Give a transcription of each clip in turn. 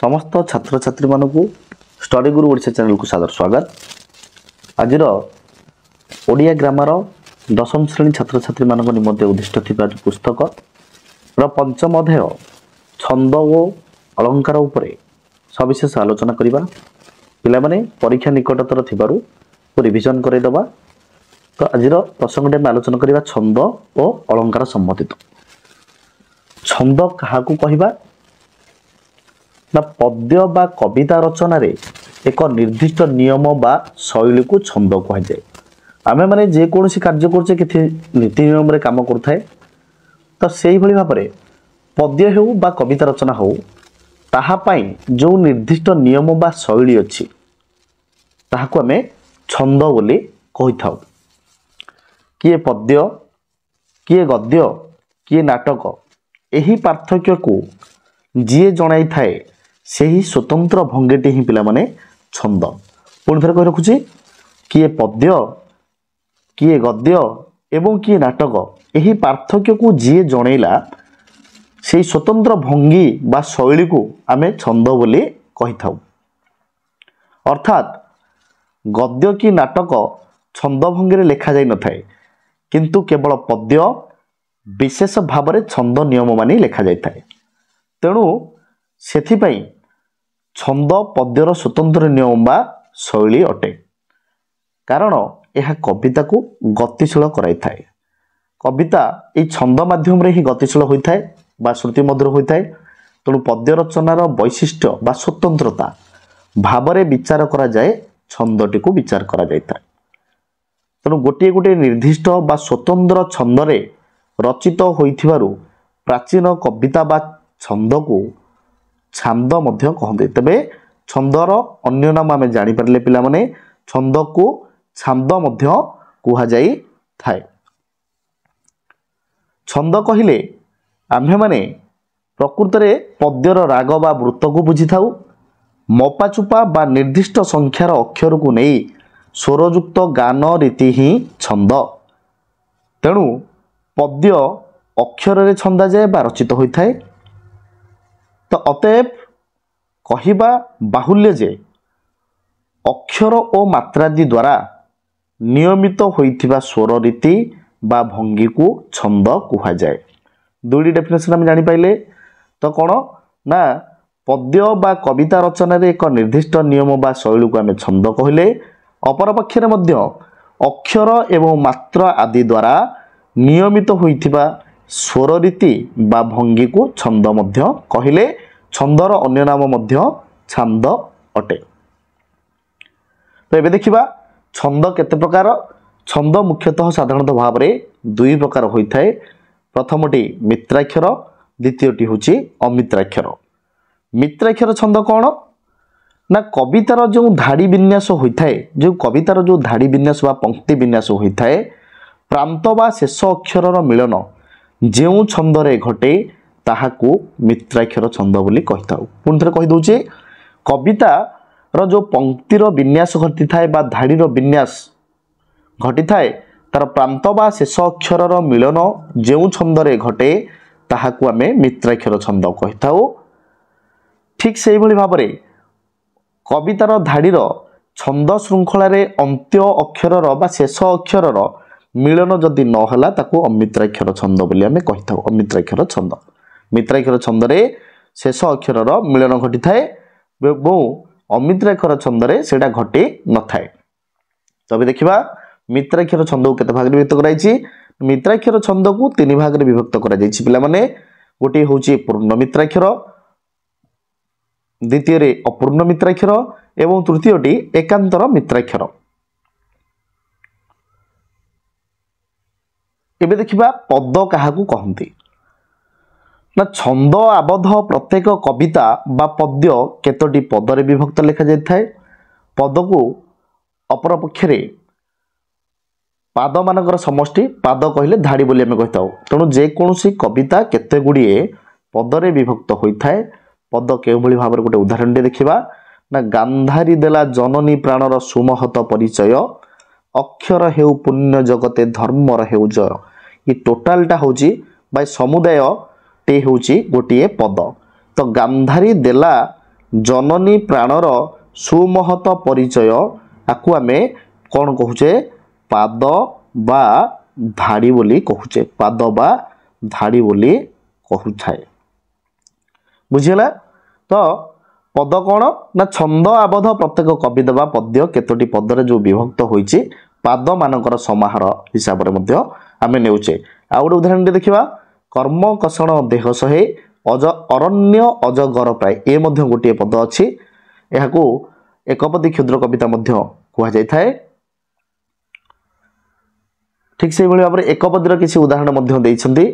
ସମସ୍ତ ଛାତ୍ରଛାତ୍ରୀମାନଙ୍କୁ ଷ୍ଟଡି ଗୁରୁ ଓଡ଼ିଶା ଚ୍ୟାନେଲକୁ ସାଦର ସ୍ୱାଗତ। ଆଜିର ଓଡ଼ିଆ ଗ୍ରାମାର ଦଶମ ଶ୍ରେଣୀ ଛାତ୍ରଛାତ୍ରୀମାନଙ୍କ ନିମନ୍ତେ ଉଦ୍ଦିଷ୍ଟ ଥିବା ପୁସ୍ତକର ପଞ୍ଚମ ଅଧ୍ୟାୟ ଛନ୍ଦ ଓ ଅଳଙ୍କାର ଉପରେ ସବିଶେଷ ଆଲୋଚନା କରିବା। ପିଲାମାନେ ପରୀକ୍ଷା ନିକଟତର ଥିବାରୁ ରିଭିଜନ କରାଇଦେବା। ତ ଆଜିର ପ୍ରସଙ୍ଗଟି ଆମେ ଆଲୋଚନା କରିବା ଛନ୍ଦ ଓ ଅଳଙ୍କାର ସମ୍ବନ୍ଧିତ। ଛନ୍ଦ କାହାକୁ କହିବା ନା ପଦ୍ୟ ବା କବିତା ରଚନାରେ ଏକ ନିର୍ଦ୍ଦିଷ୍ଟ ନିୟମ ବା ଶୈଳୀକୁ ଛନ୍ଦ କୁହାଯାଏ। ଆମେମାନେ ଯେକୌଣସି କାର୍ଯ୍ୟ କରୁଛେ କିଛି ନୀତି ନିୟମରେ କାମ କରୁଥାଏ, ତ ସେଇଭଳି ଭାବରେ ପଦ୍ୟ ହେଉ ବା କବିତା ରଚନା ହେଉ ତାହା ପାଇଁ ଯେଉଁ ନିର୍ଦ୍ଦିଷ୍ଟ ନିୟମ ବା ଶୈଳୀ ଅଛି ତାହାକୁ ଆମେ ଛନ୍ଦ ବୋଲି କହିଥାଉ। କିଏ ପଦ୍ୟ, କିଏ ଗଦ୍ୟ, କିଏ ନାଟକ, ଏହି ପାର୍ଥକ୍ୟକୁ ଯିଏ ଜଣାଇଥାଏ ସେହି ସ୍ୱତନ୍ତ୍ର ଭଙ୍ଗୀଟି ହିଁ ପିଲାମାନେ ଛନ୍ଦ। ପୁଣି ଥରେ କହି ରଖୁଛି, କିଏ ପଦ୍ୟ, କିଏ ଗଦ୍ୟ ଏବଂ କିଏ ନାଟକ, ଏହି ପାର୍ଥକ୍ୟକୁ ଯିଏ ଜଣେଇଲା ସେହି ସ୍ୱତନ୍ତ୍ର ଭଙ୍ଗୀ ବା ଶୈଳୀକୁ ଆମେ ଛନ୍ଦ ବୋଲି କହିଥାଉ। ଅର୍ଥାତ୍ ଗଦ୍ୟ କି ନାଟକ ଛନ୍ଦ ଭଙ୍ଗୀରେ ଲେଖାଯାଇନଥାଏ, କିନ୍ତୁ କେବଳ ପଦ୍ୟ ବିଶେଷ ଭାବରେ ଛନ୍ଦ ନିୟମ ମାନି ଲେଖାଯାଇଥାଏ। ତେଣୁ ସେଥିପାଇଁ ଛନ୍ଦ ପଦ୍ୟର ସ୍ୱତନ୍ତ୍ର ନିୟମ ବା ଶୈଳୀ ଅଟେ, କାରଣ ଏହା କବିତାକୁ ଗତିଶୀଳ କରାଇଥାଏ। କବିତା ଏଇ ଛନ୍ଦ ମାଧ୍ୟମରେ ହିଁ ଗତିଶୀଳ ହୋଇଥାଏ ବା ଶ୍ରୁତିମଧୁର ହୋଇଥାଏ। ତେଣୁ ପଦ୍ୟ ରଚନାର ବୈଶିଷ୍ଟ୍ୟ ବା ସ୍ୱତନ୍ତ୍ରତା ଭାବରେ ବିଚାର କରାଯାଏ, ଛନ୍ଦଟିକୁ ବିଚାର କରାଯାଇଥାଏ। ତେଣୁ ଗୋଟିଏ ଗୋଟିଏ ନିର୍ଦ୍ଦିଷ୍ଟ ବା ସ୍ୱତନ୍ତ୍ର ଛନ୍ଦରେ ରଚିତ ହୋଇଥିବାରୁ ପ୍ରାଚୀନ କବିତା ବା ଛନ୍ଦକୁ ଛାନ୍ଦ ମଧ୍ୟ କହନ୍ତି। ତେବେ ଛନ୍ଦର ଅନ୍ୟ ନାମ ଆମେ ଜାଣିପାରିଲେ ପିଲାମାନେ, ଛନ୍ଦକୁ ଛାନ୍ଦ ମଧ୍ୟ କୁହାଯାଇଥାଏ। ଛନ୍ଦ କହିଲେ ଆମ୍ଭେମାନେ ପ୍ରକୃତରେ ପଦ୍ୟର ରାଗ ବା ବୃତ୍ତକୁ ବୁଝିଥାଉ। ମପାଚୁପା ବା ନିର୍ଦ୍ଦିଷ୍ଟ ସଂଖ୍ୟାର ଅକ୍ଷରକୁ ନେଇ ସ୍ୱରଯୁକ୍ତ ଗାନ ରୀତି ହିଁ ଛନ୍ଦ। ତେଣୁ ପଦ୍ୟ ଅକ୍ଷରରେ ଛନ୍ଦାଯାଏ ବା ରଚିତ ହୋଇଥାଏ। ତ ଅତଏବ କହିବା ବାହୁଲ୍ୟ ଯେ ଅକ୍ଷର ଓ ମାତ୍ରାଦି ଦ୍ୱାରା ନିୟମିତ ହୋଇଥିବା ସ୍ୱର ରୀତି ବା ଭଙ୍ଗୀକୁ ଛନ୍ଦ କୁହାଯାଏ। ଦୁଇଟି ଡେଫିନେସନ୍ ଆମେ ଜାଣିପାରିଲେ। ତ କ'ଣ ନା ପଦ୍ୟ ବା କବିତା ରଚନାରେ ଏକ ନିର୍ଦ୍ଦିଷ୍ଟ ନିୟମ ବା ଶୈଳୀକୁ ଆମେ ଛନ୍ଦ କହିଲେ। ଅପରପକ୍ଷରେ ମଧ୍ୟ ଅକ୍ଷର ଏବଂ ମାତ୍ରା ଆଦି ଦ୍ୱାରା ନିୟମିତ ହୋଇଥିବା ସ୍ୱର ରୀତି ବା ଭଙ୍ଗୀକୁ ଛନ୍ଦ ମଧ୍ୟ କହିଲେ। ଛନ୍ଦର ଅନ୍ୟ ନାମ ମଧ୍ୟ ଛାନ୍ଦ ଅଟେ। ତ ଏବେ ଦେଖିବା ଛନ୍ଦ କେତେ ପ୍ରକାର। ଛନ୍ଦ ମୁଖ୍ୟତଃ ସାଧାରଣତଃ ଭାବରେ ଦୁଇ ପ୍ରକାର ହୋଇଥାଏ। ପ୍ରଥମଟି ମିତ୍ରାକ୍ଷର, ଦ୍ୱିତୀୟଟି ହେଉଛି ଅମିତ୍ରାକ୍ଷର। ମିତ୍ରାକ୍ଷର ଛନ୍ଦ କ'ଣ ନା କବିତାର ଯେଉଁ ଧାଡ଼ି ବିନ୍ୟାସ ହୋଇଥାଏ, ଯେଉଁ କବିତାର ଯେଉଁ ଧାଡ଼ି ବିନ୍ୟାସ ବା ପଙ୍କ୍ତି ବିନ୍ୟାସ ହୋଇଥାଏ, ପ୍ରାନ୍ତ ବା ଶେଷ ଅକ୍ଷରର ମିଳନ ଯେଉଁ ଛନ୍ଦରେ ଘଟେ ତାହାକୁ ମିତ୍ରାକ୍ଷର ଛନ୍ଦ ବୋଲି କହିଥାଉ। ପୁଣି ଥରେ କହିଦେଉଛି, କବିତାର ଯେଉଁ ପଙ୍କ୍ତିର ବିନ୍ୟାସ ଘଟିଥାଏ ବା ଧାଡ଼ିର ବିନ୍ୟାସ ଘଟିଥାଏ, ତାର ପ୍ରାନ୍ତ ବା ଶେଷ ଅକ୍ଷରର ମିଳନ ଯେଉଁ ଛନ୍ଦରେ ଘଟେ ତାହାକୁ ଆମେ ମିତ୍ରାକ୍ଷର ଛନ୍ଦ କହିଥାଉ। ଠିକ୍ ସେଇଭଳି ଭାବରେ କବିତାର ଧାଡ଼ିର ଛନ୍ଦ ଶୃଙ୍ଖଳାରେ ଅନ୍ତ୍ୟ ଅକ୍ଷରର ବା ଶେଷ ଅକ୍ଷରର ମିଳନ ଯଦି ନହେଲା ତାକୁ ଅମିତ୍ରାକ୍ଷର ଛନ୍ଦ ବୋଲି ଆମେ କହିଥାଉ। ଅମିତ୍ରାକ୍ଷର ଛନ୍ଦ, ମିତ୍ରାକ୍ଷର ଛନ୍ଦରେ ଶେଷ ଅକ୍ଷରର ମିଳନ ଘଟିଥାଏ ଏବଂ ଅମିତ୍ରାକ୍ଷର ଛନ୍ଦରେ ସେଇଟା ଘଟି ନଥାଏ। ତବେ ଦେଖିବା ମିତ୍ରାକ୍ଷର ଛନ୍ଦକୁ କେତେ ଭାଗରେ ବିଭକ୍ତ କରାଯାଇଛି। ମିତ୍ରାକ୍ଷର ଛନ୍ଦକୁ ତିନି ଭାଗରେ ବିଭକ୍ତ କରାଯାଇଛି ପିଲାମାନେ। ଗୋଟିଏ ହେଉଛି ପୂର୍ଣ୍ଣ ମିତ୍ରାକ୍ଷର, ଦ୍ୱିତୀୟରେ ଅପୂର୍ଣ୍ଣ ମିତ୍ରାକ୍ଷର ଏବଂ ତୃତୀୟଟି ଏକାନ୍ତର ମିତ୍ରାକ୍ଷର। ଏବେ ଦେଖିବା ପଦ କାହାକୁ କହନ୍ତି ନା ଛନ୍ଦ ଆବଦ୍ଧ ପ୍ରତ୍ୟେକ କବିତା ବା ପଦ୍ୟ କେତୋଟି ପଦରେ ବିଭକ୍ତ ଲେଖାଯାଇଥାଏ। ପଦକୁ ଅପରପକ୍ଷରେ ପାଦମାନଙ୍କର ସମଷ୍ଟି, ପାଦ କହିଲେ ଧାଡ଼ି ବୋଲି ଆମେ କହିଥାଉ। ତେଣୁ ଯେକୌଣସି କବିତା କେତେ ଗୁଡ଼ିଏ ପଦରେ ବିଭକ୍ତ ହୋଇଥାଏ। ପଦ କେଉଁଭଳି ଭାବରେ ଗୋଟେ ଉଦାହରଣଟେ ଦେଖିବା ନା ଗାନ୍ଧାରୀ ଦେଲା ଜନନୀ ପ୍ରାଣର ସୁମହତ ପରିଚୟ, ଅକ୍ଷର ହେଉ ପୁଣ୍ୟ ଜଗତେ ଧର୍ମର ହେଉ ଜୟ। ଏ ଟୋଟାଲଟା ହେଉଛି ବା ସମୁଦାୟଟି ହେଉଛି ଗୋଟିଏ ପଦ। ତ ଗାନ୍ଧାରୀ ଦେଲା ଜନନୀ ପ୍ରାଣର ସୁମହତ ପରିଚୟ, ଆକୁ ଆମେ କ'ଣ କହୁଛେ? ପାଦ ବା ଧାଡ଼ି ବୋଲି କହୁଛେ, ପାଦ ବା ଧାଡ଼ି ବୋଲି କହୁଥାଏ। ବୁଝିହେଲା ତ? ପଦ କ'ଣ ନା ଛନ୍ଦ ଆବଦ୍ଧ ପ୍ରତ୍ୟେକ କବିତା ବା ପଦ୍ୟ କେତୋଟି ପଦରେ ଯେଉଁ ବିଭକ୍ତ ହୋଇଛି, ପାଦମାନଙ୍କର ସମାହାର ହିସାବରେ ମଧ୍ୟ ଆମେ ନେଉଛେ। ଆଉ ଗୋଟେ ଉଦାହରଣଟି ଦେଖିବା। କର୍ମ କଷଣ ଦେହ ସହେ ଅଜ ଅରଣ୍ୟ ଅଜଗର ପ୍ରାୟ, ଏ ମଧ୍ୟ ଗୋଟିଏ ପଦ ଅଛି। ଏହାକୁ ଏକପଦୀ କ୍ଷୁଦ୍ର କବିତା ମଧ୍ୟ କୁହାଯାଇଥାଏ। ଠିକ୍ ସେଇଭଳି ଭାବରେ ଏକପଦୀର କିଛି ଉଦାହରଣ ମଧ୍ୟ ଦେଇଛନ୍ତି।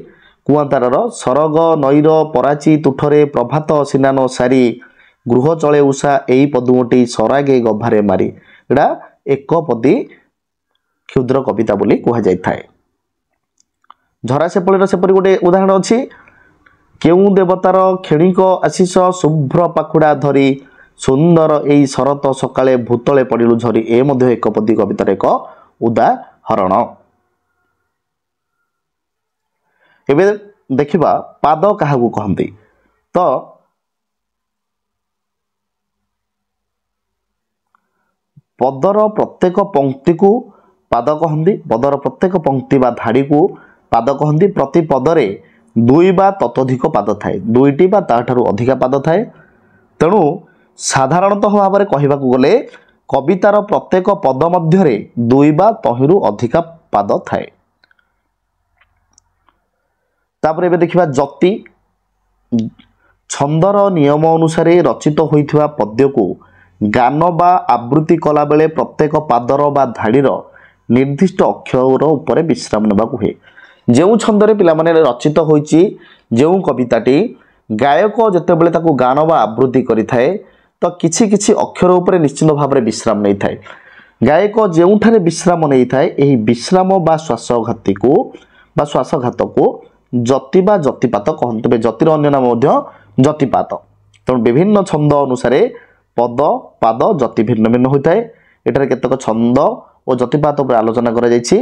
କୁଆଁତାରର ସରଗ ନଈର ପରାଚି ତୁଠରେ ପ୍ରଭାତ ସିନାନ ସାରି ଗୃହ ଚଳେ ଉଷା ଏଇ ପଦୁମଟି ସରାଗେ ଗଭାରେ ମାରି, ଏଇଟା ଏକପଦୀ କ୍ଷୁଦ୍ର କବିତା ବୋଲି କୁହାଯାଇଥାଏ। ଝରା ସେପଳିର ସେପରି ଗୋଟେ ଉଦାହରଣ ଅଛି। କେଉଁ ଦେବତାର କ୍ଷଣିକ ଆଶିଷ ଶୁଭ୍ର ପାଖୁଡ଼ା ଧରି ସୁନ୍ଦର ଏଇ ଶରତ ସକାଳେ ଭୂତଳେ ପଡ଼ିଲୁ ଝରି, ଏ ମଧ୍ୟ ଏକପଦୀ କବିତାର ଏକ ଉଦାହରଣ। ଏବେ ଦେଖିବା ପାଦ କାହାକୁ କହନ୍ତି। ତ ପଦର ପ୍ରତ୍ୟେକ ପଙ୍କ୍ତିକୁ ପାଦ କହନ୍ତି। ପଦର ପ୍ରତ୍ୟେକ ପଙ୍କ୍ତି ବା ଧାଡ଼ିକୁ ପାଦ କହନ୍ତି। ପ୍ରତି ପଦରେ ଦୁଇ ବା ତତୋଧିକ ପାଦ ଥାଏ, ଦୁଇଟି ବା ତାଠାରୁ ଅଧିକା ପାଦ ଥାଏ। ତେଣୁ ସାଧାରଣତଃ ଭାବରେ କହିବାକୁ ଗଲେ କବିତାର ପ୍ରତ୍ୟେକ ପଦ ମଧ୍ୟରେ ଦୁଇ ବା ତହିଁରୁ ଅଧିକା ପାଦ ଥାଏ। ତାପରେ ଏବେ ଦେଖିବା ଯତି। ଛନ୍ଦର ନିୟମ ଅନୁସାରେ ରଚିତ ହୋଇଥିବା ପଦ୍ୟକୁ ଗାନ ବା ଆବୃତ୍ତି କଲାବେଳେ ପ୍ରତ୍ୟେକ ପାଦର ବା ଧାଡ଼ିର ନିର୍ଦ୍ଦିଷ୍ଟ ଅକ୍ଷର ଉପରେ ବିଶ୍ରାମ ନେବାକୁ ହୁଏ। ଯେଉଁ ଛନ୍ଦରେ ପିଲାମାନେ ରଚିତ ହୋଇଛି ଯେଉଁ କବିତାଟି, ଗାୟକ ଯେତେବେଳେ ତାକୁ ଗାନ ବା ଆବୃତ୍ତି କରିଥାଏ ତ କିଛି କିଛି ଅକ୍ଷର ଉପରେ ନିଶ୍ଚିତ ଭାବରେ ବିଶ୍ରାମ ନେଇଥାଏ। ଗାୟକ ଯେଉଁଠାରେ ବିଶ୍ରାମ ନେଇଥାଏ, ଏହି ବିଶ୍ରାମ ବା ଶ୍ୱାସଘାତିକୁ ବା ଶ୍ୱାସଘାତକୁ ଯତି ବା ଯତିପାତ କହନ୍ତି। ତେବେ ଯତିର ଅନ୍ୟ ନାମ ମଧ୍ୟ ଯତିପାତ। ତେଣୁ ବିଭିନ୍ନ ଛନ୍ଦ ଅନୁସାରେ ପଦ, ପାଦ, ଯତି ଭିନ୍ନ ଭିନ୍ନ ହୋଇଥାଏ। ଏଠାରେ କେତେକ ଛନ୍ଦ ଓ ଯତିପାତ ଉପରେ ଆଲୋଚନା କରାଯାଇଛି,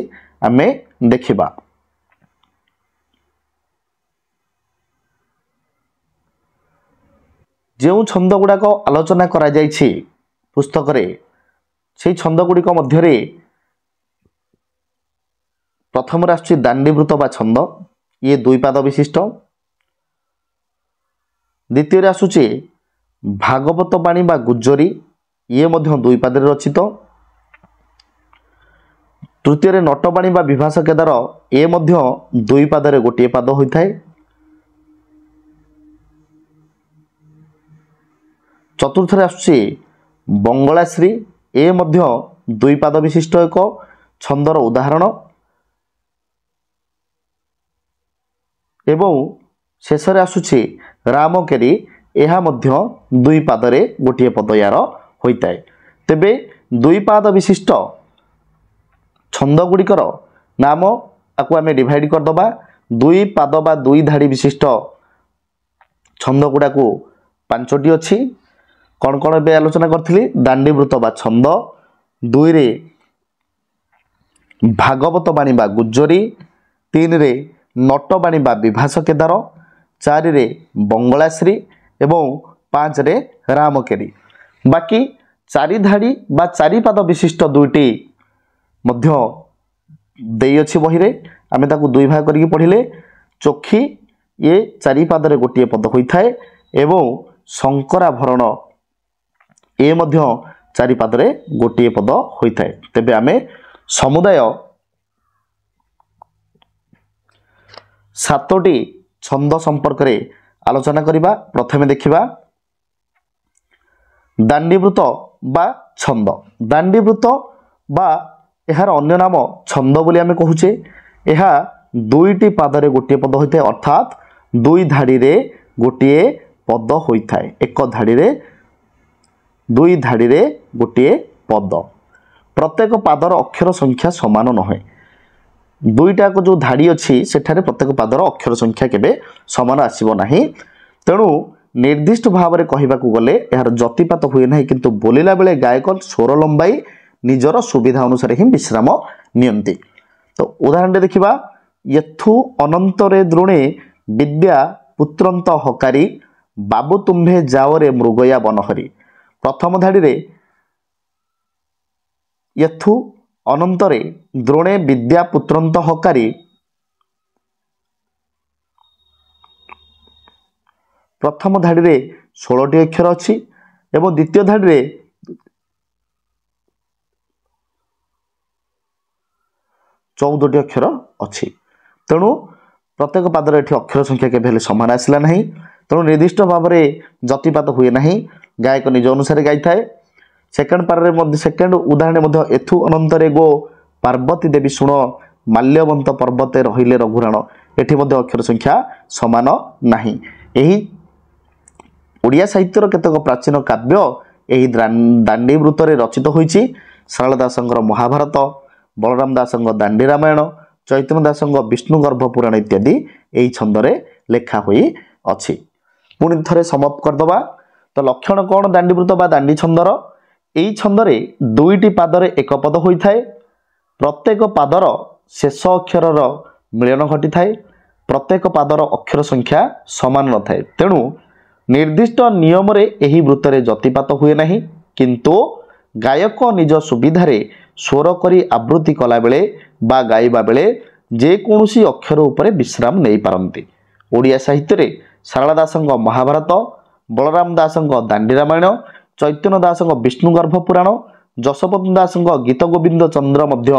ଆମେ ଦେଖିବା। ଯେଉଁ ଛନ୍ଦ ଗୁଡ଼ାକ ଆଲୋଚନା କରାଯାଇଛି ପୁସ୍ତକରେ, ସେଇ ଛନ୍ଦ ଗୁଡ଼ିକ ମଧ୍ୟରେ ପ୍ରଥମରେ ଆସୁଛି ଦାଣ୍ଡିବୃତ ବା ଛନ୍ଦ, ଇଏ ଦୁଇ ପାଦ ବିଶିଷ୍ଟ। ଦ୍ୱିତୀୟରେ ଆସୁଛି ଭାଗବତ ବାଣୀ ବା ଗୁଜ୍ଜରୀ, ଇଏ ମଧ୍ୟ ଦୁଇ ପାଦରେ ରଚିତ। ତୃତୀୟରେ ନଟବାଣୀ ବା ବିଭାସ କେଦାର, ଏ ମଧ୍ୟ ଦୁଇ ପାଦରେ ଗୋଟିଏ ପାଦ ହୋଇଥାଏ। ଚତୁର୍ଥରେ ଆସୁଛି ବଙ୍ଗଳାଶ୍ରୀ, ଏ ମଧ୍ୟ ଦୁଇ ପାଦ ବିଶିଷ୍ଟ ଏକ ଛନ୍ଦର ଉଦାହରଣ। ଏବଂ ଶେଷରେ ଆସୁଛି ରାମକେରି, ଏହା ମଧ୍ୟ ଦୁଇ ପାଦରେ ଗୋଟିଏ ପଦ ୟାର ହୋଇଥାଏ। ତେବେ ଦୁଇ ପାଦ ବିଶିଷ୍ଟ ଛନ୍ଦ ଗୁଡ଼ିକର ନାମ ଆକୁ ଆମେ ଡିଭାଇଡ଼ କରିଦେବା। ଦୁଇ ପାଦ ବା ଦୁଇ ଧାଡ଼ି ବିଶିଷ୍ଟ ଛନ୍ଦ ଗୁଡ଼ାକୁ ପାଞ୍ଚଟି ଅଛି। କ'ଣ କ'ଣ ଏବେ ଆଲୋଚନା କରିଥିଲି? ଦାଣ୍ଡିବୃତ ବା ଛନ୍ଦ, ଦୁଇରେ ଭାଗବତ ବାଣୀ ବା ଗୁଜ୍ଜରୀ, ତିନିରେ ନଟବାଣୀ ବା ବିଭାସ କେଦାର, ଚାରିରେ ବଙ୍ଗଳାଶ୍ରୀ ଏବଂ ପାଞ୍ଚରେ ରାମକେରି। ବାକି ଚାରି ଧାଡ଼ି ବା ଚାରିପାଦ ବିଶିଷ୍ଟ ଦୁଇଟି ମଧ୍ୟ ଦେଇଅଛି ବହିରେ, ଆମେ ତାକୁ ଦୁଇ ଭାଗ କରିକି ପଢ଼ିଲେ। ଚୋଖି, ଇଏ ଚାରିପାଦରେ ଗୋଟିଏ ପଦ ହୋଇଥାଏ, ଏବଂ ଶଙ୍କରାଭରଣ, ଏ ମଧ୍ୟ ଚାରିପାଦରେ ଗୋଟିଏ ପଦ ହୋଇଥାଏ। ତେବେ ଆମେ ସମୁଦାୟ ସାତୋଟି ଛନ୍ଦ ସମ୍ପର୍କରେ ଆଲୋଚନା କରିବା। ପ୍ରଥମେ ଦେଖିବା ଦାଣ୍ଡିବୃତ ବା ଛନ୍ଦ। ଦାଣ୍ଡିବୃତ ବା ଏହାର ଅନ୍ୟ ନାମ ଛନ୍ଦ ବୋଲି ଆମେ କହୁଛେ। ଏହା ଦୁଇଟି ପାଦରେ ଗୋଟିଏ ପଦ ହୋଇଥାଏ, ଅର୍ଥାତ୍ ଦୁଇ ଧାଡ଼ିରେ ଗୋଟିଏ ପଦ ହୋଇଥାଏ। ଏକ ଧାଡ଼ିରେ, ଦୁଇ ଧାଡ଼ିରେ ଗୋଟିଏ ପଦ। ପ୍ରତ୍ୟେକ ପାଦର ଅକ୍ଷର ସଂଖ୍ୟା ସମାନ ନୁହେଁ। ଦୁଇଟାକ ଯେଉଁ ଧାଡ଼ି ଅଛି ସେଠାରେ ପ୍ରତ୍ୟେକ ପାଦର ଅକ୍ଷର ସଂଖ୍ୟା କେବେ ସମାନ ଆସିବ ନାହିଁ। ତେଣୁ ନିର୍ଦ୍ଦିଷ୍ଟ ଭାବରେ କହିବାକୁ ଗଲେ ଏହାର ଯତିପାତ ହୁଏ ନାହିଁ, କିନ୍ତୁ ବୋଲିଲା ବେଳେ ଗାୟକ ସ୍ୱର ଲମ୍ବାଇ ନିଜର ସୁବିଧା ଅନୁସାରେ ହିଁ ବିଶ୍ରାମ ନିଅନ୍ତି। ତ ଉଦାହରଣଟେ ଦେଖିବା। ୟଥୁ ଅନନ୍ତରେ ଦ୍ରୋଣେ ବିଦ୍ୟା ପୁତ୍ରନ୍ତ ହକାରୀ ବାବୁ ତୁମ୍ଭେ ଯାଓରେ ମୃଗୟା ବନହରି। ପ୍ରଥମ ଧାଡ଼ିରେ ୟଥୁ ଅନନ୍ତରେ ଦ୍ରୋଣେ ବିଦ୍ୟା ପୁତ୍ରନ୍ତ ହକାରୀ, ପ୍ରଥମ ଧାଡ଼ିରେ 16ଟି ଅକ୍ଷର ଅଛି ଏବଂ ଦ୍ୱିତୀୟ ଧାଡ଼ିରେ 14ଟି ଅକ୍ଷର ଅଛି। ତେଣୁ ପ୍ରତ୍ୟେକ ପାଦର ଏଠି ଅକ୍ଷର ସଂଖ୍ୟା କେବେ ହେଲେ ସମାନ ଆସିଲା ନାହିଁ। ତେଣୁ ନିର୍ଦ୍ଦିଷ୍ଟ ଭାବରେ ଯତିପାତ ହୁଏ ନାହିଁ, ଗାୟକ ନିଜ ଅନୁସାରେ ଗାଇଥାଏ। ସେକେଣ୍ଡ ପାରରେ ମଧ୍ୟ, ସେକେଣ୍ଡ ଉଦାହରଣ ମଧ୍ୟ ଏଥୁ ଅନନ୍ତରେ ଗୋ ପାର୍ବତୀ ଦେବୀ ଶୁଣ ମାଲ୍ୟବନ୍ତ ପର୍ବତେ ରହିଲେ ରଘୁରାଣ, ଏଠି ମଧ୍ୟ ଅକ୍ଷର ସଂଖ୍ୟା ସମାନ ନାହିଁ। ଏହି ଓଡ଼ିଆ ସାହିତ୍ୟର କେତେକ ପ୍ରାଚୀନ କାବ୍ୟ ଏହି ଦାଣ୍ଡି ବୃତ୍ତରେ ରଚିତ ହୋଇଛି। ସାରଳା ଦାସଙ୍କର ମହାଭାରତ, ବଳରାମ ଦାସଙ୍କ ଦାଣ୍ଡି ରାମାୟଣ, ଚୈତନ୍ୟ ଦାସଙ୍କ ବିଷ୍ଣୁ ଗର୍ଭ ପୁରାଣ ଇତ୍ୟାଦି ଏହି ଛନ୍ଦରେ ଲେଖା ହୋଇଅଛି। ପୁଣି ଥରେ ସମାପ୍ତ କରିଦେବା। ତ ଲକ୍ଷଣ କ'ଣ ଦାଣ୍ଡିବୃତ୍ତ ବା ଦାଣ୍ଡି ଛନ୍ଦର? ଏହି ଛନ୍ଦରେ 2ଟି ପାଦରେ ଏକ ପଦ ହୋଇଥାଏ। ପ୍ରତ୍ୟେକ ପାଦର ଶେଷ ଅକ୍ଷରର ମିଳନ ଘଟିଥାଏ। ପ୍ରତ୍ୟେକ ପାଦର ଅକ୍ଷର ସଂଖ୍ୟା ସମାନ ନଥାଏ। ତେଣୁ ନିର୍ଦ୍ଦିଷ୍ଟ ନିୟମରେ ଏହି ବୃତ୍ତରେ ଯତିପାତ ହୁଏ ନାହିଁ, କିନ୍ତୁ ଗାୟକ ନିଜ ସୁବିଧାରେ ସ୍ୱର କରି ଆବୃତ୍ତି କଲାବେଳେ ବା ଗାଇବା ବେଳେ ଯେକୌଣସି ଅକ୍ଷର ଉପରେ ବିଶ୍ରାମ ନେଇପାରନ୍ତି। ଓଡ଼ିଆ ସାହିତ୍ୟରେ ସାରଳା ଦାସଙ୍କ ମହାଭାରତ, ବଳରାମ ଦାସଙ୍କ ଦାଣ୍ଡି ରାମାୟଣ, ଚୈତନ୍ୟ ଦାସଙ୍କ ବିଷ୍ଣୁଗର୍ଭ ପୁରାଣ, ଯଶୋବନ୍ତ ଦାସଙ୍କ ଗୀତ ଗୋବିନ୍ଦ ଚନ୍ଦ୍ର ମଧ୍ୟ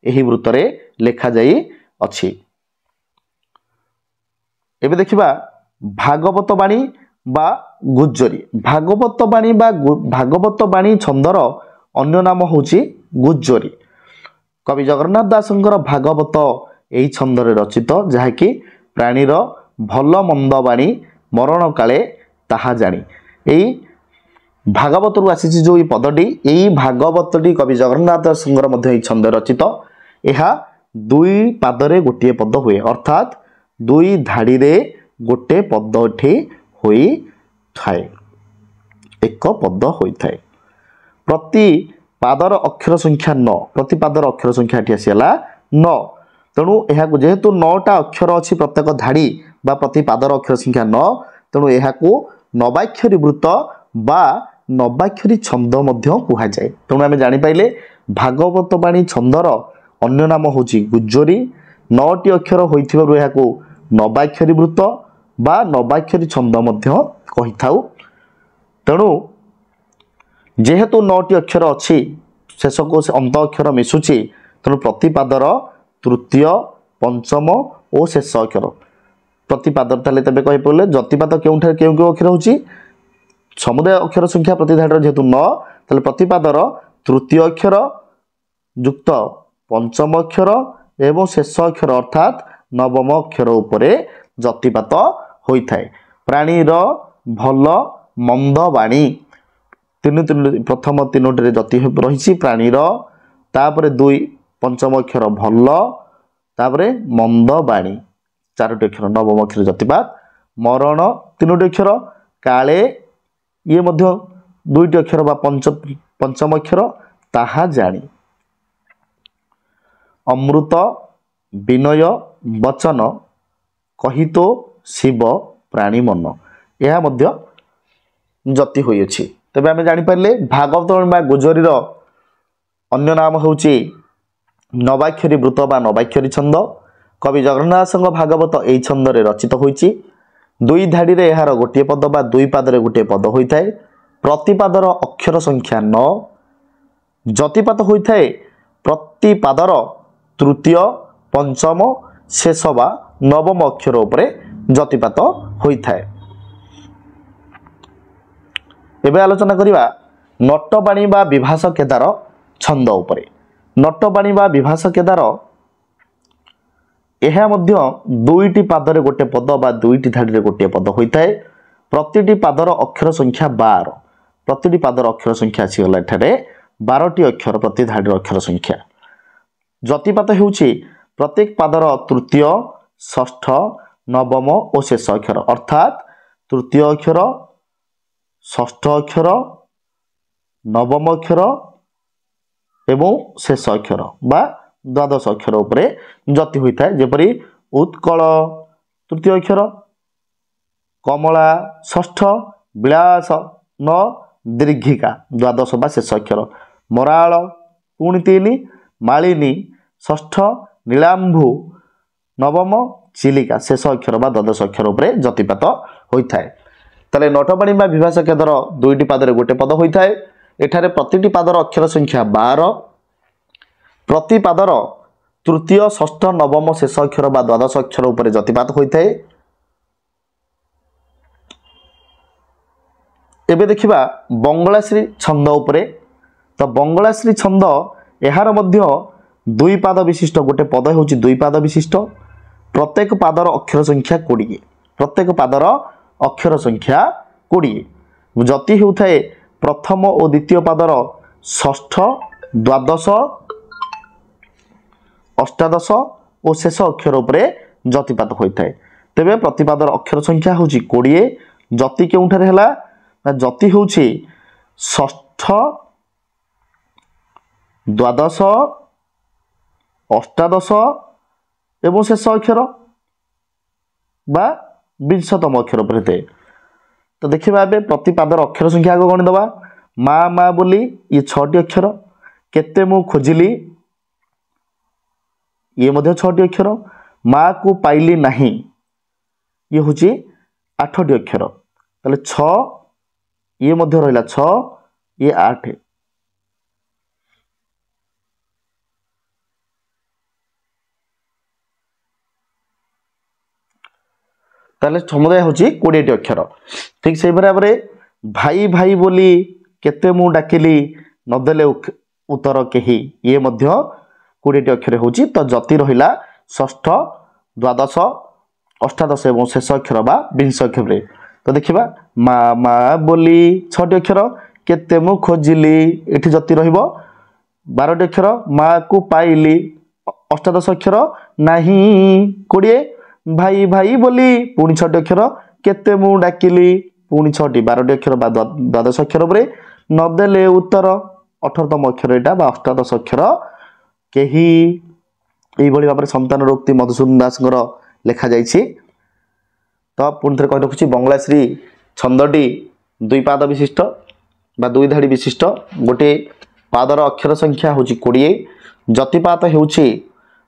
ଏହି ବୃତ୍ତରେ ଲେଖାଯାଇଅଛି। ଏବେ ଦେଖିବା ଭାଗବତ ବାଣୀ ବା ଗୁଜ୍ଜରୀ। ଭାଗବତ ବାଣୀ ବା ଭାଗବତ ବାଣୀ ଛନ୍ଦର ଅନ୍ୟ ନାମ ହେଉଛି ଗୁଜ୍ଜରୀ। କବି ଜଗନ୍ନାଥ ଦାସଙ୍କର ଭାଗବତ ଏହି ଛନ୍ଦରେ ରଚିତ, ଯାହାକି ପ୍ରାଣୀର ଭଲ ମନ୍ଦ ବାଣୀ ମରଣ କାଳେ ତାହା ଜାଣି। ଏଇ ଭାଗବତରୁ ଆସିଛି ଯେଉଁ ଏଇ ପଦଟି, ଏଇ ଭାଗବତଟି କବି ଜଗନ୍ନାଥ ଦାସଙ୍କର ମଧ୍ୟ ଏହି ଛନ୍ଦ ରଚିତ। ଏହା 2 ପାଦରେ ଗୋଟିଏ ପଦ ହୁଏ, ଅର୍ଥାତ୍ 2 ଧାଡ଼ିରେ ଗୋଟେ ପଦ ଏଠି ହୋଇଥାଏ, ଏକ ପଦ ହୋଇଥାଏ। ପ୍ରତି ପାଦର ଅକ୍ଷର ସଂଖ୍ୟା 9, ପ୍ରତି ପାଦର ଅକ୍ଷର ସଂଖ୍ୟା ଏଠି ଆସିଗଲା 9। ତେଣୁ ଏହାକୁ ଯେହେତୁ 9ଟା ଅକ୍ଷର ଅଛି ପ୍ରତ୍ୟେକ ଧାଡ଼ି ବା ପ୍ରତି ପାଦର ଅକ୍ଷର ସଂଖ୍ୟା 9, ତେଣୁ ଏହାକୁ ନବାକ୍ଷରୀ ବୃତ୍ତ ବା ନବାକ୍ଷରୀ ଛନ୍ଦ ମଧ୍ୟ କୁହାଯାଏ। ତେଣୁ ଆମେ ଜାଣିପାରିଲେ ଭାଗବତ ବାଣୀ ଛନ୍ଦର ଅନ୍ୟ ନାମ ହେଉଛି ଗୁଜ୍ଜରୀ। 9ଟି ଅକ୍ଷର ହୋଇଥିବାରୁ ଏହାକୁ ନବାକ୍ଷରୀ ବୃତ୍ତ ବା ନବାକ୍ଷରୀ ଛନ୍ଦ ମଧ୍ୟ କହିଥାଉ। ତେଣୁ ଯେହେତୁ 9ଟି ଅକ୍ଷର ଅଛି, ଶେଷକୁ ସେ ଅନ୍ତ ଅକ୍ଷର ମିଶୁଛି, ତେଣୁ ପ୍ରତିପାଦର ତୃତୀୟ, ପଞ୍ଚମ ଓ ଶେଷ ଅକ୍ଷର ପ୍ରତିପାଦର। ତାହେଲେ ତେବେ କହିପାରିଲେ ଯତିପାତ କେଉଁଠାରେ କେଉଁ କେଉଁ ଅକ୍ଷର ହେଉଛି? ସମୁଦାୟ ଅକ୍ଷର ସଂଖ୍ୟା ପ୍ରତି ଧାଡ଼ିର ଯେହେତୁ 9, ତାହେଲେ ପ୍ରତିପାଦର ତୃତୀୟ ଅକ୍ଷର ଯୁକ୍ତ ପଞ୍ଚମ ଅକ୍ଷର ଏବଂ ଶେଷ ଅକ୍ଷର ଅର୍ଥାତ୍ ନବମ ଅକ୍ଷର ଉପରେ ଯତିପାତ ହୋଇଥାଏ। ପ୍ରାଣୀର ଭଲ ମନ୍ଦ ବାଣୀ ତିନି ତିନି, ପ୍ରଥମ 3ଟିରେ ଯତି ରହିଛି ପ୍ରାଣୀର, ତାପରେ 2 ପଞ୍ଚମ ଅକ୍ଷର ଭଲ, ତାପରେ ମନ୍ଦ ବାଣୀ 4ଟି ଅକ୍ଷର ନବମ ଅକ୍ଷର ଯତିପାତ, ମରଣ 3ଟି ଅକ୍ଷର, କାଳେ ଇଏ ମଧ୍ୟ 2ଟି ଅକ୍ଷର ବା ପଞ୍ଚମ ଅକ୍ଷର, ତାହା ଜାଣି। ଅମୃତ ବିନୟ ବଚନ କହିତ ଶିବ ପ୍ରାଣୀ ମନ, ଏହା ମଧ୍ୟ ଯତି ହୋଇଅଛି। ତେବେ ଆମେ ଜାଣିପାରିଲେ ଭାଗବତ ବା ଗୁଜରୀର ଅନ୍ୟ ନାମ ହେଉଛି ନବାକ୍ଷରୀ ବୃତ୍ତ ବା ନବାକ୍ଷରୀ ଛନ୍ଦ। କବି ଜଗନ୍ନାଥଙ୍କ ଭାଗବତ ଏହି ଛନ୍ଦରେ ରଚିତ ହୋଇଛି। 2 ଧାଡ଼ିରେ ଏହାର ଗୋଟିଏ ପଦ ବା 2 ପାଦରେ ଗୋଟିଏ ପଦ ହୋଇଥାଏ। ପ୍ରତିପାଦର ଅକ୍ଷର ସଂଖ୍ୟା 9। ଯତିପାତ ହୋଇଥାଏ ପ୍ରତି ପାଦର ତୃତୀୟ, ପଞ୍ଚମ, ଶେଷ ବା ନବମ ଅକ୍ଷର ଉପରେ ଯତିପାତ ହୋଇଥାଏ। ଏବେ ଆଲୋଚନା କରିବା ନଟବାଣୀ ବା ବିଭାସ କେଦାର ଛନ୍ଦ ଉପରେ। ନଟବାଣୀ ବା ବିଭାସ କେଦାର ଏହା ମଧ୍ୟ 2ଟି ପାଦରେ ଗୋଟେ ପଦ ବା 2ଟି ଧାଡ଼ିରେ ଗୋଟିଏ ପଦ ହୋଇଥାଏ। ପ୍ରତିଟି ପାଦର ଅକ୍ଷର ସଂଖ୍ୟା 12। ପ୍ରତିଟି ପାଦର ଅକ୍ଷର ସଂଖ୍ୟା ଆସିଗଲା ଏଠାରେ 12ଟି ଅକ୍ଷର ପ୍ରତି ଧାଡ଼ିର ଅକ୍ଷର ସଂଖ୍ୟା। ଯତିପାତ ହେଉଛି ପ୍ରତ୍ୟେକ ପାଦର ତୃତୀୟ, ଷଷ୍ଠ, ନବମ ଓ ଶେଷ ଅକ୍ଷର, ଅର୍ଥାତ୍ ତୃତୀୟ ଅକ୍ଷର, ଷଷ୍ଠ ଅକ୍ଷର, ନବମ ଅକ୍ଷର ଏବଂ ଶେଷ ଅକ୍ଷର ବା ଦ୍ୱାଦଶ ଅକ୍ଷର ଉପରେ ଯତି ହୋଇଥାଏ। ଯେପରି ଉତ୍କଳ ତୃତୀୟ ଅକ୍ଷର, କମଳା ଷଷ୍ଠ, ବିଳାସ 9, ଦୀର୍ଘିକା ଦ୍ୱାଦଶ ବା ଶେଷ ଅକ୍ଷର, ମରାଳ ପୁଣି 3, ମାଳିନୀ ଷଷ୍ଠ, ନୀଳାମ୍ଭୁ ନବମ, ଚିଲିକା ଶେଷ ଅକ୍ଷର ବା ଦ୍ୱାଦଶ ଅକ୍ଷର ଉପରେ ଯତିପାତ ହୋଇଥାଏ। ତାହେଲେ ନଟବାଣୀ ବା ବିଭାସକେଦର 2ଟି ପାଦରେ ଗୋଟେ ପଦ ହୋଇଥାଏ। ଏଠାରେ ପ୍ରତିଟି ପାଦର ଅକ୍ଷର ସଂଖ୍ୟା 12। ପ୍ରତି ପାଦର ତୃତୀୟ, ଷଷ୍ଠ, ନବମ, ଶେଷ ଅକ୍ଷର ବା ଦ୍ୱାଦଶ ଅକ୍ଷର ଉପରେ ଯତିପାତ ହୋଇଥାଏ। ଏବେ ଦେଖିବା ବଙ୍ଗଳାଶ୍ରୀ ଛନ୍ଦ ଉପରେ। ତ ବଙ୍ଗଳାଶ୍ରୀ ଛନ୍ଦ ଏହାର ମଧ୍ୟ 2 ପାଦ ବିଶିଷ୍ଟ ଗୋଟେ ପଦ ହେଉଛି 2 ପାଦ ବିଶିଷ୍ଟ। ପ୍ରତ୍ୟେକ ପାଦର ଅକ୍ଷର ସଂଖ୍ୟା 20। ପ୍ରତ୍ୟେକ ପାଦର ଅକ୍ଷର ସଂଖ୍ୟା 20। ଯତି ହେଉଥାଏ ପ୍ରଥମ ଓ ଦ୍ୱିତୀୟ ପାଦର ଷଷ୍ଠ, ଦ୍ୱାଦଶ, ଅଷ୍ଟାଦଶ ଓ ଶେଷ ଅକ୍ଷର ଉପରେ ଯତିପାତ ହୋଇଥାଏ। ତେବେ ପ୍ରତିପାଦର ଅକ୍ଷର ସଂଖ୍ୟା ହେଉଛି 20। ଯତି କେଉଁଠାରେ ହେଲା ନା ଯତି ହେଉଛି ଷଷ୍ଠ, ଦ୍ୱାଦଶ, ଅଷ୍ଟାଦଶ ଏବଂ ଶେଷ ଅକ୍ଷର ବା ବିଂଶତମ ଅକ୍ଷର ଉପରେ ହୋଇଥାଏ। ତ ଦେଖିବା ଏବେ ପ୍ରତି ପାଦର ଅକ୍ଷର ସଂଖ୍ୟା ଆଗ ଗଣିଦେବା। ମା ମା ବୋଲି ଇଏ 6ଟି ଅକ୍ଷର, କେତେ ମୁଁ ଖୋଜିଲି ଇଏ ମଧ୍ୟ 6ଟି ଅକ୍ଷର, ମାକୁ ପାଇଲି ନାହିଁ ଇଏ ହେଉଛି 8ଟି ଅକ୍ଷର, ତାହେଲେ 6 ଇଏ ମଧ୍ୟ ରହିଲା 6, ଇଏ 8। ତାହେଲେ ସମୁଦାୟ ହେଉଛି 20ଟି ଅକ୍ଷର। ଠିକ୍ ସେହିପରି ଭାବରେ ଭାଇ ଭାଇ ବୋଲି କେତେ ମୁଁ ଡାକିଲି ନଦେଲେ ଉତ୍ତର କେହି, ଇଏ ମଧ୍ୟ 20ଟି ଅକ୍ଷର ହେଉଛି। ତ ଯତି ରହିଲା ଷଷ୍ଠ, ଦ୍ୱାଦଶ, ଅଷ୍ଟାଦଶ ଏବଂ ଶେଷ ଅକ୍ଷର ବା ବିଂଶ ଅକ୍ଷରରେ। ତ ଦେଖିବା ମା ମା ବୋଲି 6ଟି ଅକ୍ଷର, କେତେ ମୁଁ ଖୋଜିଲି ଏଠି ଯତି ରହିବ 12ଟି ଅକ୍ଷର, ମାକୁ ପାଇଲି ଅଷ୍ଟାଦଶ ଅକ୍ଷର, ନାହିଁ 20, ଭାଇ ଭାଇ ବୋଲି ପୁଣି 6ଟି ଅକ୍ଷର, କେତେ ମୁଁ ଡାକିଲି ପୁଣି 6ଟି, 12ଟି ଅକ୍ଷର ବା ଦ୍ୱାଦଶ ଅକ୍ଷର ଉପରେ ନଦେଲେ ଉତ୍ତର 18ତମ ଅକ୍ଷର ଏଇଟା ବା ଅଷ୍ଟାଦଶ ଅକ୍ଷର କେହି। ଏଇଭଳି ଭାବରେ ସନ୍ତାନ ରୋକ୍ତି ମଧୁସୂଦନ ଦାସଙ୍କର ଲେଖାଯାଇଛି। ତ ପୁଣି ଥରେ କହି ରଖୁଛି, ବଙ୍ଗଳାଶ୍ରୀ ଛନ୍ଦଟି 2 ପାଦ ବିଶିଷ୍ଟ ବା 2 ଧାଡ଼ି ବିଶିଷ୍ଟ। ଗୋଟିଏ ପାଦର ଅକ୍ଷର ସଂଖ୍ୟା ହେଉଛି 20। ଯତିପାତ ହେଉଛି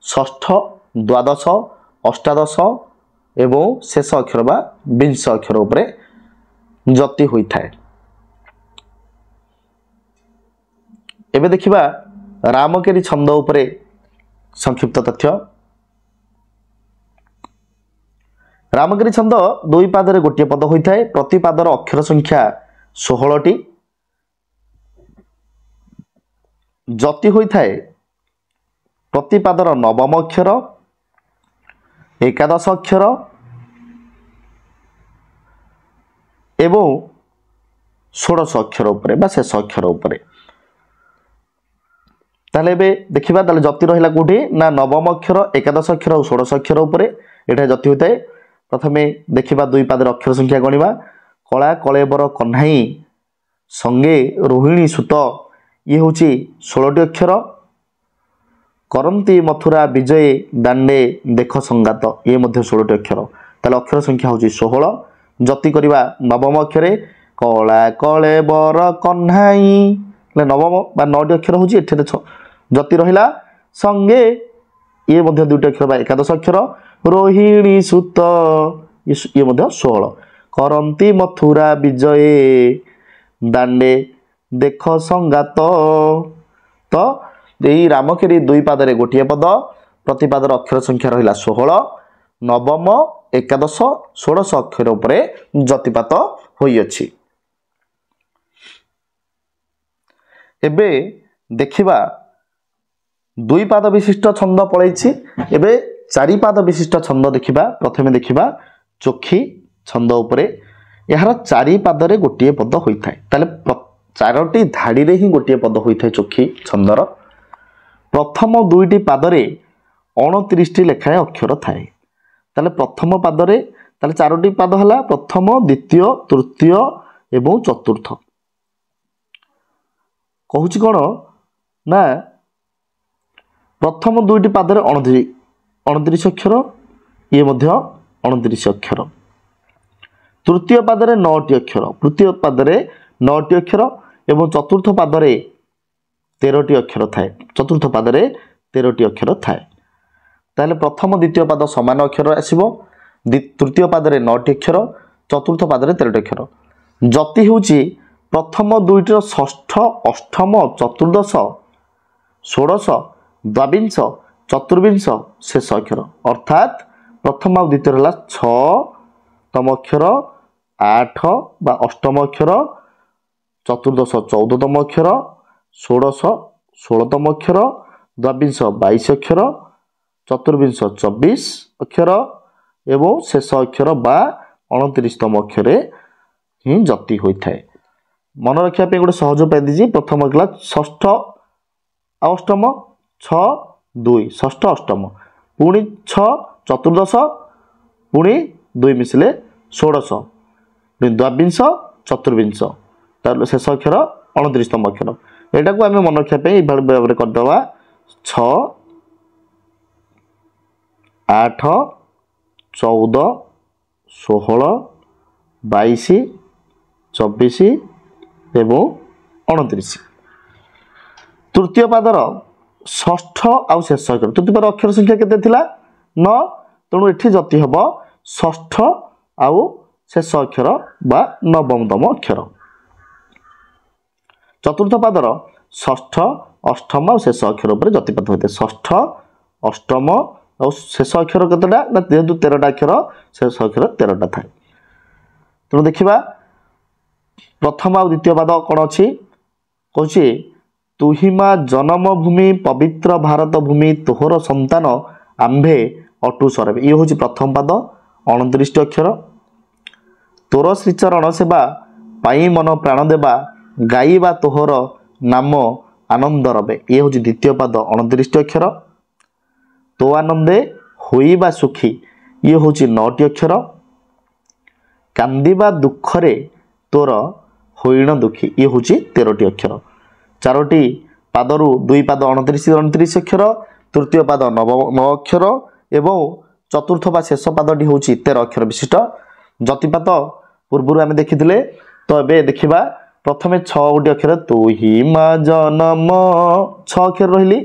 ଷଷ୍ଠ, ଦ୍ୱାଦଶ, ଅଷ୍ଟାଦଶ ଏବଂ ଶେଷ ଅକ୍ଷର ବା ବିଂଶ ଅକ୍ଷର ଉପରେ ଯତି ହୋଇଥାଏ। ଏବେ ଦେଖିବା ରାମକେରି ଛନ୍ଦ ଉପରେ ସଂକ୍ଷିପ୍ତ ତଥ୍ୟ। ରାମକେରି ଛନ୍ଦ 2 ପାଦରେ ଗୋଟିଏ ପଦ ହୋଇଥାଏ। ପ୍ରତି ପାଦର ଅକ୍ଷର ସଂଖ୍ୟା 16ଟି। ଯତି ହୋଇଥାଏ ପ୍ରତି ପାଦର ନବମ ଅକ୍ଷର, ଏକାଦଶ ଅକ୍ଷର ଏବଂ ଷୋଡ଼ଶ ଅକ୍ଷର ଉପରେ ବା ଶେଷ ଅକ୍ଷର ଉପରେ। ତାହେଲେ ଏବେ ଦେଖିବା, ତାହେଲେ ଯତି ରହିଲା କୋଉଠି ନା ନବମ ଅକ୍ଷର, ଏକାଦଶ ଅକ୍ଷର ଓ ଷୋଡ଼ଶ ଅକ୍ଷର ଉପରେ ଏଠାରେ ଯତି ହୋଇଥାଏ। ପ୍ରଥମେ ଦେଖିବା 2 ପାଦର ଅକ୍ଷର ସଂଖ୍ୟା ଗଣିବା। କଳା କଳେବର କହ୍ନାଇ ସଙ୍ଗେ ରୋହିଣୀ ସୁତ, ଇଏ ହେଉଛି 16ଟି ଅକ୍ଷର। କରନ୍ତି ମଥୁରା ବିଜୟ ଦାଣ୍ଡେ ଦେଖ ସଙ୍ଗାତ, ଇଏ ମଧ୍ୟ 16ଟି ଅକ୍ଷର। ତାହେଲେ ଅକ୍ଷର ସଂଖ୍ୟା ହେଉଛି 16। ଯତି କରିବା ନବମ ଅକ୍ଷରେ, କଳା କଳେବର କହ୍ନାଇ, ହେଲେ ନବମ ବା 9ଟି ଅକ୍ଷର ହେଉଛି ଏଠାରେ ଯତି ରହିଲା ସଙ୍ଗେ, ଇଏ ମଧ୍ୟ 2ଟି ଅକ୍ଷର ବା ଏକାଦଶ ଅକ୍ଷର, ରୋହିଣୀ ସୁତ, ଇଏ ମଧ୍ୟ 16। କରନ୍ତି ମଥୁରା ବିଜୟ ଦାଣ୍ଡେ ଦେଖ ସଙ୍ଗାତ। ତ ଏଇ ରାମକେରି 2 ପାଦରେ ଗୋଟିଏ ପଦ, ପ୍ରତି ପାଦର ଅକ୍ଷର ସଂଖ୍ୟା ରହିଲା 16। ନବମ, ଏକାଦଶ, ଷୋଡ଼ଶ ଅକ୍ଷର ଉପରେ ଯତିପାତ ହୋଇଅଛି। ଏବେ ଦେଖିବା 2 ପାଦ ବିଶିଷ୍ଟ ଛନ୍ଦ ପଳେଇଛି, ଏବେ 4 ପାଦ ବିଶିଷ୍ଟ ଛନ୍ଦ ଦେଖିବା। ପ୍ରଥମେ ଦେଖିବା ଚୋଖୀ ଛନ୍ଦ ଉପରେ। ଏହାର 4 ପାଦରେ ଗୋଟିଏ ପଦ ହୋଇଥାଏ। ତାହେଲେ 4ଟି ଧାଡ଼ିରେ ହିଁ ଗୋଟିଏ ପଦ ହୋଇଥାଏ ଚୋଖୀ ଛନ୍ଦର। ପ୍ରଥମ 2ଟି ପାଦରେ 29ଟି ଲେଖାଏଁ ଅକ୍ଷର ଥାଏ। ତାହେଲେ ପ୍ରଥମ ପାଦରେ, ତାହେଲେ 4ଟି ପାଦ ହେଲା ପ୍ରଥମ, ଦ୍ୱିତୀୟ, ତୃତୀୟ ଏବଂ ଚତୁର୍ଥ। କହୁଛି କ'ଣ ନା ପ୍ରଥମ 2ଟି ପାଦରେ 29 ଅକ୍ଷର, ଇଏ ମଧ୍ୟ 29 ଅକ୍ଷର। ତୃତୀୟ ପାଦରେ 9ଟି ଅକ୍ଷର, ତୃତୀୟ ପାଦରେ 9ଟି ଅକ୍ଷର ଏବଂ ଚତୁର୍ଥ ପାଦରେ 13ଟି ଅକ୍ଷର ଥାଏ। ଚତୁର୍ଥ ପାଦରେ 13ଟି ଅକ୍ଷର ଥାଏ। ତାହେଲେ ପ୍ରଥମ ଦ୍ୱିତୀୟ ପାଦ ସମାନ ଅକ୍ଷର ଆସିବ, ତୃତୀୟ ପାଦରେ 9ଟି ଅକ୍ଷର, ଚତୁର୍ଥ ପାଦରେ 13ଟି ଅକ୍ଷର। ଯତି ହେଉଛି ପ୍ରଥମ ଦୁଇଟିର ଷଷ୍ଠ, ଅଷ୍ଟମ, ଚତୁର୍ଦ୍ଦଶ, ଷୋଡ଼ଶ, ଦ୍ୱାବିଂଶ, ଚତୁର୍ବିଂଶ, ଶେଷ ଅକ୍ଷର। ଅର୍ଥାତ୍ ପ୍ରଥମ ଆଉ ଦ୍ୱିତୀୟ ହେଲା 6ତମ ଅକ୍ଷର, 8 ବା ଅଷ୍ଟମ ଅକ୍ଷର, ଚତୁର୍ଦ୍ଦଶ 14ତମ ଅକ୍ଷର, ଷୋଡ଼ଶ 16ତମ ଅକ୍ଷର, ଦ୍ୱାବିଂଶ 22 ଅକ୍ଷର, ଚତୁର୍ବିଂଶ 24 ଅକ୍ଷର ଏବଂ ଶେଷ ଅକ୍ଷର ବା 29ତମ ଅକ୍ଷରେ ହିଁ ଯତି ହୋଇଥାଏ। ମନେ ରଖିବା ପାଇଁ ଗୋଟେ ସହଜ ଉପାୟ ଦେଇଛି। ପ୍ରଥମ ହେଲା ଷଷ୍ଠ ଆଉ ଅଷ୍ଟମ, 6 2, ଷଷ୍ଠ ଅଷ୍ଟମ, ପୁଣି 6 ଚତୁର୍ଦ୍ଦଶ, ପୁଣି 2 ମିଶିଲେ ଷୋଡ଼ଶ, ପୁଣି ଦ୍ୱାବିଂଶ ଚତୁର୍ବିଂଶ, ତାର ଶେଷ ଅକ୍ଷର 29ତମ ଅକ୍ଷର। ଏଇଟାକୁ ଆମେ ମନେ ରଖିବା ପାଇଁ ଏଇଭଳି ଭାବରେ କରିଦେବା। 6 8 14 16 22 24 ଏବଂ 29। ତୃତୀୟ ପାଦର ଷଷ୍ଠ ଆଉ ଶେଷ ଅକ୍ଷର, ତୃତୀୟ ପାଦର ଅକ୍ଷର ସଂଖ୍ୟା କେତେ ଥିଲା? 9। ତେଣୁ ଏଠି ଯତି ହେବ ଷଷ୍ଠ ଆଉ ଶେଷ ଅକ୍ଷର ବା ନବମତମ ଅକ୍ଷର। ଚତୁର୍ଥ ପାଦର ଷଷ୍ଠ, ଅଷ୍ଟମ ଆଉ ଶେଷ ଅକ୍ଷର ଉପରେ ଯତିପାତ ହୋଇଥାଏ। ଷଷ୍ଠ, ଅଷ୍ଟମ ଆଉ ଶେଷ ଅକ୍ଷର କେତେଟା ନା ଯେହେତୁ 13ଟା ଅକ୍ଷର, ଶେଷ ଅକ୍ଷର 13ଟା ଥାଏ। ତେଣୁ ଦେଖିବା ପ୍ରଥମ ଆଉ ଦ୍ୱିତୀୟ ପାଦ କ'ଣ ଅଛି। କହୁଛି ତୁହିମା ଜନ୍ମଭୂମି ପବିତ୍ର ଭାରତ ଭୂମି ତୋହର ସନ୍ତାନ ଆମ୍ଭେ ଅଟୁ ସରବେ। ଇଏ ହେଉଛି ପ୍ରଥମ ପାଦ, 29ଟି ଅକ୍ଷର। ତୋର ଶ୍ରୀଚରଣ ସେବା ପାଇଁ ମନ ପ୍ରାଣ ଦେବା ଗାଇବା ତୋହର ନାମ ଆନନ୍ଦ ରବେ। ଇଏ ହେଉଛି ଦ୍ୱିତୀୟ ପାଦ, 29ଟି ଅକ୍ଷର। ତୋ ଆନନ୍ଦେ ହୋଇବା ସୁଖୀ, ଇଏ ହେଉଛି 9ଟି ଅକ୍ଷର। କାନ୍ଦିବା ଦୁଃଖରେ ତୋର ହୋଇଣ ଦୁଃଖୀ, ଇଏ ହେଉଛି 13ଟି ଅକ୍ଷର। ଚାରୋଟି ପାଦରୁ ଦୁଇ ପାଦ 29 29 ଅକ୍ଷର, ତୃତୀୟ ପାଦ 9 ଅକ୍ଷର ଏବଂ ଚତୁର୍ଥ ବା ଶେଷ ପାଦଟି ହେଉଛି 13 ଅକ୍ଷର ବିଶିଷ୍ଟ। ଯତିପାତ ପୂର୍ବରୁ ଆମେ ଦେଖିଥିଲେ, ତ ଏବେ ଦେଖିବା। ପ୍ରଥମେ 6 ଗୋଟି ଅକ୍ଷର, ତୁହି ମା ଜନମ 6 ଅକ୍ଷର ରହିଲି,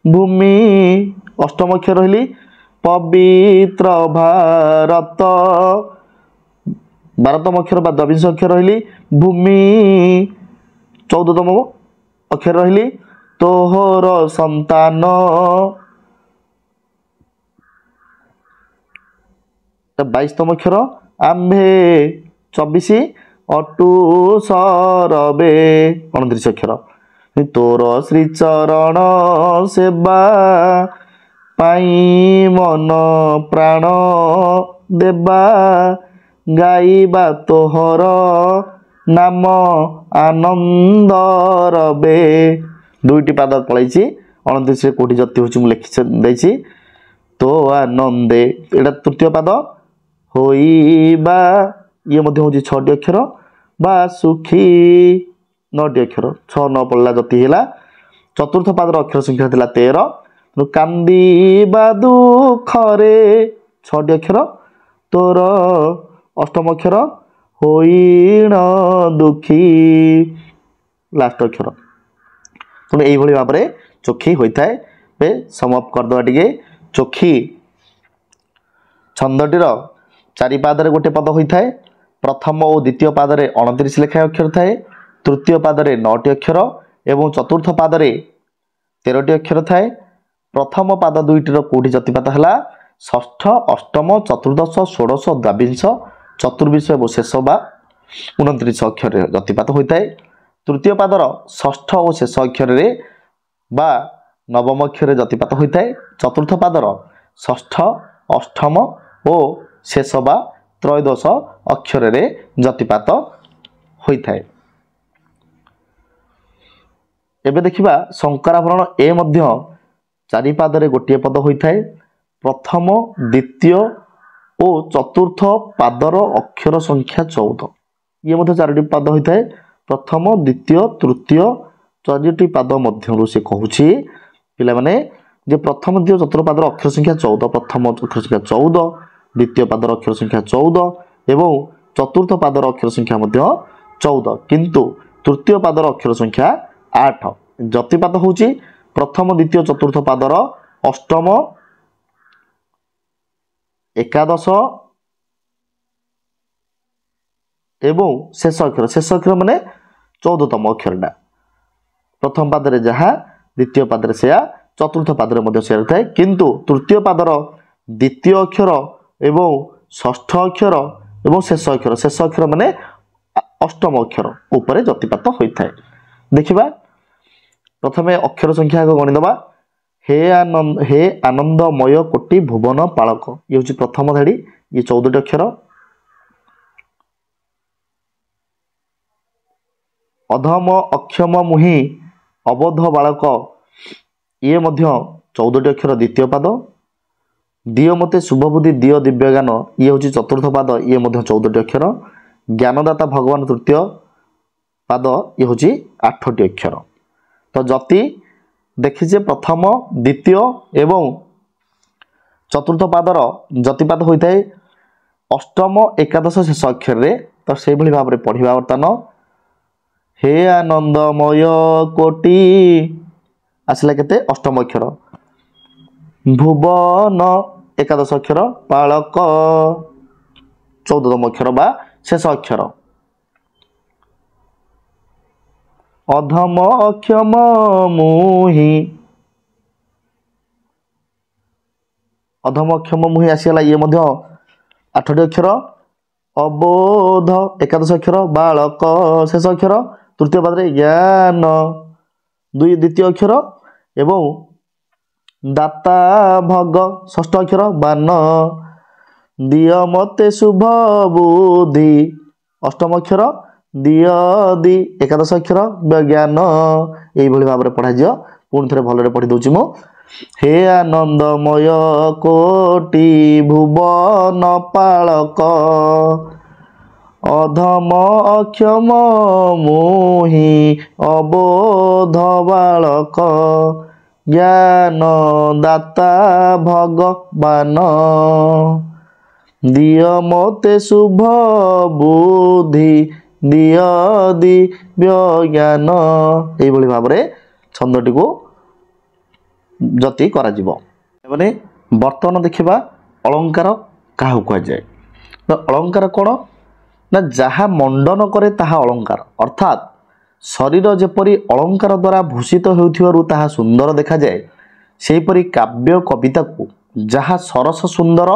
ଭୂମି ଅଷ୍ଟମ ଅକ୍ଷର ରହିଲି, ପବିତ୍ର ଭାରତ 12ତମ ଅକ୍ଷର ବା ଦ୍ୱାବିଂଶ ଅକ୍ଷର ରହିଲି, ଭୂମି 14ତମ ଅକ୍ଷର ରହିଲି, ତୋହର ସନ୍ତାନ 22ତମ ଅକ୍ଷର, ଆମ୍ଭେ 24, ଅଟୁ ସରବେ 29 ଅକ୍ଷର। ତୋର ଶ୍ରୀଚରଣ ସେବା ପାଇଁ ମନ ପ୍ରାଣ ଦେବା ଗାଇବା ତୋହର ନାମ ଆନନ୍ଦ ରବେ। ଦୁଇଟି ପାଦ ପଳେଇଛି। 29ରେ କୋଉଠି ଯତି ହେଉଛି ମୁଁ ଲେଖି ଦେଇଛି। ତୋ ଆନନ୍ଦେ, ଏଇଟା ତୃତୀୟ ପାଦ, ହୋଇବା ଇଏ ମଧ୍ୟ ହେଉଛି 6ଟି ଅକ୍ଷର, ବା ସୁଖୀ 9ଟି ଅକ୍ଷର, 6 9 ପଡ଼ିଲା ଯତି ହେଲା। ଚତୁର୍ଥ ପାଦର ଅକ୍ଷର ସଂଖ୍ୟା ଥିଲା 13। ତେଣୁ କାନ୍ଦିବା ଦୁଃଖରେ 6ଟି ଅକ୍ଷର, ତୋର ଅଷ୍ଟମ ଅକ୍ଷର, ହୋଇଣ ଦୁଃଖୀ ଲାଷ୍ଟ ଅକ୍ଷର। ତେଣୁ ଏଇଭଳି ଭାବରେ ଚୋଖି ହୋଇଥାଏ। ଏବେ ସମାପ୍ତ କରିଦେବା ଟିକେ। ଚୋଖି ଛନ୍ଦଟିର ଚାରି ପାଦରେ ଗୋଟେ ପଦ ହୋଇଥାଏ। ପ୍ରଥମ ଓ ଦ୍ୱିତୀୟ ପାଦରେ 29 ଲେଖାଏଁ ଅକ୍ଷର ଥାଏ, ତୃତୀୟ ପାଦରେ 9ଟି ଅକ୍ଷର ଏବଂ ଚତୁର୍ଥ ପାଦରେ 13ଟି ଅକ୍ଷର ଥାଏ। ପ୍ରଥମ ପାଦ ଦୁଇଟିର କୋଉଠି ଯତିପାତ ହେଲା? ଷଷ୍ଠ, ଅଷ୍ଟମ, ଚତୁର୍ଦ୍ଦଶ, ଷୋଡ଼ଶ, ଦ୍ୱାବିଂଶ, ଚତୁର୍ବିଂଶ ଏବଂ ଶେଷ ବା 29 ଅକ୍ଷରରେ ଯତିପାତ ହୋଇଥାଏ। ତୃତୀୟ ପାଦର ଷଷ୍ଠ ଓ ଶେଷ ଅକ୍ଷରରେ ବା ନବମ ଅକ୍ଷରରେ ଯତିପାତ ହୋଇଥାଏ। ଚତୁର୍ଥ ପାଦର ଷଷ୍ଠ, ଅଷ୍ଟମ ଓ ଶେଷ ବା ତ୍ରୟୋଦଶ ଅକ୍ଷରରେ ଯତିପାତ ହୋଇଥାଏ। ଏବେ ଦେଖିବା ଶଙ୍କରାଭରଣ। ଏ ମଧ୍ୟ ଚାରି ପାଦରେ ଗୋଟିଏ ପଦ ହୋଇଥାଏ। ପ୍ରଥମ, ଦ୍ୱିତୀୟ ଓ ଚତୁର୍ଥ ପାଦର ଅକ୍ଷର ସଂଖ୍ୟା 14। ଇଏ ମଧ୍ୟ ଚାରୋଟି ପାଦ ହୋଇଥାଏ। ପ୍ରଥମ, ଦ୍ୱିତୀୟ, ତୃତୀୟ ଚାରୋଟି ପାଦ ମଧ୍ୟରୁ ସେ କହୁଛି ପିଲାମାନେ ଯେ ପ୍ରଥମ, ଦ୍ୱିତୀୟ, ଚତୁର୍ଥ ପାଦର ଅକ୍ଷର ସଂଖ୍ୟା 14। ପ୍ରଥମ ଅକ୍ଷର ସଂଖ୍ୟା 14, ଦ୍ୱିତୀୟ ପାଦର ଅକ୍ଷର ସଂଖ୍ୟା 14 ଏବଂ ଚତୁର୍ଥ ପାଦର ଅକ୍ଷର ସଂଖ୍ୟା ମଧ୍ୟ 14, କିନ୍ତୁ ତୃତୀୟ ପାଦର ଅକ୍ଷର ସଂଖ୍ୟା 8। ଯତିପାତ ହେଉଛି ପ୍ରଥମ, ଦ୍ୱିତୀୟ, ଚତୁର୍ଥ ପାଦର ଅଷ୍ଟମ, ଏକାଦଶ ଏବଂ ଶେଷ ଅକ୍ଷର। ଶେଷ ଅକ୍ଷର ମାନେ 14ତମ ଅକ୍ଷରଟା। ପ୍ରଥମ ପାଦରେ ଯାହା, ଦ୍ୱିତୀୟ ପାଦରେ ସେୟା, ଚତୁର୍ଥ ପାଦରେ ମଧ୍ୟ ସେୟା ଥାଏ, କିନ୍ତୁ ତୃତୀୟ ପାଦର ଦ୍ୱିତୀୟ ଅକ୍ଷର ଏବଂ ଷଷ୍ଠ ଅକ୍ଷର ଏବଂ ଶେଷ ଅକ୍ଷର, ଶେଷ ଅକ୍ଷର ମାନେ ଅଷ୍ଟମ ଅକ୍ଷର ଉପରେ ଯତିପାତ ହୋଇଥାଏ। ଦେଖିବା, ପ୍ରଥମେ ଅକ୍ଷର ସଂଖ୍ୟା ଆଗ ଗଣିଦେବା। ହେ ଆନନ୍ଦ, ହେ ଆନନ୍ଦମୟ କୋଟି ଭୁବନ ପାଳକ, ଇଏ ହେଉଛି ପ୍ରଥମ ଧାଡ଼ି, ଇଏ 14ଟି ଅକ୍ଷର। ଅଧମ ଅକ୍ଷମ ମୁହିଁ ଅବୋଧ ବାଳକ, ଇଏ ମଧ୍ୟ 14ଟି ଅକ୍ଷର, ଦ୍ୱିତୀୟ ପାଦ। ଦିଅ ମୋତେ ଶୁଭବୁଦ୍ଧି ଦିଅ ଦିବ୍ୟଜ୍ଞାନ, ଇଏ ହେଉଛି ଚତୁର୍ଥ ପାଦ, ଇଏ ମଧ୍ୟ 14ଟି ଅକ୍ଷର। ଜ୍ଞାନଦାତା ଭଗବାନ ତୃତୀୟ ପାଦ, ଇଏ ହେଉଛି 8ଟି ଅକ୍ଷର। ତ ଯତି ଦେଖିଛେ ପ୍ରଥମ, ଦ୍ୱିତୀୟ ଏବଂ ଚତୁର୍ଥ ପାଦର ଯତିପାତ ହୋଇଥାଏ ଅଷ୍ଟମ, ଏକାଦଶ, ଶେଷ ଅକ୍ଷରରେ। ତ ସେଇଭଳି ଭାବରେ ପଢ଼ିବା ବର୍ତ୍ତମାନ। ହେ ଆନନ୍ଦମୟ କୋଟି ଆସିଲା କେତେ? ଅଷ୍ଟମ ଅକ୍ଷର। ଭୁବନ ଏକାଦଶ ଅକ୍ଷର, ପାଳକ 14ତମ ଅକ୍ଷର ବା ଶେଷ ଅକ୍ଷର। ଅଧମ ଅକ୍ଷମ ମୁହିଁ, ଅଧମ ଅକ୍ଷମ ମୁହିଁ ଆସିଗଲା, ଇଏ ମଧ୍ୟ 8ଟି ଅକ୍ଷର। ଅବୋଧ ଏକାଦଶ ଅକ୍ଷର, ବାଳକ ଶେଷ ଅକ୍ଷର, ତୃତୀୟ ପାଦରେ ଜ୍ଞାନ ଦୁଇ ଦ୍ୱିତୀୟ ଅକ୍ଷର ଏବଂ ଦାତା ଭଗ ଷଷ୍ଠ ଅକ୍ଷର, ବାନ ଦିଅ ମତେ ଶୁଭ ବୁଦ୍ଧି ଅଷ୍ଟମ ଅକ୍ଷର, ଦିଅ ଦି ଏକାଦଶ ଅକ୍ଷର, ଜ୍ଞାନ। ଏଇଭଳି ଭାବରେ ପଢ଼ାଯିବ। ପୁଣି ଥରେ ଭଲରେ ପଢ଼ି ଦେଉଛି ମୁଁ। ହେ ଆନନ୍ଦମୟ କୋଟି ଭୁବନ ପାଳକ, ଅଧମ ଅକ୍ଷମ ମୁହିଁ ଅବୋଧ ବାଳକ, ଜ୍ଞାନ ଦାତା ଭଗବାନ ଦିଅ ମୋତେ ଶୁଭ ବୁଦ୍ଧି ଦିଅ ଦିବ୍ୟ ଜ୍ଞାନ। ଏଇଭଳି ଭାବରେ ଛନ୍ଦଟିକୁ ଯତି କରାଯିବ। ମାନେ ବର୍ତ୍ତମାନ ଦେଖିବା ଅଳଙ୍କାର କାହାକୁ କୁହାଯାଏ। ତ ଅଳଙ୍କାର କ'ଣ ନା ଯାହା ମଣ୍ଡନ କରେ ତାହା ଅଳଙ୍କାର। ଅର୍ଥାତ୍ ଶରୀର ଯେପରି ଅଳଙ୍କାର ଦ୍ୱାରା ଭୂଷିତ ହେଉଥିବାରୁ ତାହା ସୁନ୍ଦର ଦେଖାଯାଏ, ସେହିପରି କାବ୍ୟ କବିତାକୁ ଯାହା ସରସ ସୁନ୍ଦର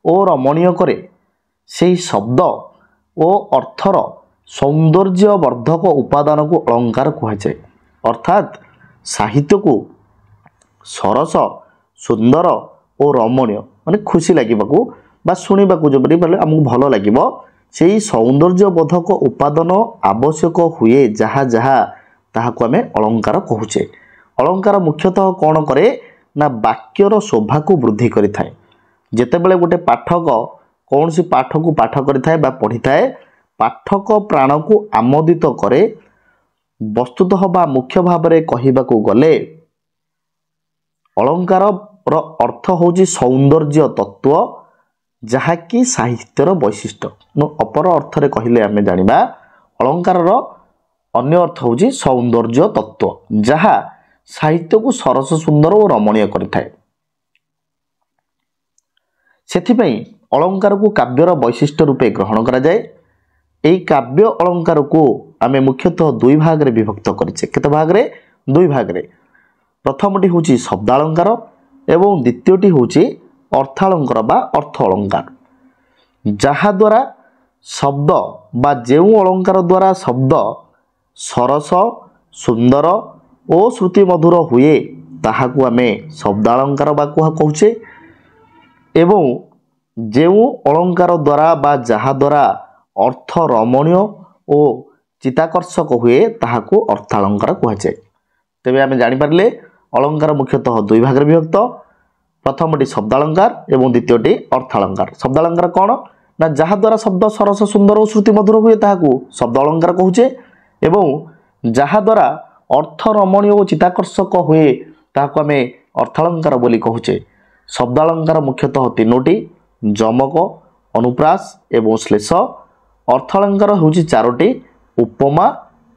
ଓ ରମଣୀୟ କରେ, ସେହି ଶବ୍ଦ ଓ ଅର୍ଥର ସୌନ୍ଦର୍ଯ୍ୟବର୍ଦ୍ଧକ ଉପାଦାନକୁ ଅଳଙ୍କାର କୁହାଯାଏ। ଅର୍ଥାତ୍ ସାହିତ୍ୟକୁ ସରସ ସୁନ୍ଦର ଓ ରମଣୀୟ, ମାନେ ଖୁସି ଲାଗିବାକୁ ବା ଶୁଣିବାକୁ ଯେପରି ବୋଲେ ଆମକୁ ଭଲ ଲାଗିବ, ସେଇ ସୌନ୍ଦର୍ଯ୍ୟବୋଧକ ଉପାଦାନ ଆବଶ୍ୟକ ହୁଏ ଯାହା ଯାହା, ତାହାକୁ ଆମେ ଅଳଙ୍କାର କହୁଛେ। ଅଳଙ୍କାର ମୁଖ୍ୟତଃ କ'ଣ କରେ ନା ବାକ୍ୟର ଶୋଭାକୁ ବୃଦ୍ଧି କରିଥାଏ। ଯେତେବେଳେ ଗୋଟେ ପାଠକ କୌଣସି ପାଠକୁ ପାଠ କରିଥାଏ ବା ପଢ଼ିଥାଏ, ପାଠକ ପ୍ରାଣକୁ ଆମୋଦିତ କରେ। ବସ୍ତୁତଃ ବା ମୁଖ୍ୟ ଭାବରେ କହିବାକୁ ଗଲେ ଅଳଙ୍କାରର ଅର୍ଥ ହେଉଛି ସୌନ୍ଦର୍ଯ୍ୟ ତତ୍ତ୍ୱ, ଯାହାକି ସାହିତ୍ୟର ବୈଶିଷ୍ଟ୍ୟ। ଅପର ଅର୍ଥରେ କହିଲେ ଆମେ ଜାଣିବା ଅଳଙ୍କାରର ଅନ୍ୟ ଅର୍ଥ ହେଉଛି ସୌନ୍ଦର୍ଯ୍ୟ ତତ୍ତ୍ୱ, ଯାହା ସାହିତ୍ୟକୁ ସରସ ସୁନ୍ଦର ଓ ରମଣୀୟ କରିଥାଏ। ସେଥିପାଇଁ ଅଳଙ୍କାରକୁ କାବ୍ୟର ବୈଶିଷ୍ଟ୍ୟ ରୂପେ ଗ୍ରହଣ କରାଯାଏ। ଏହି କାବ୍ୟ ଅଳଙ୍କାରକୁ ଆମେ ମୁଖ୍ୟତଃ ଦୁଇ ଭାଗରେ ବିଭକ୍ତ କରିଛେ। କେତେ ଭାଗରେ? ଦୁଇ ଭାଗରେ। ପ୍ରଥମଟି ହେଉଛି ଶବ୍ଦାଳଙ୍କାର ଏବଂ ଦ୍ୱିତୀୟଟି ହେଉଛି ଅର୍ଥାଳଙ୍କାର ବା ଅର୍ଥ ଅଳଙ୍କାର। ଯାହାଦ୍ୱାରା ଶବ୍ଦ ବା ଯେଉଁ ଅଳଙ୍କାର ଦ୍ୱାରା ଶବ୍ଦ ସରସ ସୁନ୍ଦର ଓ ଶ୍ରୁତିମଧୁର ହୁଏ, ତାହାକୁ ଆମେ ଶବ୍ଦାଳଙ୍କାର ବା କହୁଛେ, ଏବଂ ଯେଉଁ ଅଳଙ୍କାର ଦ୍ୱାରା ବା ଯାହାଦ୍ୱାରା ଅର୍ଥ ରମଣୀୟ ଓ ଚିତାକର୍ଷକ ହୁଏ, ତାହାକୁ ଅର୍ଥାଳଙ୍କାର କୁହାଯାଏ। ତେବେ ଆମେ ଜାଣିପାରିଲେ ଅଳଙ୍କାର ମୁଖ୍ୟତଃ ଦୁଇ ଭାଗରେ ବିଭକ୍ତ। ପ୍ରଥମଟି ଶବ୍ଦାଳଙ୍କାର ଏବଂ ଦ୍ୱିତୀୟଟି ଅର୍ଥାଳଙ୍କାର। ଶବ୍ଦାଳଙ୍କାର କ'ଣ ନା ଯାହାଦ୍ୱାରା ଶବ୍ଦ ସରସ ସୁନ୍ଦର ଓ ଶ୍ରୁତିମଧୁର ହୁଏ, ତାହାକୁ ଶବ୍ଦ ଅଳଙ୍କାର କହୁଛେ, ଏବଂ ଯାହାଦ୍ୱାରା ଅର୍ଥ ରମଣୀୟ ଓ ଚିତାକର୍ଷକ ହୁଏ, ତାହାକୁ ଆମେ ଅର୍ଥାଳଙ୍କାର ବୋଲି କହୁଛେ। ଶବ୍ଦାଳଙ୍କାର ମୁଖ୍ୟତଃ ତିନୋଟି: ଯମକ, ଅନୁପ୍ରାସ ଏବଂ ଶ୍ଲେଷ। ଅର୍ଥ ଅଳଙ୍କାର ହେଉଛି ଚାରୋଟି: ଉପମା,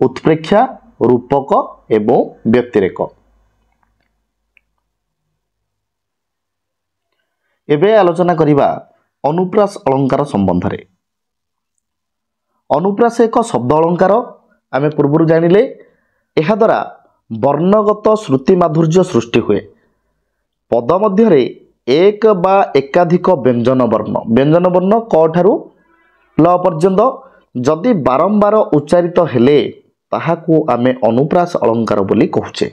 ଉତ୍ପ୍ରେକ୍ଷା, ରୂପକ ଏବଂ ବ୍ୟତିରେକ। ଏବେ ଆଲୋଚନା କରିବା ଅନୁପ୍ରାସ ଅଳଙ୍କାର ସମ୍ବନ୍ଧରେ। ଅନୁପ୍ରାସ ଏକ ଶବ୍ଦ ଅଳଙ୍କାର, ଆମେ ପୂର୍ବରୁ ଜାଣିଲେ। ଏହାଦ୍ୱାରା ବର୍ଣ୍ଣଗତ ଶ୍ରୁତି ମାଧୁର୍ଯ୍ୟ ସୃଷ୍ଟି ହୁଏ। ପଦ ମଧ୍ୟରେ ଏକ ବା ଏକାଧିକ ବ୍ୟଞ୍ଜନ ବର୍ଣ୍ଣ, ବ୍ୟଞ୍ଜନ ବର୍ଣ୍ଣ କ ଠାରୁ ଲ ପର୍ଯ୍ୟନ୍ତ ଯଦି ବାରମ୍ବାର ଉଚ୍ଚାରିତ ହେଲେ ତାହାକୁ ଆମେ ଅନୁପ୍ରାସ ଅଳଙ୍କାର ବୋଲି କହୁଛେ।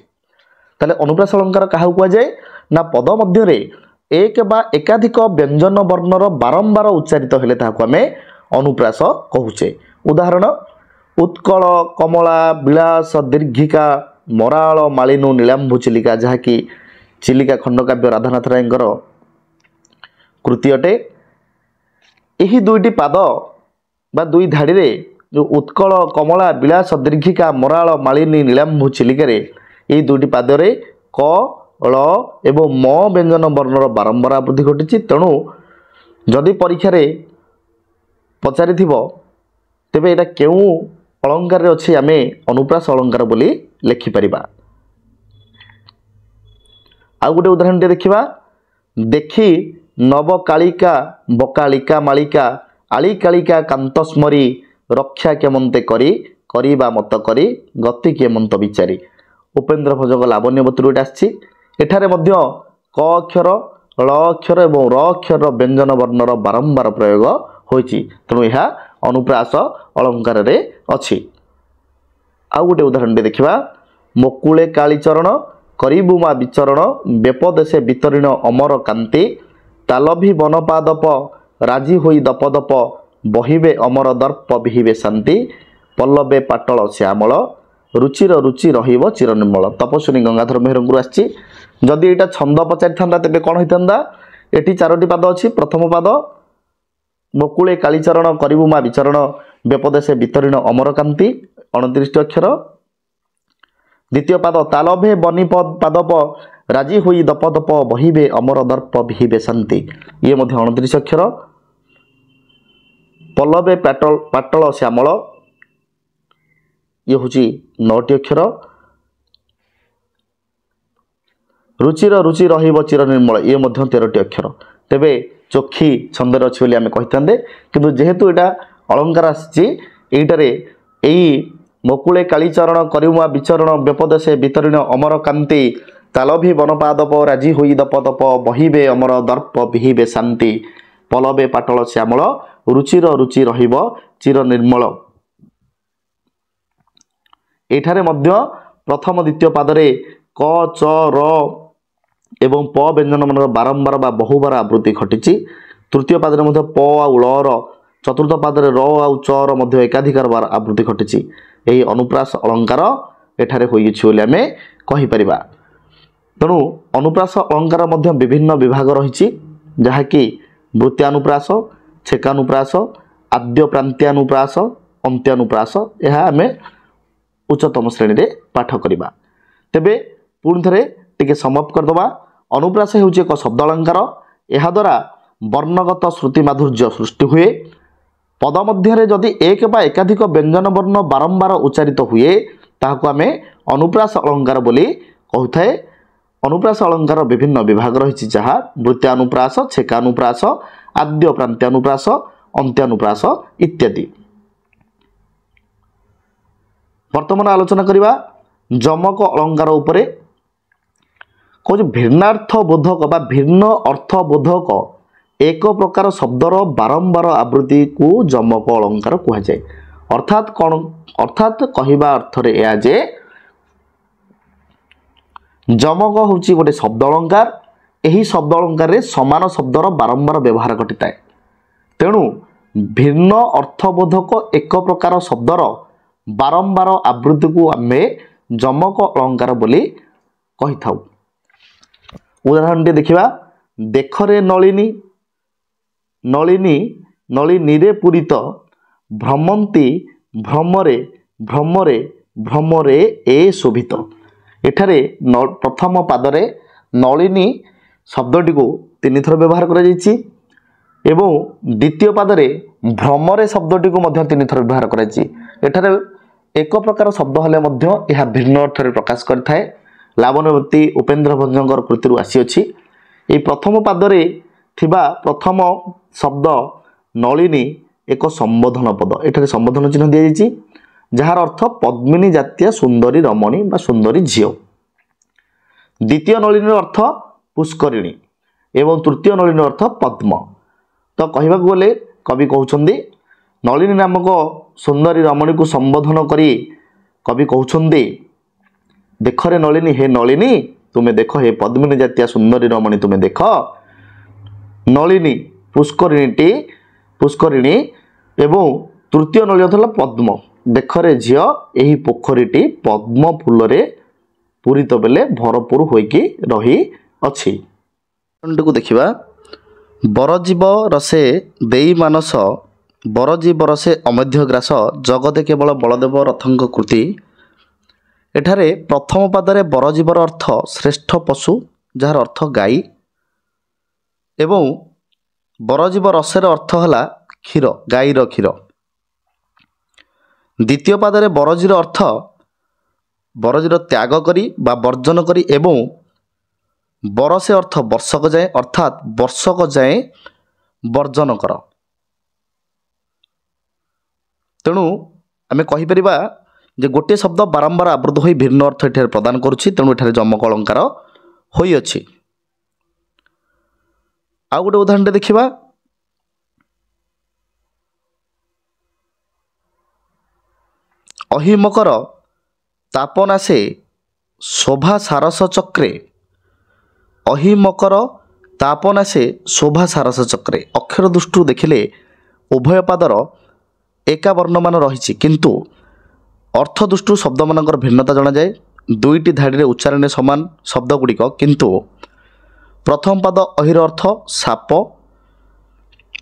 ତାହେଲେ ଅନୁପ୍ରାସ ଅଳଙ୍କାର କାହାକୁ କୁହାଯାଏ ନା, ପଦ ମଧ୍ୟରେ ଏକ ବା ଏକାଧିକ ବ୍ୟଞ୍ଜନ ବର୍ଣ୍ଣର ବାରମ୍ବାର ଉଚ୍ଚାରିତ ହେଲେ ତାହାକୁ ଆମେ ଅନୁପ୍ରାସ କହୁଛେ। ଉଦାହରଣ: ଉତ୍କଳ କମଳା ବିଳାସ ଦୀର୍ଘିକା ମରାଳ ମାଳିନୁ ନୀଳାମ୍ଭୁ ଚିଲିକା, ଯାହାକି ଚିଲିକା ଖଣ୍ଡକାବ୍ୟ ରାଧାନାଥ ରାୟଙ୍କର କୃତି ଅଟେ। ଏହି ଦୁଇଟି ପାଦ ବା ଦୁଇ ଧାଡ଼ିରେ ଯେଉଁ ଉତ୍କଳ କମଳା ବିଳାସ ଦୀର୍ଘିକା ମରାଳ ମାଳିନୀ ନୀଳାମ୍ଭୁ ଚିଲିକାରେ, ଏହି ଦୁଇଟି ପାଦରେ କ, ଳ ଏବଂ ମ ବ୍ୟଞ୍ଜନ ବର୍ଣ୍ଣର ବାରମ୍ବାର ଆବୃତ୍ତି ଘଟିଛି। ତେଣୁ ଯଦି ପରୀକ୍ଷାରେ ପଚାରିଥିବ ତେବେ ଏଇଟା କେଉଁ ଅଳଙ୍କାରରେ ଅଛି, ଆମେ ଅନୁପ୍ରାସ ଅଳଙ୍କାର ବୋଲି ଲେଖିପାରିବା। ଆଉ ଗୋଟେ ଉଦାହରଣଟେ ଦେଖିବା। ଦେଖି ନବକାଳିକା ବକାଳିକା ମାଳିକା ଆଳିକାଳିକା କାନ୍ତ ସ୍ମରି ରକ୍ଷା କେମନ୍ତେ କରି କରିବା ମତ କରି ଗତି କେମନ୍ତ ବିଚାରି। ଉପେନ୍ଦ୍ର ଭଞ୍ଜଙ୍କ ଲାବଣ୍ୟବତୀରୁ ଏଇଟା ଆସିଛି। ଏଠାରେ ମଧ୍ୟ କ ଅକ୍ଷର, ଳ ଅକ୍ଷର ଏବଂ ର ଅକ୍ଷରର ବ୍ୟଞ୍ଜନ ବର୍ଣ୍ଣର ବାରମ୍ବାର ପ୍ରୟୋଗ ହୋଇଛି। ତେଣୁ ଏହା ଅନୁପ୍ରାସ ଅଳଙ୍କାରରେ ଅଛି। ଆଉ ଗୋଟେ ଉଦାହରଣଟେ ଦେଖିବା। ମୋକୁଳେ କାଳିଚରଣ କରିବୁ ମା ବିଚରଣ ବ୍ୟପଦେଶେ ବିତରିଣ ଅମର କାନ୍ତି ତାଲଭି ବନପାଦପ ରାଜି ହୋଇ ଦପ ଦପ ବହିବେ ଅମର ଦର୍ପ ବିହିବେ ଶାନ୍ତି ପଲ୍ଲବେ ପାଟଳ ଶ୍ୟାମଳ ରୁଚିର ରୁଚି ରହିବ ଚିରନିର୍ମଳ। ତପସ୍ୱିନୀ ଗଙ୍ଗାଧର ମେହେରଙ୍କୁ ଆସିଛି। ଯଦି ଏଇଟା ଛନ୍ଦ ପଚାରିଥାନ୍ତା ତେବେ କ'ଣ ହେଇଥାନ୍ତା? ଏଠି ଚାରୋଟି ପାଦ ଅଛି। ପ୍ରଥମ ପାଦ ବକୁଳେ କାଳିଚରଣ କରିବୁ ମା ବିଚରଣ ବ୍ୟପଦେଶେ ବିତରିଣ ଅମରକାନ୍ତି, 29ଟି ଅକ୍ଷର। ଦ୍ୱିତୀୟ ପାଦ ତାଲଭେ ବନି ପାଦପ ରାଜି ହୋଇ ଦପ ଦପ ବହିବେ ଅମର ଦର୍ପ ବିହିବେ ଶାନ୍ତି, ଇଏ ମଧ୍ୟ 29 ଅକ୍ଷର। ପଲ୍ଲବେ ପାଟଳ ଶ୍ୟାମଳ, ଇଏ ହେଉଛି 9ଟି ଅକ୍ଷର। ରୁଚିର ରୁଚି ରହିବ ଚିର ନିର୍ମଳ, ଇଏ ମଧ୍ୟ 13ଟି ଅକ୍ଷର। ତେବେ ଚୋଖି ଛନ୍ଦରେ ଅଛି ବୋଲି ଆମେ କହିଥାନ୍ତେ, କିନ୍ତୁ ଯେହେତୁ ଏଇଟା ଅଳଙ୍କାର ଆସିଛି, ଏଇଟାରେ ଏଇ ମକୁଳେ କାଳିଚରଣ କରିମୁଆ ବିଚରଣ ବ୍ୟପଦେଶେ ବିତରିଣ ଅମର କାନ୍ତି ତାଲଭି ବନପାଦପ ରାଜି ହୋଇ ଦପ ଦପ ବହିବେ ଅମର ଦର୍ପ ବିହିବେ ଶାନ୍ତି ପଲବେ ପାଟଳ ଶ୍ୟାମଳ ରୁଚିର ରୁଚି ରହିବ ଚିର ନିର୍ମଳ। ଏଠାରେ ମଧ୍ୟ ପ୍ରଥମ ଦ୍ୱିତୀୟ ପାଦରେ କ, ଚ, ର ଏବଂ ପ ବ୍ୟଞ୍ଜନମାନର ବାରମ୍ବାର ବା ବହୁବାର ଆବୃତ୍ତି ଘଟିଛି। ତୃତୀୟ ପାଦରେ ମଧ୍ୟ ପ ଆଉ ଳର, ଚତୁର୍ଥ ପାଦରେ ର ଆଉ ଚ ର ମଧ୍ୟ ଏକାଧିକାର ବାର ଆବୃତ୍ତି ଘଟିଛି। ଏହି ଅନୁପ୍ରାସ ଅଳଙ୍କାର ଏଠାରେ ହୋଇଅଛି ବୋଲି ଆମେ କହିପାରିବା। ତେଣୁ ଅନୁପ୍ରାସ ଅଳଙ୍କାର ମଧ୍ୟ ବିଭିନ୍ନ ବିଭାଗ ରହିଛି, ଯାହାକି ବୃତ୍ୟାନୁପ୍ରାସ, ଛେକାନୁପ୍ରାସ, ଆଦ୍ୟ ପ୍ରାନ୍ତ୍ୟାନୁପ୍ରାସ, ଅନ୍ତ୍ୟାନୁପ୍ରାସ। ଏହା ଆମେ ଉଚ୍ଚତମ ଶ୍ରେଣୀରେ ପାଠ କରିବା। ତେବେ ପୁଣି ଥରେ ଟିକେ ସମାପ୍ତ କରିଦେବା। ଅନୁପ୍ରାସ ହେଉଛି ଏକ ଶବ୍ଦ ଅଳଙ୍କାର। ଏହାଦ୍ୱାରା ବର୍ଣ୍ଣଗତ ଶ୍ରୁତି ମାଧୁର୍ଯ୍ୟ ସୃଷ୍ଟି ହୁଏ। ପଦ ମଧ୍ୟରେ ଯଦି ଏକ ବା ଏକାଧିକ ବ୍ୟଞ୍ଜନ ବର୍ଣ୍ଣ ବାରମ୍ବାର ଉଚ୍ଚାରିତ ହୁଏ ତାହାକୁ ଆମେ ଅନୁପ୍ରାସ ଅଳଙ୍କାର ବୋଲି କହୁଥାଏ। ଅନୁପ୍ରାସ ଅଳଙ୍କାର ବିଭିନ୍ନ ବିଭାଗ ରହିଛି, ଯାହା ବୃତ୍ୟାନୁପ୍ରାସ, ଛେକାନୁପ୍ରାସ, ଆଦ୍ୟ ପ୍ରାନ୍ତ୍ୟାନୁପ୍ରାସ, ଅନ୍ତ୍ୟାନୁପ୍ରାସ ଇତ୍ୟାଦି। ବର୍ତ୍ତମାନ ଆଲୋଚନା କରିବା ଯମକ ଅଳଙ୍କାର ଉପରେ। କହୁଛି ଭିନ୍ନାର୍ଥ ବୋଧକ ବା ଭିନ୍ନ ଅର୍ଥ ବୋଧକ ଏକ ପ୍ରକାର ଶବ୍ଦର ବାରମ୍ବାର ଆବୃତ୍ତିକୁ ଯମକ ଅଳଙ୍କାର କୁହାଯାଏ। ଅର୍ଥାତ୍ କ'ଣ? ଅର୍ଥାତ୍ କହିବା ଅର୍ଥରେ ଏହା ଯେ ଯମକ ହେଉଛି ଗୋଟେ ଶବ୍ଦ ଅଳଙ୍କାର। ଏହି ଶବ୍ଦ ଅଳଙ୍କାରରେ ସମାନ ଶବ୍ଦର ବାରମ୍ବାର ବ୍ୟବହାର ଘଟିଥାଏ। ତେଣୁ ଭିନ୍ନ ଅର୍ଥବୋଧକ ଏକ ପ୍ରକାର ଶବ୍ଦର ବାରମ୍ବାର ଆବୃତ୍ତିକୁ ଆମେ ଯମକ ଅଳଙ୍କାର ବୋଲି କହିଥାଉ। ଉଦାହରଣଟି ଦେଖିବା। ଦେଖରେ ନଳିନୀ ନଳିନୀ ନଳିନୀରେ ପୂରିତ ଭ୍ରମନ୍ତି ଭ୍ରମରେ ଭ୍ରମରେ ଭ୍ରମରେ ଏ ଶୋଭିତ। ଏଠାରେ ପ୍ରଥମ ପାଦରେ ନଳିନୀ ଶବ୍ଦଟିକୁ ତିନିଥର ବ୍ୟବହାର କରାଯାଇଛି। ଏବଂ ଦ୍ୱିତୀୟ ପାଦରେ ଭ୍ରମରେ ଶବ୍ଦଟିକୁ ମଧ୍ୟ ତିନିଥର ବ୍ୟବହାର କରାଯାଇଛି। ଏଠାରେ ଏକ ପ୍ରକାର ଶବ୍ଦ ହେଲେ ମଧ୍ୟ ଏହା ଭିନ୍ନ ଅର୍ଥରେ ପ୍ରକାଶ କରିଥାଏ। ଲାବଣ୍ୟବତୀ ଉପେନ୍ଦ୍ର ଭଞ୍ଜଙ୍କର କୃତିରୁ ଆସିଅଛି। ଏହି ପ୍ରଥମ ପାଦରେ ଥିବା ପ୍ରଥମ ଶବ୍ଦ ନଳିନୀ ଏକ ସମ୍ବୋଧନ ପଦ। ଏଠାରେ ସମ୍ବୋଧନ ଚିହ୍ନ ଦିଆଯାଇଛି, ଯାହାର ଅର୍ଥ ପଦ୍ମିନୀ ଜାତୀୟ ସୁନ୍ଦରୀ ରମଣୀ ବା ସୁନ୍ଦରୀ ଝିଅ। ଦ୍ୱିତୀୟ ନଳିନୀର ଅର୍ଥ ପୁଷ୍କରିଣୀ ଏବଂ ତୃତୀୟ ନଳିନୀର ଅର୍ଥ ପଦ୍ମ। ତ କହିବାକୁ ଗଲେ କବି କହୁଛନ୍ତି, ନଳିନୀ ନାମକ ସୁନ୍ଦରୀ ରମଣୀକୁ ସମ୍ବୋଧନ କରି କବି କହୁଛନ୍ତି, ଦେଖରେ ନଳିନୀ, ହେ ନଳିନୀ ତୁମେ ଦେଖ, ହେ ପଦ୍ମିନୀ ଜାତୀୟ ସୁନ୍ଦରୀ ରମଣୀ ତୁମେ ଦେଖ, ନଳିନୀ ପୁଷ୍କରିଣୀଟି ପୁଷ୍କରିଣୀ ଏବଂ ତୃତୀୟ ନଳୀ ଅର୍ଥ ହେଲା ପଦ୍ମ। ଦେଖରେ ଝିଅ, ଏହି ପୋଖରୀଟି ପଦ୍ମ ଫୁଲରେ ପୂରିତ ବେଲେ ଭରପୁର ହୋଇକି ରହିଅଛି। ଦେଖିବା, ବରଜୀବ ରସେ ଦେଇ ମାନସ ବରଜୀବ ରସେ ଅମଧ୍ୟ ଗ୍ରାସ ଜଗତେ କେବଳ ବଳଦେବ ରଥଙ୍କ କୃତି। ଏଠାରେ ପ୍ରଥମ ପାଦରେ ବରଜୀବର ଅର୍ଥ ଶ୍ରେଷ୍ଠ ପଶୁ, ଯାହାର ଅର୍ଥ ଗାଈ, ଏବଂ ବରଜୀବ ରସେର ଅର୍ଥ ହେଲା କ୍ଷୀର, ଗାଈର କ୍ଷୀର। ଦ୍ୱିତୀୟ ପାଦରେ ବରଜୀର ଅର୍ଥ ବରଜୀର ତ୍ୟାଗ କରି ବା ବର୍ଜନ କରି, ଏବଂ ବରସେ ଅର୍ଥ ବର୍ଷକ ଯାଏଁ, ଅର୍ଥାତ୍ ବର୍ଷକ ଯାଏଁ ବର୍ଜନ କର। ତେଣୁ ଆମେ କହିପାରିବା ଯେ ଗୋଟିଏ ଶବ୍ଦ ବାରମ୍ବାର ଆବୃତ ହୋଇ ଭିନ୍ନ ଅର୍ଥ ଏଠାରେ ପ୍ରଦାନ କରୁଛି, ତେଣୁ ଏଠାରେ ଯମକ ଅଳଙ୍କାର ହୋଇଅଛି। ଆଉ ଗୋଟେ ଉଦାହରଣଟେ ଦେଖିବା। ଅହିମକର ତାପନାଶେ ଶୋଭା ସାରସ ଚକ୍ରେ, ଅହିମକର ତାପନାଶେ ଶୋଭା ସାରସ ଚକ୍ରେ। ଅକ୍ଷର ଦୃଷ୍ଟିରୁ ଦେଖିଲେ ଉଭୟ ପାଦର ଏକା ବର୍ଣ୍ଣମାନ ରହିଛି, କିନ୍ତୁ ଅର୍ଥ ଦୃଷ୍ଟିରୁ ଶବ୍ଦମାନଙ୍କର ଭିନ୍ନତା ଜଣାଯାଏ। ଦୁଇଟି ଧାଡ଼ିରେ ଉଚ୍ଚାରଣରେ ସମାନ ଶବ୍ଦ ଗୁଡ଼ିକ, କିନ୍ତୁ ପ୍ରଥମ ପାଦ ଅହିର ଅର୍ଥ ସାପ,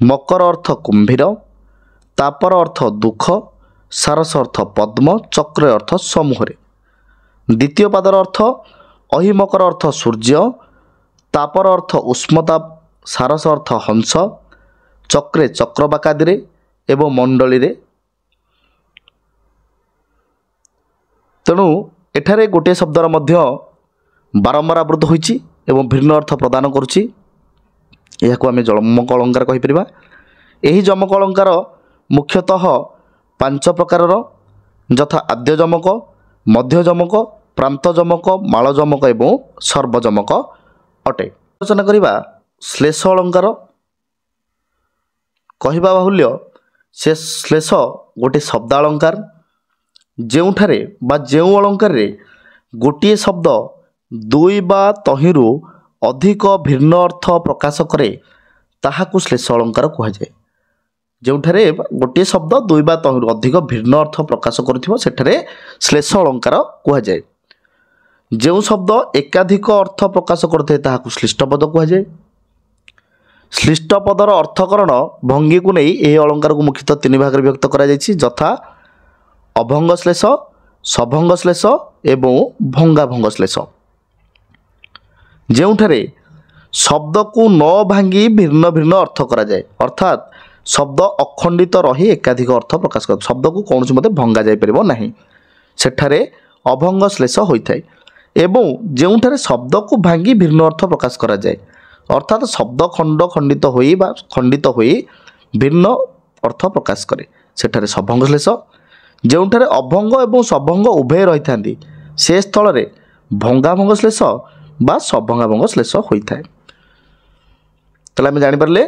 ମକର ଅର୍ଥ କୁମ୍ଭୀର, ତାପର ଅର୍ଥ ଦୁଃଖ, ସାରସ ଅର୍ଥ ପଦ୍ମ, ଚକ୍ର ଅର୍ଥ ସମୂହରେ। ଦ୍ୱିତୀୟ ପାଦର ଅର୍ଥ ଅହିମକର ଅର୍ଥ ସୂର୍ଯ୍ୟ, ତାପର ଅର୍ଥ ଉଷ୍ମତାପ, ସାରସ ଅର୍ଥ ହଂସ, ଚକ୍ରେ ଚକ୍ରବାକାଦିରେ ଏବଂ ମଣ୍ଡଳୀରେ। ତେଣୁ ଏଠାରେ ଗୋଟିଏ ଶବ୍ଦର ମଧ୍ୟ ବାରମ୍ବାର ଆବୃତ ହୋଇଛି ଏବଂ ଭିନ୍ନ ଅର୍ଥ ପ୍ରଦାନ କରୁଛି। ଏହାକୁ ଆମେ ଯମକ ଅଳଙ୍କାର କହିପାରିବା। ଏହି ଯମକ ଅଳଙ୍କାର ମୁଖ୍ୟତଃ 5 ପ୍ରକାରର, ଯଥା ଆଦ୍ୟ ଯମକ, ମଧ୍ୟ ଯମକ, ପ୍ରାନ୍ତ ଯମକ, ମାଳ ଯମକ ଏବଂ ସର୍ବଯମକ ଅଟେ। ଆଲୋଚନା କରିବା ଶ୍ଲେଷ ଅଳଙ୍କାର। କହିବା ବାହୁଲ୍ୟ ସେ ଶ୍ଲେଷ ଗୋଟିଏ ଶବ୍ଦାଳଙ୍କାର, ଯେଉଁଠାରେ ବା ଯେଉଁ ଅଳଙ୍କାରରେ ଗୋଟିଏ ଶବ୍ଦ ଦୁଇ ବା ତହିଁରୁ ଅଧିକ ଭିନ୍ନ ଅର୍ଥ ପ୍ରକାଶ କରେ ତାହାକୁ ଶ୍ଲେଷ ଅଳଙ୍କାର କୁହାଯାଏ। ଯେଉଁଠାରେ ଗୋଟିଏ ଶବ୍ଦ ଦୁଇ ବା ତହିଁରୁ ଅଧିକ ଭିନ୍ନ ଅର୍ଥ ପ୍ରକାଶ କରୁଥିବ ସେଠାରେ ଶ୍ଲେଷ ଅଳଙ୍କାର କୁହାଯାଏ। ଯେଉଁ ଶବ୍ଦ ଏକାଧିକ ଅର୍ଥ ପ୍ରକାଶ କରୁଥାଏ ତାହାକୁ ଶ୍ଳିଷ୍ଟ ପଦ କୁହାଯାଏ। ଶ୍ଳିଷ୍ଟ ପଦର ଅର୍ଥକରଣ ଭଙ୍ଗୀକୁ ନେଇ ଏହି ଅଳଙ୍କାରକୁ ମୁଖ୍ୟତଃ 3 ଭାଗରେ ବିଭକ୍ତ କରାଯାଇଛି, ଯଥା ଅଭଙ୍ଗ ଶ୍ଲେଷ, ସଭଙ୍ଗ ଶ୍ଲେଷ ଏବଂ ଭଙ୍ଗାଭଙ୍ଗ ଶ୍ଲେଷ। ଯେଉଁଠାରେ ଶବ୍ଦକୁ ନ ଭାଙ୍ଗି ଭିନ୍ନ ଭିନ୍ନ ଅର୍ଥ କରାଯାଏ, ଅର୍ଥାତ୍ ଶବ୍ଦ ଅଖଣ୍ଡିତ ରହି ଏକାଧିକ ଅର୍ଥ ପ୍ରକାଶ କରେ, ଶବ୍ଦକୁ କୌଣସି ମତେ ଭଙ୍ଗା ଯାଇପାରିବ ନାହିଁ, ସେଠାରେ ଅଭଙ୍ଗ ଶ୍ଲେଷ ହୋଇଥାଏ। ଏବଂ ଯେଉଁଠାରେ ଶବ୍ଦକୁ ଭାଙ୍ଗି ଭିନ୍ନ ଅର୍ଥ ପ୍ରକାଶ କରାଯାଏ, ଅର୍ଥାତ୍ ଶବ୍ଦ ଖଣ୍ଡ ଖଣ୍ଡିତ ହୋଇ ବା ଖଣ୍ଡିତ ହୋଇ ଭିନ୍ନ ଅର୍ଥ ପ୍ରକାଶ କରେ, ସେଠାରେ ସଭଙ୍ଗ ଶ୍ଲେଷ। ଯେଉଁଠାରେ ଅଭଙ୍ଗ ଏବଂ ସଭଙ୍ଗ ଉଭୟ ରହିଥାନ୍ତି ସେ ସ୍ଥଳରେ ଭଙ୍ଗାଭଙ୍ଗ ଶ୍ଲେଷ ବା ସଭଙ୍ଗାଭଙ୍ଗ ଶ୍ଲେଷ ହୋଇଥାଏ। ତାହେଲେ ଆମେ ଜାଣିପାରିଲେ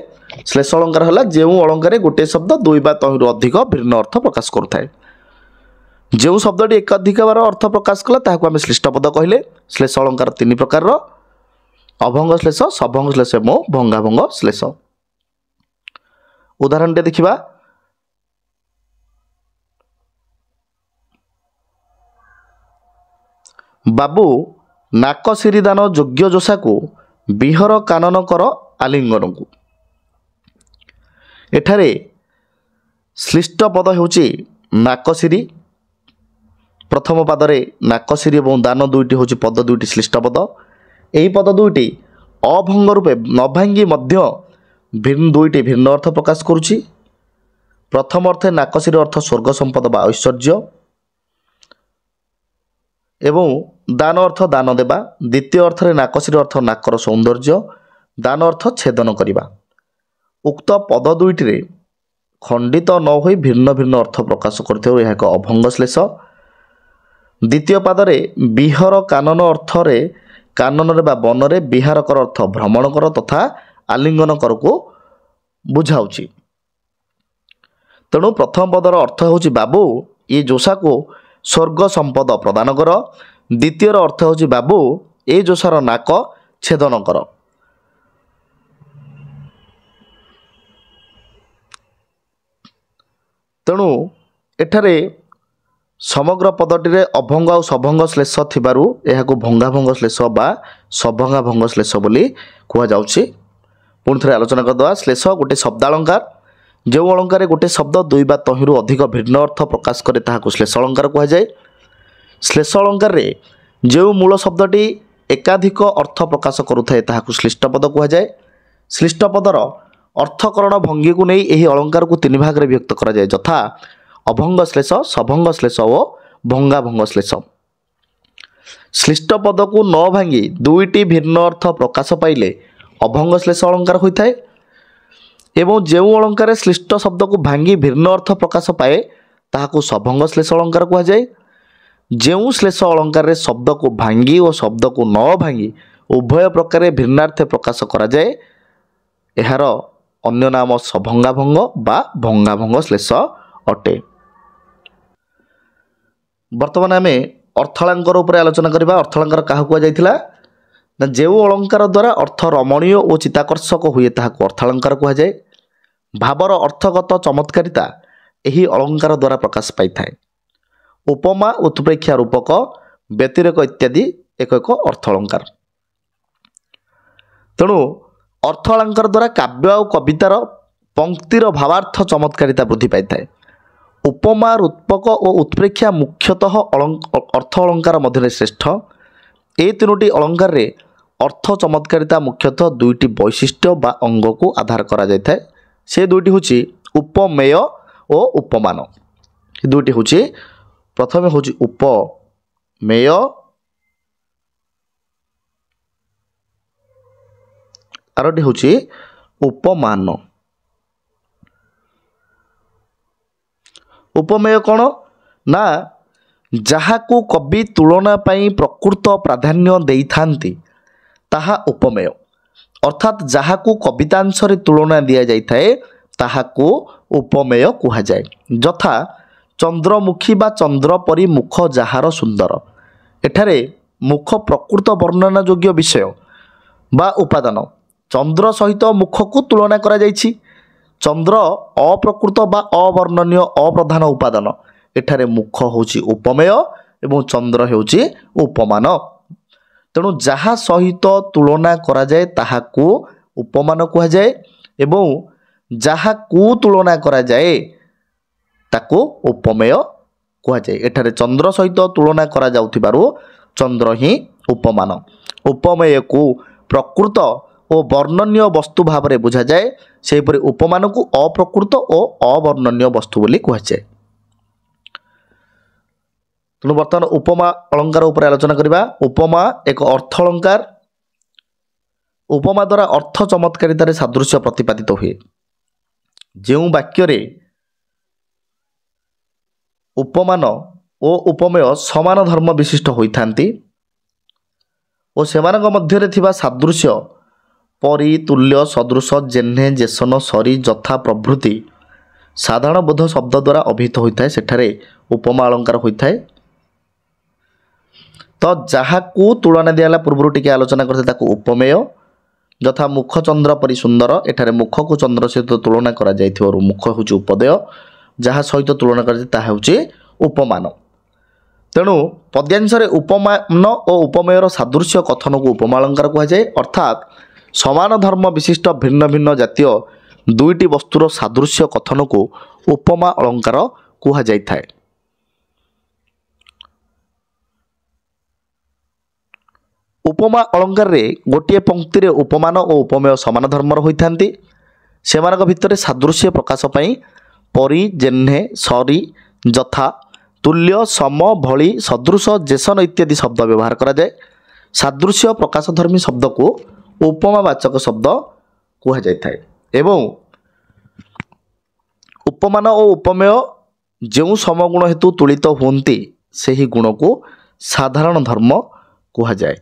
ଶ୍ଲେଷ ଅଳଙ୍କାର ହେଲା ଯେଉଁ ଅଳଙ୍କାରରେ ଗୋଟିଏ ଶବ୍ଦ ଦୁଇ ବା ତହିଁରୁ ଅଧିକ ଭିନ୍ନ ଅର୍ଥ ପ୍ରକାଶ କରୁଥାଏ। ଯେଉଁ ଶବ୍ଦଟି ଏକାଧିକ ବାର ଅର୍ଥ ପ୍ରକାଶ କଲା ତାହାକୁ ଆମେ ଶ୍ଳିଷ୍ଟ ପଦ କହିଲେ। ଶ୍ଲେଷ ଅଳଙ୍କାର 3 ପ୍ରକାରର, ଅଭଙ୍ଗ ଶ୍ଲେଷ, ସଭଙ୍ଗ ଶ୍ଲେଷ ଏବଂ ଭଙ୍ଗାଭଙ୍ଗ ଶ୍ଲେଷ। ଉଦାହରଣଟେ ଦେଖିବା। ବାବୁ ନାକ ଶିରିଦାନ ଯୋଗ୍ୟ ଯୋଷାକୁ ବିହର କାନନ କର ଆଲିଙ୍ଗନକୁ। ଏଠାରେ ଶ୍ଳିଷ୍ଟ ପଦ ହେଉଛି ନାକଶିରି। ପ୍ରଥମ ପାଦରେ ନାକଶିରି ଏବଂ ଦାନ ଦୁଇଟି ହେଉଛି ପଦ ଦୁଇଟି ଶ୍ଳିଷ୍ଟ ପଦ। ଏହି ପଦ ଦୁଇଟି ଅଭଙ୍ଗ ରୂପେ ନ ଭାଙ୍ଗି ମଧ୍ୟ ଭିନ୍ନ ଦୁଇଟି ଭିନ୍ନ ଅର୍ଥ ପ୍ରକାଶ କରୁଛି। ପ୍ରଥମ ଅର୍ଥେ ନାକସିର ଅର୍ଥ ସ୍ୱର୍ଗ ସମ୍ପଦ ବା ଐଶ୍ୱର୍ଯ୍ୟ ଏବଂ ଦାନ ଅର୍ଥ ଦାନ ଦେବା। ଦ୍ୱିତୀୟ ଅର୍ଥରେ ନାକସିର ଅର୍ଥ ନାକର ସୌନ୍ଦର୍ଯ୍ୟ, ଦାନ ଅର୍ଥ ଛେଦନ କରିବା। ଉକ୍ତ ପଦ ଦୁଇଟିରେ ଖଣ୍ଡିତ ନ ହୋଇ ଭିନ୍ନ ଭିନ୍ନ ଅର୍ଥ ପ୍ରକାଶ କରୁଥିବାରୁ ଏହା ଏକ ଅଭଙ୍ଗ ଶ୍ଲେଷ। ଦ୍ୱିତୀୟ ପାଦରେ ବିହର କାନନ ଅର୍ଥରେ କାନନରେ ବା ବନରେ, ବିହାର କର ଅର୍ଥ ଭ୍ରମଣ କର ତଥା ଆଲିଙ୍ଗନ କରକୁ ବୁଝାଉଛି। ତେଣୁ ପ୍ରଥମ ପଦର ଅର୍ଥ ହେଉଛି ବାବୁ ଏ ଯୋଷାକୁ ସ୍ୱର୍ଗ ସମ୍ପଦ ପ୍ରଦାନ କର। ଦ୍ୱିତୀୟର ଅର୍ଥ ହେଉଛି ବାବୁ ଏ ଯୋଷାର ନାକ ଛେଦନ କର। ତେଣୁ ଏଠାରେ ସମଗ୍ର ପଦଟିରେ ଅଭଙ୍ଗ ଆଉ ସଭଙ୍ଗ ଶ୍ଲେଷ ଥିବାରୁ ଏହାକୁ ଭଙ୍ଗାଭଙ୍ଗ ଶ୍ଲେଷ ବା ସଭଙ୍ଗାଭଙ୍ଗ ଶ୍ଲେଷ ବୋଲି କୁହାଯାଉଛି। ପୁଣି ଥରେ ଆଲୋଚନା କରିଦେବା। ଶ୍ଲେଷ ଗୋଟେ ଶବ୍ଦାଳଙ୍କାର। ଯେଉଁ ଅଳଙ୍କାରରେ ଗୋଟେ ଶବ୍ଦ ଦୁଇ ବା ତହିଁରୁ ଅଧିକ ଭିନ୍ନ ଅର୍ଥ ପ୍ରକାଶ କରେ ତାହାକୁ ଶ୍ଲେଷ ଅଳଙ୍କାର କୁହାଯାଏ। ଶ୍ଲେଷ ଅଳଙ୍କାରରେ ଯେଉଁ ମୂଳ ଶବ୍ଦଟି ଏକାଧିକ ଅର୍ଥ ପ୍ରକାଶ କରୁଥାଏ ତାହାକୁ ଶ୍ଳିଷ୍ଟ ପଦ କୁହାଯାଏ। ଶ୍ଳିଷ୍ଟ ପଦର ଅର୍ଥକରଣ ଭଙ୍ଗୀକୁ ନେଇ ଏହି ଅଳଙ୍କାରକୁ ତିନି ଭାଗରେ ବିଭକ୍ତ କରାଯାଏ, ଯଥା ଅଭଙ୍ଗ ଶ୍ଲେଷ, ସଭଙ୍ଗ ଶ୍ଲେଷ ଓ ଭଙ୍ଗାଭଙ୍ଗ ଶ୍ଲେଷ। ଶ୍ଳିଷ୍ଟ ପଦକୁ ନ ଭାଙ୍ଗି ଦୁଇଟି ଭିନ୍ନ ଅର୍ଥ ପ୍ରକାଶ ପାଇଲେ ଅଭଙ୍ଗ ଶ୍ଲେଷ ଅଳଙ୍କାର ହୋଇଥାଏ ଏବଂ ଯେଉଁ ଅଳଙ୍କାରରେ ଶ୍ଳିଷ୍ଟ ଶବ୍ଦକୁ ଭାଙ୍ଗି ଭିନ୍ନ ଅର୍ଥ ପ୍ରକାଶ ପାଏ ତାହାକୁ ସଭଙ୍ଗ ଶ୍ଲେଷ ଅଳଙ୍କାର କୁହାଯାଏ। ଯେଉଁ ଶ୍ଲେଷ ଅଳଙ୍କାରରେ ଶବ୍ଦକୁ ଭାଙ୍ଗି ଓ ଶବ୍ଦକୁ ନ ଭାଙ୍ଗି ଉଭୟ ପ୍ରକାରେ ଭିନ୍ନାର୍ଥେ ପ୍ରକାଶ କରାଯାଏ ଏହାର ଅନ୍ୟ ନାମ ସଭଙ୍ଗାଭଙ୍ଗ ବା ଭଙ୍ଗାଭଙ୍ଗ ଶ୍ଲେଷ ଅଟେ। ବର୍ତ୍ତମାନ ଆମେ ଅର୍ଥାଳଙ୍କାର ଉପରେ ଆଲୋଚନା କରିବା। ଅର୍ଥାଳଙ୍କାର କାହାକୁ କୁହାଯାଇଥିଲା ନା ଯେଉଁ ଅଳଙ୍କାର ଦ୍ୱାରା ଅର୍ଥ ରମଣୀୟ ଓ ଚିତ୍ତାକର୍ଷକ ହୁଏ ତାହାକୁ ଅର୍ଥାଳଙ୍କାର କୁହାଯାଏ। ଭାବର ଅର୍ଥଗତ ଚମତ୍କାରିତା ଏହି ଅଳଙ୍କାର ଦ୍ୱାରା ପ୍ରକାଶ ପାଇଥାଏ। ଉପମା, ଉତ୍ପ୍ରେକ୍ଷା, ରୂପକ, ବ୍ୟତିରେକ ଇତ୍ୟାଦି ଏକ ଏକ ଅର୍ଥ ଅଳଙ୍କାର। ତେଣୁ ଅର୍ଥ ଅଳଙ୍କାର ଦ୍ୱାରା କାବ୍ୟ ଆଉ କବିତାର ପଙ୍କ୍ତିର ଭାବାର୍ଥ ଚମତ୍କାରିତା ବୃଦ୍ଧି ପାଇଥାଏ। ଉପମା, ରୂପକ ଓ ଉତ୍ପ୍ରେକ୍ଷା ମୁଖ୍ୟତଃ ଅର୍ଥ ଅଳଙ୍କାର ମଧ୍ୟରେ ଶ୍ରେଷ୍ଠ। ଏ ତିନୋଟି ଅଳଙ୍କାରରେ ଅର୍ଥ ଚମତ୍କାରିତା ମୁଖ୍ୟତଃ ଦୁଇଟି ବୈଶିଷ୍ଟ୍ୟ ବା ଅଙ୍ଗକୁ ଆଧାର କରାଯାଇଥାଏ। ସେ ଦୁଇଟି ହେଉଛି ଉପମେୟ ଓ ଉପମାନ। ଏ ଦୁଇଟି ହେଉଛି, ପ୍ରଥମେ ହେଉଛି ଉପମେୟ, ଆରଟି ହେଉଛି ଉପମାନ। ଉପମେୟ କ'ଣ ନା ଯାହାକୁ କବି ତୁଳନା ପାଇଁ ପ୍ରକୃତ ପ୍ରାଧାନ୍ୟ ଦେଇଥାନ୍ତି ତାହା ଉପମେୟ। ଅର୍ଥାତ୍ ଯାହାକୁ କବିତାଂଶରେ ତୁଳନା ଦିଆଯାଇଥାଏ ତାହାକୁ ଉପମେୟ କୁହାଯାଏ। ଯଥା ଚନ୍ଦ୍ରମୁଖୀ ବା ଚନ୍ଦ୍ର ପରି ମୁଖ ଯାହାର ସୁନ୍ଦର। ଏଠାରେ ମୁଖ ପ୍ରକୃତ ବର୍ଣ୍ଣନା ଯୋଗ୍ୟ ବିଷୟ ବା ଉପାଦାନ। ଚନ୍ଦ୍ର ସହିତ ମୁଖକୁ ତୁଳନା କରାଯାଇଛି। ଚନ୍ଦ୍ର ଅପ୍ରକୃତ ବା ଅବର୍ଣ୍ଣନୀୟ ଅପ୍ରଧାନ ଉପାଦାନ। ଏଠାରେ ମୁଖ ହେଉଛି ଉପମେୟ ଏବଂ ଚନ୍ଦ୍ର ହେଉଛି ଉପମାନ। ତେଣୁ ଯାହା ସହିତ ତୁଳନା କରାଯାଏ ତାହାକୁ ଉପମାନ କୁହାଯାଏ ଏବଂ ଯାହାକୁ ତୁଳନା କରାଯାଏ ତାକୁ ଉପମେୟ କୁହାଯାଏ। ଏଠାରେ ଚନ୍ଦ୍ର ସହିତ ତୁଳନା କରାଯାଉଥିବାରୁ ଚନ୍ଦ୍ର ହିଁ ଉପମାନ। ଉପମେୟକୁ ପ୍ରକୃତ ଓ ବର୍ଣ୍ଣନୀୟ ବସ୍ତୁ ଭାବରେ ବୁଝାଯାଏ। ସେହିପରି ଉପମାନକୁ ଅପ୍ରକୃତ ଓ ଅବର୍ଣ୍ଣନୀୟ ବସ୍ତୁ ବୋଲି କୁହାଯାଏ। ତେଣୁ ବର୍ତ୍ତମାନ ଉପମା ଅଳଙ୍କାର ଉପରେ ଆଲୋଚନା କରିବା। ଉପମା ଏକ ଅର୍ଥ ଅଳଙ୍କାର। ଉପମା ଦ୍ୱାରା ଅର୍ଥ ଚମତ୍କାରିତାରେ ସାଦୃଶ୍ୟ ପ୍ରତିପାଦିତ ହୁଏ। ଯେଉଁ ବାକ୍ୟରେ ଉପମାନ ଓ ଉପମେୟ ସମାନ ଧର୍ମ ବିଶିଷ୍ଟ ହୋଇଥାନ୍ତି ଓ ସେମାନଙ୍କ ମଧ୍ୟରେ ଥିବା ସାଦୃଶ୍ୟ ପରି, ତୁଲ୍ୟ, ସଦୃଶ, ଯେହ୍ନେ, ଯେସନ, ସରି, ଯଥା ପ୍ରଭୃତି ସାଧାରଣ ବୋଧ ଶବ୍ଦ ଦ୍ୱାରା ଅଭିହିତ ହୋଇଥାଏ ସେଠାରେ ଉପମା ଅଳଙ୍କାର ହୋଇଥାଏ। ତ ଯାହାକୁ ତୁଳନା ଦିଆହେଲା ପୂର୍ବରୁ ଟିକେ ଆଲୋଚନା କରିଥିଲେ ତାକୁ ଉପମେୟ। ଯଥା ମୁଖ ଚନ୍ଦ୍ର ପରି ସୁନ୍ଦର। ଏଠାରେ ମୁଖକୁ ଚନ୍ଦ୍ର ସହିତ ତୁଳନା କରାଯାଇଥିବାରୁ ମୁଖ ହେଉଛି ଉପଦେୟ, ଯାହା ସହିତ ତୁଳନା କରାଯାଏ ତାହା ହେଉଛି ଉପମାନ। ତେଣୁ ପଦ୍ୟାଂଶରେ ଉପମାନ ଓ ଉପମେୟର ସାଦୃଶ୍ୟ କଥନକୁ ଉପମା ଅଳଙ୍କାର କୁହାଯାଏ। ଅର୍ଥାତ୍ ସମାନ ଧର୍ମ ବିଶିଷ୍ଟ ଭିନ୍ନ ଭିନ୍ନ ଜାତୀୟ ଦୁଇଟି ବସ୍ତୁର ସାଦୃଶ୍ୟ କଥନକୁ ଉପମା ଅଳଙ୍କାର କୁହାଯାଇଥାଏ। ଉପମା ଅଳଙ୍କାରରେ ଗୋଟିଏ ପଙ୍କ୍ତିରେ ଉପମାନ ଓ ଉପମେୟ ସମାନ ଧର୍ମର ହୋଇଥାନ୍ତି। ସେମାନଙ୍କ ଭିତରେ ସାଦୃଶ୍ୟ ପ୍ରକାଶ ପାଇଁ ପରି, ଯେହ୍ନେ, ସରି, ଯଥା, ତୁଲ୍ୟ, ସମ, ଭଳି, ସଦୃଶ, ଯେସନ ଇତ୍ୟାଦି ଶବ୍ଦ ବ୍ୟବହାର କରାଯାଏ। ସାଦୃଶ୍ୟ ପ୍ରକାଶଧର୍ମୀ ଶବ୍ଦକୁ ଉପମାବାଚକ ଶବ୍ଦ କୁହାଯାଇଥାଏ ଏବଂ ଉପମାନ ଓ ଉପମେୟ ଯେଉଁ ସମଗୁଣ ହେତୁ ତୁଳିତ ହୁଅନ୍ତି ସେହି ଗୁଣକୁ ସାଧାରଣ ଧର୍ମ କୁହାଯାଏ।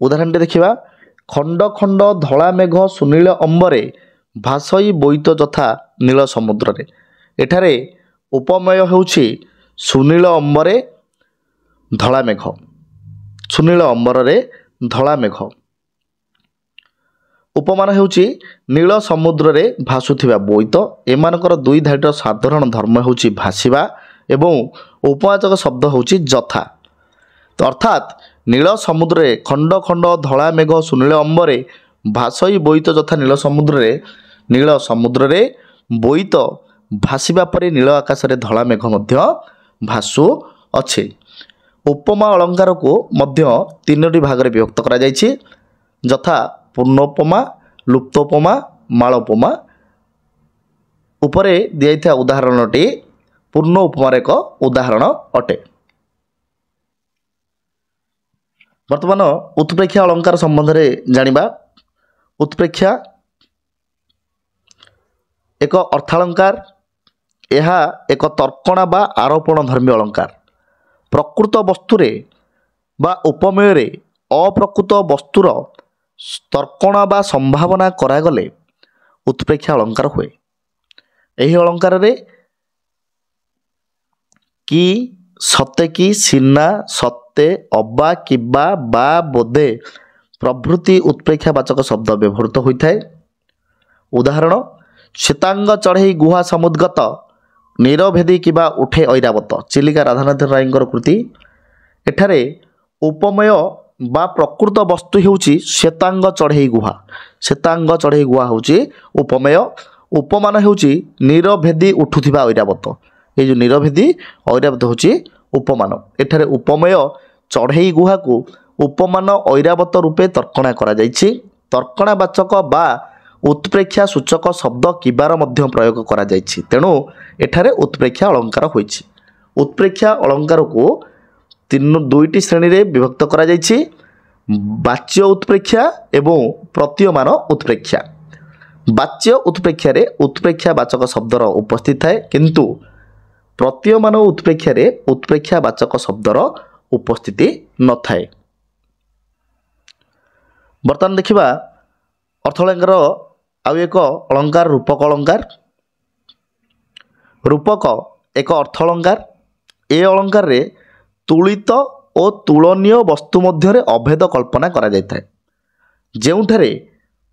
ଉଦାହରଣଟି ଦେଖିବା। ଖଣ୍ଡ ଖଣ୍ଡ ଧଳା ମେଘ ସୁନୀଳ ଅମ୍ବରେ ଭାସଇ ବୋଇତ ଯଥା ନୀଳ ସମୁଦ୍ରରେ। ଏଠାରେ ଉପମେୟ ହେଉଛି ସୁନୀଳ ଅମ୍ବରେ ଧଳା ମେଘ, ସୁନୀଳ ଅମ୍ବରରେ ଧଳା ମେଘ। ଉପମାନ ହେଉଛି ନୀଳ ସମୁଦ୍ରରେ ଭାସୁଥିବା ବୋଇତ। ଏମାନଙ୍କର ଦୁଇ ଧାଡ଼ିର ସାଧାରଣ ଧର୍ମ ହେଉଛି ଭାସିବା ଏବଂ ଉପବାଚକ ଶବ୍ଦ ହେଉଛି ଯଥା। ଅର୍ଥାତ୍ ନୀଳ ସମୁଦ୍ରରେ ଖଣ୍ଡ ଖଣ୍ଡ ଧଳା ମେଘ ସୁନୀଳ ଅମ୍ବରେ ଭାସଇ ବୋଇତ ଯଥା ନୀଳ ସମୁଦ୍ରରେ, ନୀଳ ସମୁଦ୍ରରେ ବୋଇତ ଭାସିବା ପରେ ନୀଳ ଆକାଶରେ ଧଳା ମେଘ ମଧ୍ୟ ଭାସୁଅଛି। ଉପମା ଅଳଙ୍କାରକୁ ମଧ୍ୟ ତିନୋଟି ଭାଗରେ ବିଭକ୍ତ କରାଯାଇଛି, ଯଥା ପୂର୍ଣ୍ଣୋପମା, ଲୁପ୍ତୋପମା, ମାଳୋପମା। ଉପରେ ଦିଆଯାଇଥିବା ଉଦାହରଣଟି ପୂର୍ଣ୍ଣ ଉପମାର ଏକ ଉଦାହରଣ ଅଟେ। ବର୍ତ୍ତମାନ ଉତ୍ପ୍ରେକ୍ଷା ଅଳଙ୍କାର ସମ୍ବନ୍ଧରେ ଜାଣିବା। ଉତ୍ପ୍ରେକ୍ଷା ଏକ ଅର୍ଥାଳଙ୍କାର। ଏହା ଏକ ତର୍କଣା ବା ଆରୋପଣ ଧର୍ମୀ ଅଳଙ୍କାର। ପ୍ରକୃତ ବସ୍ତୁରେ ବା ଉପମେୟରେ ଅପ୍ରକୃତ ବସ୍ତୁର ତର୍କଣା ବା ସମ୍ଭାବନା କରାଗଲେ ଉତ୍ପ୍ରେକ୍ଷା ଅଳଙ୍କାର ହୁଏ। ଏହି ଅଳଙ୍କାରରେ କି, ସତେ କି, ସିନା, ସତେ, ଅବା, କିବା, ବା, ବୋଧେ ପ୍ରଭୃତି ଉତ୍ପ୍ରେକ୍ଷାବାଚକ ଶବ୍ଦ ବ୍ୟବହୃତ ହୋଇଥାଏ। ଉଦାହରଣ, ଶ୍ଵେତାଙ୍ଗ ଚଢ଼େଇ ଗୁହା ସମୁଦ୍ଗତ ନୀରଭେଦୀ କିବା ଉଠେ ଐରାବତ। ଚିଲିକା ରାଧାନାଥ ରାୟଙ୍କର କୃତି। ଏଠାରେ ଉପମେୟ ବା ପ୍ରକୃତ ବସ୍ତୁ ହେଉଛି ଶ୍ଵେତାଙ୍ଗ ଚଢ଼େଇ ଗୁହା। ଶ୍ଵେତାଙ୍ଗ ଚଢ଼େଇ ଗୁହା ହେଉଛି ଉପମେୟ। ଉପମାନ ହେଉଛି ନୀରଭେଦୀ ଉଠୁଥିବା ଐରାବତ। ଏଇ ଯେଉଁ ନୀରଭେଦୀ ଐରାବତ ହେଉଛି ଉପମାନ। ଏଠାରେ ଉପମେୟ ଚଢ଼େଇ ଗୁହାକୁ ଉପମାନ ଐରାବତ ରୂପେ ତର୍କଣା କରାଯାଇଛି। ତର୍କଣାବାଚକ ବା ଉତ୍ପ୍ରେକ୍ଷା ସୂଚକ ଶବ୍ଦ କିବାର ମଧ୍ୟ ପ୍ରୟୋଗ କରାଯାଇଛି। ତେଣୁ ଏଠାରେ ଉତ୍ପ୍ରେକ୍ଷା ଅଳଙ୍କାର ହୋଇଛି। ଉତ୍ପ୍ରେକ୍ଷା ଅଳଙ୍କାରକୁ ଦୁଇଟି ଶ୍ରେଣୀରେ ବିଭକ୍ତ କରାଯାଇଛି, ବାଚ୍ୟ ଉତ୍ପ୍ରେକ୍ଷା ଏବଂ ପ୍ରତୀୟମାନ ଉତ୍ପ୍ରେକ୍ଷା। ବାଚ୍ୟ ଉତ୍ପ୍ରେକ୍ଷାରେ ଉତ୍ପ୍ରେକ୍ଷାବାଚକ ଶବ୍ଦର ଉପସ୍ଥିତି ଥାଏ, କିନ୍ତୁ ପ୍ରତୀୟମାନ ଉତ୍ପ୍ରେକ୍ଷାରେ ଉତ୍ପ୍ରେକ୍ଷାବାଚକ ଶବ୍ଦର ଉପସ୍ଥିତି ନଥାଏ। ବର୍ତ୍ତମାନ ଦେଖିବା ଅର୍ଥାଳଙ୍କାର ଆଉ ଏକ ଅଳଙ୍କାର ରୂପକ ଅଳଙ୍କାର। ରୂପକ ଏକ ଅର୍ଥ ଅଳଙ୍କାର। ଏ ଅଳଙ୍କାରରେ ତୁଳିତ ଓ ତୁଳନୀୟ ବସ୍ତୁ ମଧ୍ୟରେ ଅଭେଦ କଳ୍ପନା କରାଯାଇଥାଏ। ଯେଉଁଠାରେ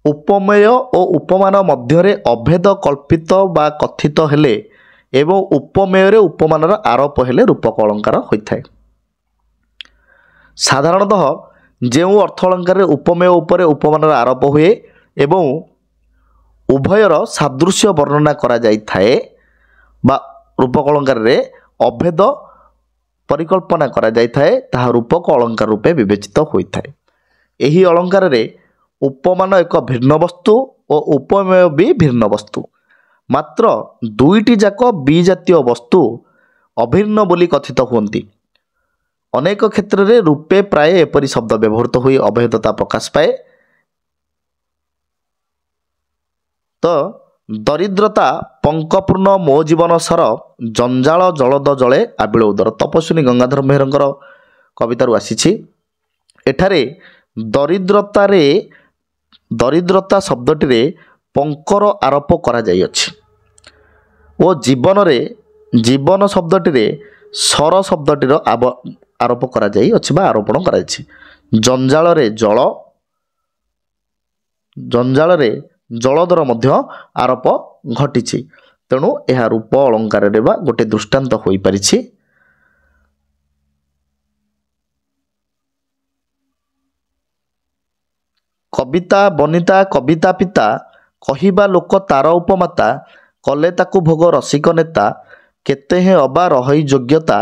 ଉପମେୟ ଓ ଉପମାନ ମଧ୍ୟରେ ଅଭେଦ କଳ୍ପିତ ବା କଥିତ ହେଲେ ଏବଂ ଉପମେୟରେ ଉପମାନର ଆରୋପ ହେଲେ ରୂପକ ଅଳଙ୍କାର ହୋଇଥାଏ। ସାଧାରଣତଃ ଯେଉଁ ଅର୍ଥ ଅଳଙ୍କାରରେ ଉପମେୟ ଉପରେ ଉପମାନର ଆରୋପ ହୁଏ ଏବଂ ଉଭୟର ସାଦୃଶ୍ୟ ବର୍ଣ୍ଣନା କରାଯାଇଥାଏ ବା ରୂପକ ଅଳଙ୍କାରରେ ଅଭେଦ ପରିକଳ୍ପନା କରାଯାଇଥାଏ, ତାହା ରୂପକ ଅଳଙ୍କାର ରୂପେ ବିବେଚିତ ହୋଇଥାଏ। ଏହି ଅଳଙ୍କାରରେ ଉପମାନ ଏକ ଭିନ୍ନ ବସ୍ତୁ ଓ ଉପମେୟ ବି ଭିନ୍ନ ବସ୍ତୁ, ମାତ୍ର ଦୁଇଟି ଯାକ ବିଜାତୀୟ ବସ୍ତୁ ଅଭିନ୍ନ ବୋଲି କଥିତ ହୁଅନ୍ତି। ଅନେକ କ୍ଷେତ୍ରରେ ରୂପେ ପ୍ରାୟ ଏପରି ଶବ୍ଦ ବ୍ୟବହୃତ ହୋଇ ଅଭେଦତା ପ୍ରକାଶ ପାଏ। ତ ଦରିଦ୍ରତା ପଙ୍କପୂର୍ଣ୍ଣ ମୋ ଜୀବନ ସର ଜଞ୍ଜାଳ ଜଳଦ ଜଳେ ଆବିଳ ଉଦର, ତପସ୍ୱିନୀ ଗଙ୍ଗାଧର ମେହେରଙ୍କର କବିତାରୁ ଆସିଛି। ଏଠାରେ ଦରିଦ୍ରତା ଶବ୍ଦଟିରେ ପଙ୍କର ଆରୋପ କରାଯାଇଅଛି ଓ ଜୀବନରେ ଜୀବନ ଶବ୍ଦଟିରେ ସର ଶବ୍ଦଟିର ଆରୋପ କରାଯାଇଅଛି ବା ଆରୋପଣ କରାଯାଇଛି। ଜଞ୍ଜାଳରେ ଜଳ, ଜଞ୍ଜାଳରେ ଜଳଦର ମଧ୍ୟ ଆରୋପ ଘଟିଛି। ତେଣୁ ଏହା ରୂପ ଅଳଙ୍କାରରେ ବା ଗୋଟେ ଦୃଷ୍ଟାନ୍ତ ହୋଇପାରିଛି। କବିତା ବନିତା କବିତା ପିତା କହିବା ଲୋକ ତାର ଉପମାତା କଲେ ତାକୁ ଭୋଗ ରସିକ ନେତା କେତେ ହେଁ ଅବା ରହଇ ଯୋଗ୍ୟତା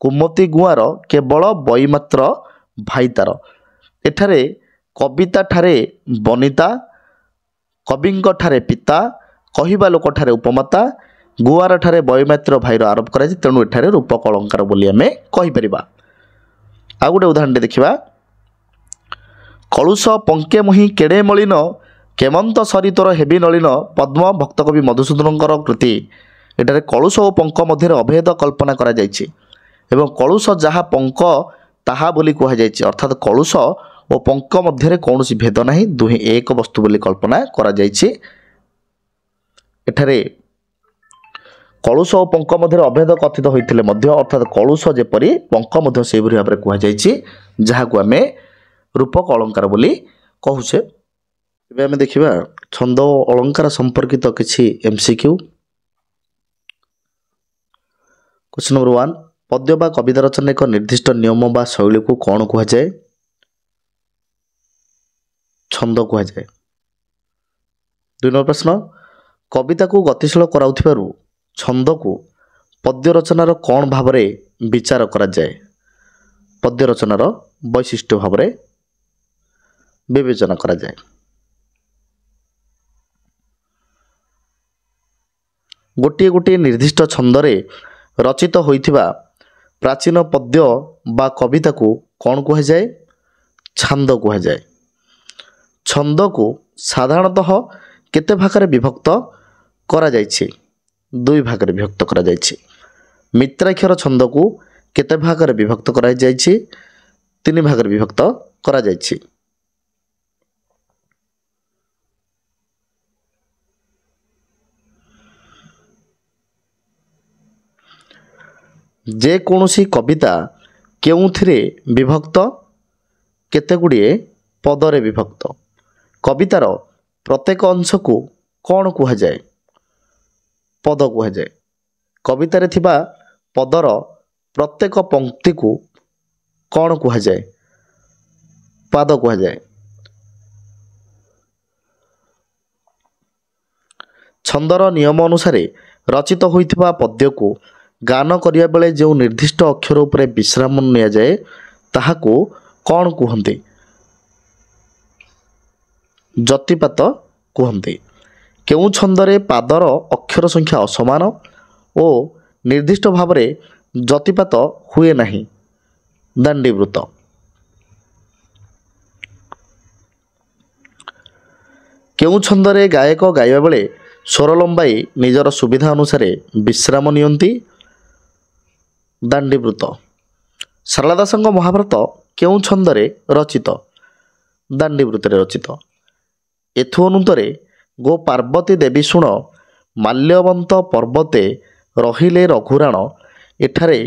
କୁମତି ଗୁଆଁର କେବଳ ବଇମାତ୍ର ଭାଇ ତାର। ଏଠାରେ କବିତା ଠାରେ ବନିତା, କବିଙ୍କଠାରେ ପିତା, କହିବା ଲୋକଠାରେ ଉପମାତା, ଗୁଆରଠାରେ ବୟମାତ୍ର ଭାଇର ଆରୋପ କରାଯାଇଛି। ତେଣୁ ଏଠାରେ ରୂପକ ଅଳଙ୍କାର ବୋଲି ଆମେ କହିପାରିବା। ଆଉ ଗୋଟେ ଉଦାହରଣଟେ ଦେଖିବା। କଳୁଷ ପଙ୍କେ ମୁହିଁ କେଡ଼େ ମଳିନ, କେମନ୍ତ ସରି ତୋର ହେବି ନଳିନ। ପଦ୍ମ ଭକ୍ତକବି ମଧୁସୂଦନଙ୍କର କୃତି। ଏଠାରେ କଳୁଷ ଓ ପଙ୍କ ମଧ୍ୟରେ ଅଭେଦ କଳ୍ପନା କରାଯାଇଛି ଏବଂ କଳୁଷ ଯାହା ପଙ୍କ ତାହା ବୋଲି କୁହାଯାଇଛି। ଅର୍ଥାତ୍ କଳୁଷ ଓ ପଙ୍କ ମଧ୍ୟରେ କୌଣସି ଭେଦ ନାହିଁ, ଦୁହେଁ ଏକ ବସ୍ତୁ ବୋଲି କଳ୍ପନା କରାଯାଇଛି। ଏଠାରେ କଳୁଷ ଓ ପଙ୍କ ମଧ୍ୟରେ ଅଭେଦ କଥିତ ହୋଇଥିଲେ ମଧ୍ୟ, ଅର୍ଥାତ୍ କଳୁଷ ଯେପରି ପଙ୍କ ମଧ୍ୟ ସେହିପରି ଭାବରେ କୁହାଯାଇଛି, ଯାହାକୁ ଆମେ ରୂପକ ଅଳଙ୍କାର ବୋଲି କହୁଛେ। ଏବେ ଆମେ ଦେଖିବା ଛନ୍ଦ ଓ ଅଳଙ୍କାର ସମ୍ପର୍କିତ କିଛି MCQ। Question number 1, ପଦ୍ୟ ବା କବିତା ରଚନା ଏକ ନିର୍ଦ୍ଦିଷ୍ଟ ନିୟମ ବା ଶୈଳୀକୁ କ'ଣ କୁହାଯାଏ? ଛନ୍ଦ କୁହାଯାଏ। 2 ନମ୍ବର ପ୍ରଶ୍ନ, କବିତାକୁ ଗତିଶୀଳ କରାଉଥିବାରୁ ଛନ୍ଦକୁ ପଦ୍ୟ ରଚନାର କ'ଣ ଭାବରେ ବିଚାର କରାଯାଏ? ପଦ୍ୟ ରଚନାର ବୈଶିଷ୍ଟ୍ୟ ଭାବରେ ବିବେଚନା କରାଯାଏ। ଗୋଟିଏ ଗୋଟିଏ ନିର୍ଦ୍ଦିଷ୍ଟ ଛନ୍ଦରେ ରଚିତ ହୋଇଥିବା ପ୍ରାଚୀନ ପଦ୍ୟ ବା କବିତାକୁ କ'ଣ କୁହାଯାଏ? ଛାନ୍ଦ କୁହାଯାଏ। ଛନ୍ଦକୁ ସାଧାରଣତଃ କେତେ ଭାଗରେ ବିଭକ୍ତ କରାଯାଇଛି? 2 ଭାଗରେ ବିଭକ୍ତ କରାଯାଇଛି। ମିତ୍ରାକ୍ଷର ଛନ୍ଦକୁ କେତେ ଭାଗରେ ବିଭକ୍ତ କରାଯାଇଛି? 3 ଭାଗରେ ବିଭକ୍ତ କରାଯାଇଛି। ଯେକୌଣସି କବିତା କେଉଁଥିରେ ବିଭକ୍ତ? କେତେ ଗୁଡ଼ିଏ ପଦରେ ବିଭକ୍ତ। କବିତାର ପ୍ରତ୍ୟେକ ଅଂଶକୁ କ'ଣ କୁହାଯାଏ? ପଦ କୁହାଯାଏ। କବିତାରେ ଥିବା ପଦର ପ୍ରତ୍ୟେକ ପଂକ୍ତିକୁ କ'ଣ କୁହାଯାଏ? ପାଦ କୁହାଯାଏ। ଛନ୍ଦର ନିୟମ ଅନୁସାରେ ରଚିତ ହୋଇଥିବା ପଦ୍ୟକୁ ଗାନ କରିବା ବେଳେ ଯେଉଁ ନିର୍ଦ୍ଦିଷ୍ଟ ଅକ୍ଷର ଉପରେ ବିଶ୍ରାମ ନିଆଯାଏ ତାହାକୁ କ'ଣ କୁହନ୍ତି? ଯତିପାତ କୁହନ୍ତି। କେଉଁ ଛନ୍ଦରେ ପାଦର ଅକ୍ଷର ସଂଖ୍ୟା ଅସମାନ ଓ ନିର୍ଦ୍ଦିଷ୍ଟ ଭାବରେ ଯତିପାତ ହୁଏ ନାହିଁ? ଦାଣ୍ଡିବୃତ୍ତ। କେଉଁ ଛନ୍ଦରେ ଗାୟକ ଗାଇବା ବେଳେ ସ୍ୱର ଲମ୍ବାଇ ନିଜର ସୁବିଧା ଅନୁସାରେ ବିଶ୍ରାମ ନିଅନ୍ତି? ଦାଣ୍ଡିବୃତ୍ତ। ସାରଳା ଦାସଙ୍କ ମହାଭାରତ କେଉଁ ଛନ୍ଦରେ ରଚିତ? ଦାଣ୍ଡିବୃତ୍ତରେ ରଚିତ। ଏଥୁ ଅନୁନ୍ତରେ ଗୋ ପାର୍ବତୀ ଦେବୀ ଶୁଣ, ମାଲ୍ୟବନ୍ତ ପର୍ବତେ ରହିଲେ ରଘୁରାଣ। ଏଠାରେ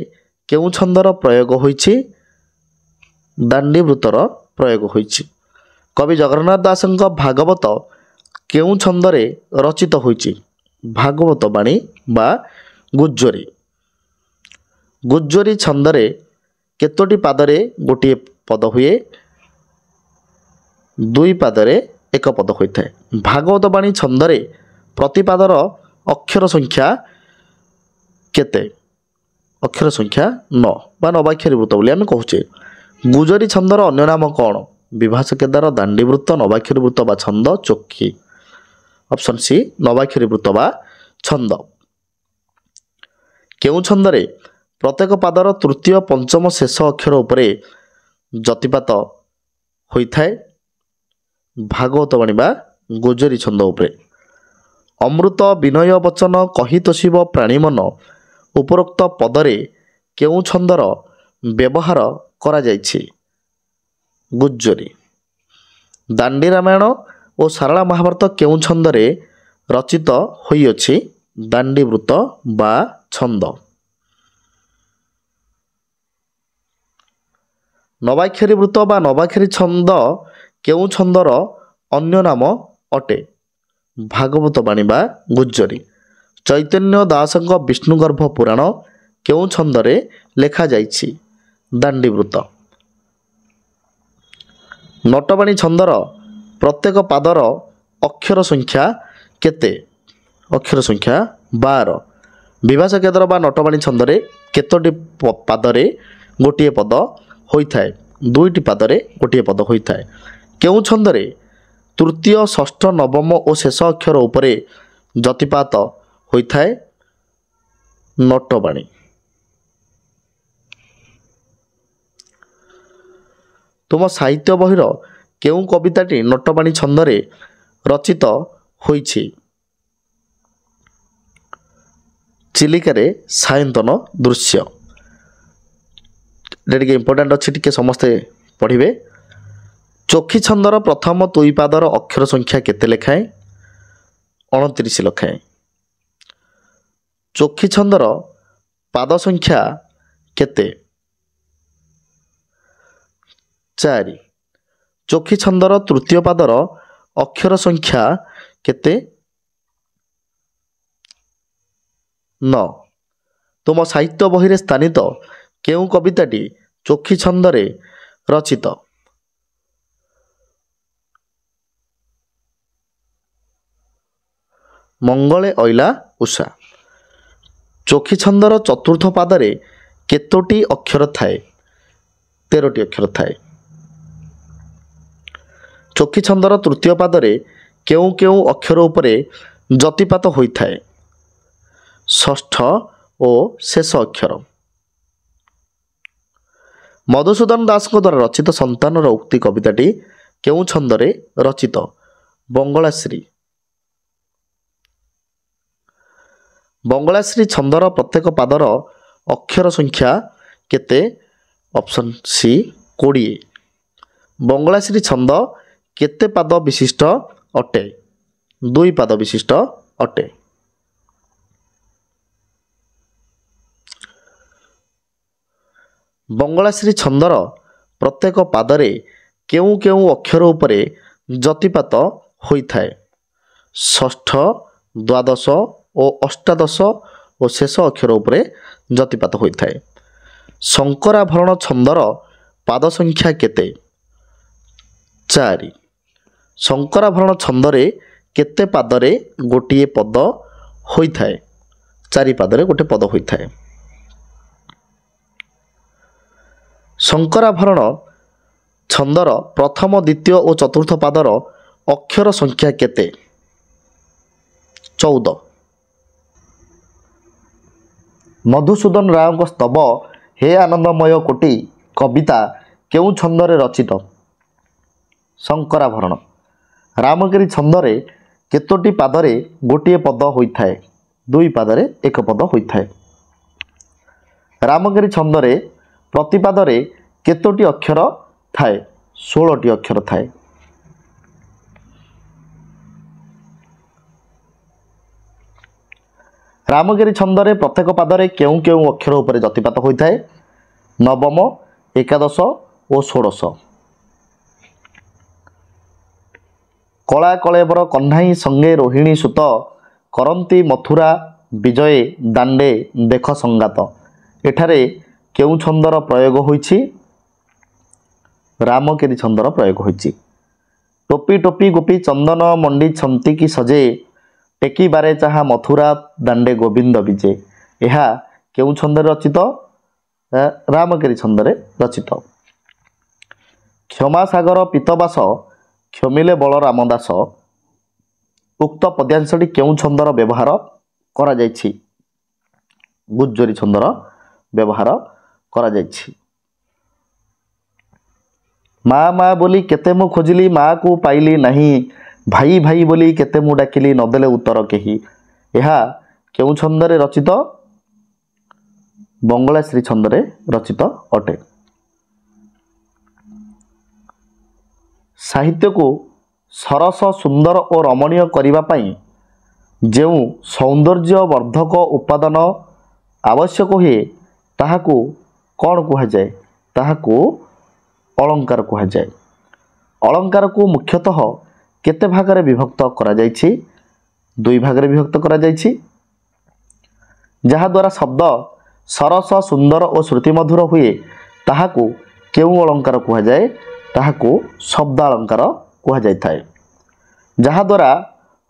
କେଉଁ ଛନ୍ଦର ପ୍ରୟୋଗ ହୋଇଛି? ଦାଣ୍ଡିବୃତ୍ତର ପ୍ରୟୋଗ ହୋଇଛି। କବି ଜଗନ୍ନାଥ ଦାସଙ୍କ ଭାଗବତ କେଉଁ ଛନ୍ଦରେ ରଚିତ ହୋଇଛି? ଭାଗବତ ବାଣୀ ବା ଗୁଜ୍ଜରୀ। ଗୁଜ୍ଜରୀ ଛନ୍ଦରେ କେତୋଟି ପାଦରେ ଗୋଟିଏ ପଦ ହୁଏ? 2 ପାଦରେ ଏକ ପଦ ହୋଇଥାଏ। ଭାଗବତ ବାଣୀ ଛନ୍ଦରେ ପ୍ରତିପାଦର ଅକ୍ଷର ସଂଖ୍ୟା କେତେ? ଅକ୍ଷର ସଂଖ୍ୟା 9 ବା ନବାକ୍ଷରୀ ବୃତ୍ତ ବୋଲି ଆମେ କହୁଛେ। ଗୁଜରୀ ଛନ୍ଦର ଅନ୍ୟ ନାମ କ'ଣ? ବିଭାସ କେଦାର, ଦାଣ୍ଡିବୃତ୍ତ, ନବାକ୍ଷରୀ ବୃତ୍ତ ବା ଛନ୍ଦ, ଚୋଖି। ଅପସନ୍ ସି, ନବାକ୍ଷରୀ ବୃତ୍ତ ବା ଛନ୍ଦ। କେଉଁ ଛନ୍ଦରେ ପ୍ରତ୍ୟେକ ପାଦର ତୃତୀୟ, ପଞ୍ଚମ, ଶେଷ ଅକ୍ଷର ଉପରେ ଯତିପାତ ହୋଇଥାଏ? ଭାଗବତ ବାଣୀ ବା ଗୁଜରୀ ଛନ୍ଦ ଉପରେ। ଅମୃତ ବିନୟ ବଚନ କହି ତୋଷିବ ପ୍ରାଣୀମନ ଉପରୋକ୍ତ ପଦରେ କେଉଁ ଛନ୍ଦର ବ୍ୟବହାର କରାଯାଇଛି? ଗୁଜ୍ଜରୀ। ଦାଣ୍ଡି ରାମାୟଣ ଓ ସାରଳା ମହାଭାରତ କେଉଁ ଛନ୍ଦରେ ରଚିତ ହୋଇଅଛି? ଦାଣ୍ଡିବୃତ୍ତ ବା ଛନ୍ଦ। ନବାକ୍ଷରୀ ବୃତ୍ତ ବା ନବାକ୍ଷରୀ ଛନ୍ଦ କେଉଁ ଛନ୍ଦର ଅନ୍ୟ ନାମ ଅଟେ? ଭାଗବତ ବାଣୀ ବା ଗୁଜ୍ଜରୀ। ଚୈତନ୍ୟ ଦାସଙ୍କ ବିଷ୍ଣୁଗର୍ଭ ପୁରାଣ କେଉଁ ଛନ୍ଦରେ ଲେଖାଯାଇଛି? ଦାଣ୍ଡିବୃତ୍ତ। ନଟବାଣୀ ଛନ୍ଦର ପ୍ରତ୍ୟେକ ପାଦର ଅକ୍ଷର ସଂଖ୍ୟା କେତେ? ଅକ୍ଷର ସଂଖ୍ୟା 12। ବିଭାସ କେଦାର ବା ନଟବାଣୀ ଛନ୍ଦରେ କେତୋଟି ପାଦରେ ଗୋଟିଏ ପଦ ହୋଇଥାଏ? 2ଟି ପାଦରେ ଗୋଟିଏ ପଦ ହୋଇଥାଏ। କେଉଁ ଛନ୍ଦରେ ତୃତୀୟ, ଷଷ୍ଠ, ନବମ ଓ ଶେଷ ଅକ୍ଷର ଉପରେ ଯତିପାତ ହୋଇଥାଏ? ନଟବାଣୀ। ତୁମ ସାହିତ୍ୟ ବହିର କେଉଁ କବିତାଟି ନଟବାଣୀ ଛନ୍ଦରେ ରଚିତ ହୋଇଛି? ଚିଲିକାରେ ସାୟନ୍ତନ ଦୃଶ୍ୟ। ଏଇଟା ଟିକେ ଇମ୍ପୋର୍ଟାଣ୍ଟ ଅଛି, ଟିକେ ସମସ୍ତେ ପଢ଼ିବେ। ଚୋଖୀ ଛନ୍ଦର ପ୍ରଥମ ଦୁଇ ପାଦର ଅକ୍ଷର ସଂଖ୍ୟା କେତେ ଲେଖାଏଁ? 29 ଲେଖାଏଁ। ଚୋଖୀ ଛନ୍ଦର ପାଦ ସଂଖ୍ୟା କେତେ? 4। ଚୋଖୀ ଛନ୍ଦର ତୃତୀୟ ପାଦର ଅକ୍ଷର ସଂଖ୍ୟା କେତେ? 9। ତୁମ ସାହିତ୍ୟ ବହିରେ ସ୍ଥାନିତ କେଉଁ କବିତାଟି ଚୋଖୀ ଛନ୍ଦରେ ରଚିତ? ମଙ୍ଗଳେ ଅଇଲା ଉଷା। ଚୋଖୀ ଛନ୍ଦର ଚତୁର୍ଥ ପାଦରେ କେତୋଟି ଅକ୍ଷର ଥାଏ? 13ଟି ଅକ୍ଷର ଥାଏ। ଚୋଖୀ ଛନ୍ଦର ତୃତୀୟ ପାଦରେ କେଉଁ କେଉଁ ଅକ୍ଷର ଉପରେ ଯତିପାତ ହୋଇଥାଏ? ଷଷ୍ଠ ଓ ଶେଷ ଅକ୍ଷର। ମଧୁସୂଦନ ଦାସଙ୍କ ଦ୍ୱାରା ରଚିତ ସନ୍ତାନର ଉକ୍ତି କବିତାଟି କେଉଁ ଛନ୍ଦରେ ରଚିତ? ବଙ୍ଗଳାଶ୍ରୀ। ବଙ୍ଗଳାଶ୍ରୀ ଛନ୍ଦର ପ୍ରତ୍ୟେକ ପାଦର ଅକ୍ଷର ସଂଖ୍ୟା କେତେ? Option C, 20। ବଙ୍ଗଳାଶ୍ରୀ ଛନ୍ଦ କେତେ ପାଦ ବିଶିଷ୍ଟ ଅଟେ? 2 ପାଦ ବିଶିଷ୍ଟ ଅଟେ। ବଙ୍ଗଳାଶ୍ରୀ ଛନ୍ଦର ପ୍ରତ୍ୟେକ ପାଦରେ କେଉଁ କେଉଁ ଅକ୍ଷର ଉପରେ ଯତିପାତ ହୋଇଥାଏ? ଷଷ୍ଠ, ଦ୍ୱାଦଶ ଓ ଅଷ୍ଟାଦଶ ଓ ଶେଷ ଅକ୍ଷର ଉପରେ ଯତିପାତ ହୋଇଥାଏ। ଶଙ୍କରାଭରଣ ଛନ୍ଦର ପାଦ ସଂଖ୍ୟା କେତେ? 4। ଶଙ୍କରାଭରଣ ଛନ୍ଦରେ କେତେ ପାଦରେ ଗୋଟିଏ ପଦ ହୋଇଥାଏ? 4 ପାଦରେ ଗୋଟେ ପଦ ହୋଇଥାଏ। ଶଙ୍କରାଭରଣ ଛନ୍ଦର ପ୍ରଥମ, ଦ୍ୱିତୀୟ ଓ ଚତୁର୍ଥ ପାଦର ଅକ୍ଷର ସଂଖ୍ୟା କେତେ? 14। ମଧୁସୂଦନ ରାଓଙ୍କ ସ୍ତବ ହେ ଆନନ୍ଦମୟ କୋଟି କବିତା କେଉଁ ଛନ୍ଦରେ ରଚିତ? ଶଙ୍କରାଭରଣ। ରାମଗିରି ଛନ୍ଦରେ କେତୋଟି ପାଦରେ ଗୋଟିଏ ପଦ ହୋଇଥାଏ? 2 ପାଦରେ ଏକ ପଦ ହୋଇଥାଏ। ରାମଗିରି ଛନ୍ଦରେ ପ୍ରତିପାଦରେ କେତୋଟି ଅକ୍ଷର ଥାଏ? 16ଟି ଅକ୍ଷର ଥାଏ। ରାମଗିରି ଛନ୍ଦରେ ପ୍ରତ୍ୟେକ ପାଦରେ କେଉଁ କେଉଁ ଅକ୍ଷର ଉପରେ ଯତିପାତ ହୋଇଥାଏ? ନବମ, ଏକାଦଶ ଓ ଷୋଡ଼ଶ। କଳା କଳେବର କହ୍ନାଇ ସଙ୍ଗେ ରୋହିଣୀ ସୁତ କରନ୍ତି ମଥୁରା ବିଜୟେ ଦାଣ୍ଡେ ଦେଖ ସଙ୍ଗାତ, ଏଠାରେ କେଉଁ ଛନ୍ଦର ପ୍ରୟୋଗ ହୋଇଛି? ରାମକେରି ଛନ୍ଦର ପ୍ରୟୋଗ ହୋଇଛି। ଟୋପି ଟୋପି ଗୋପୀ ଚନ୍ଦନ ମଣ୍ଡି ଛନ୍ତି କି ସଜେ, ଟେକିବାରେ ଚାହା ମଥୁରା ଦାଣ୍ଡେ ଗୋବିନ୍ଦ ବିଜେ, ଏହା କେଉଁ ଛନ୍ଦରେ ରଚିତ? ରାମକେରି ଛନ୍ଦରେ ରଚିତ। କ୍ଷମାସାଗର ପିତବାସ କ୍ଷମିଲେ ବଳ ରାମଦାସ, ଉକ୍ତ ପଦ୍ୟାଂଶଟି କେଉଁ ଛନ୍ଦର ବ୍ୟବହାର କରାଯାଇଛି? ଗୁଜ୍ଜରୀ ଛନ୍ଦର ବ୍ୟବହାର କରାଯାଇଛି। ମା ମା ବୋଲି କେତେ ମୁଁ ଖୋଜିଲି, ମାକୁ ପାଇଲି ନାହିଁ, ଭାଇ ଭାଇ ବୋଲି କେତେ ମୁଁ ଡାକିଲି, ନଦେଲେ ଉତ୍ତର କେହି, ଏହା କେଉଁ ଛନ୍ଦରେ ରଚିତ? ବଙ୍ଗଳାଶ୍ରୀ ଛନ୍ଦରେ ରଚିତ ଅଟେ। ସାହିତ୍ୟକୁ ସରସ, ସୁନ୍ଦର ଓ ରମଣୀୟ କରିବା ପାଇଁ ଯେଉଁ ସୌନ୍ଦର୍ଯ୍ୟବର୍ଦ୍ଧକ ଉପାଦାନ ଆବଶ୍ୟକ ହୁଏ ତାହାକୁ କ'ଣ କୁହାଯାଏ? ତାହାକୁ ଅଳଙ୍କାର କୁହାଯାଏ। ଅଳଙ୍କାରକୁ ମୁଖ୍ୟତଃ କେତେ ଭାଗରେ ବିଭକ୍ତ କରାଯାଇଛି? 2 ଭାଗରେ ବିଭକ୍ତ କରାଯାଇଛି। ଯାହାଦ୍ୱାରା ଶବ୍ଦ ସରସ, ସୁନ୍ଦର ଓ ଶ୍ରୁତିମଧୁର ହୁଏ ତାହାକୁ କେଉଁ ଅଳଙ୍କାର କୁହାଯାଏ? ତାହାକୁ ଶବ୍ଦାଳଙ୍କାର କୁହାଯାଇଥାଏ। ଯାହାଦ୍ୱାରା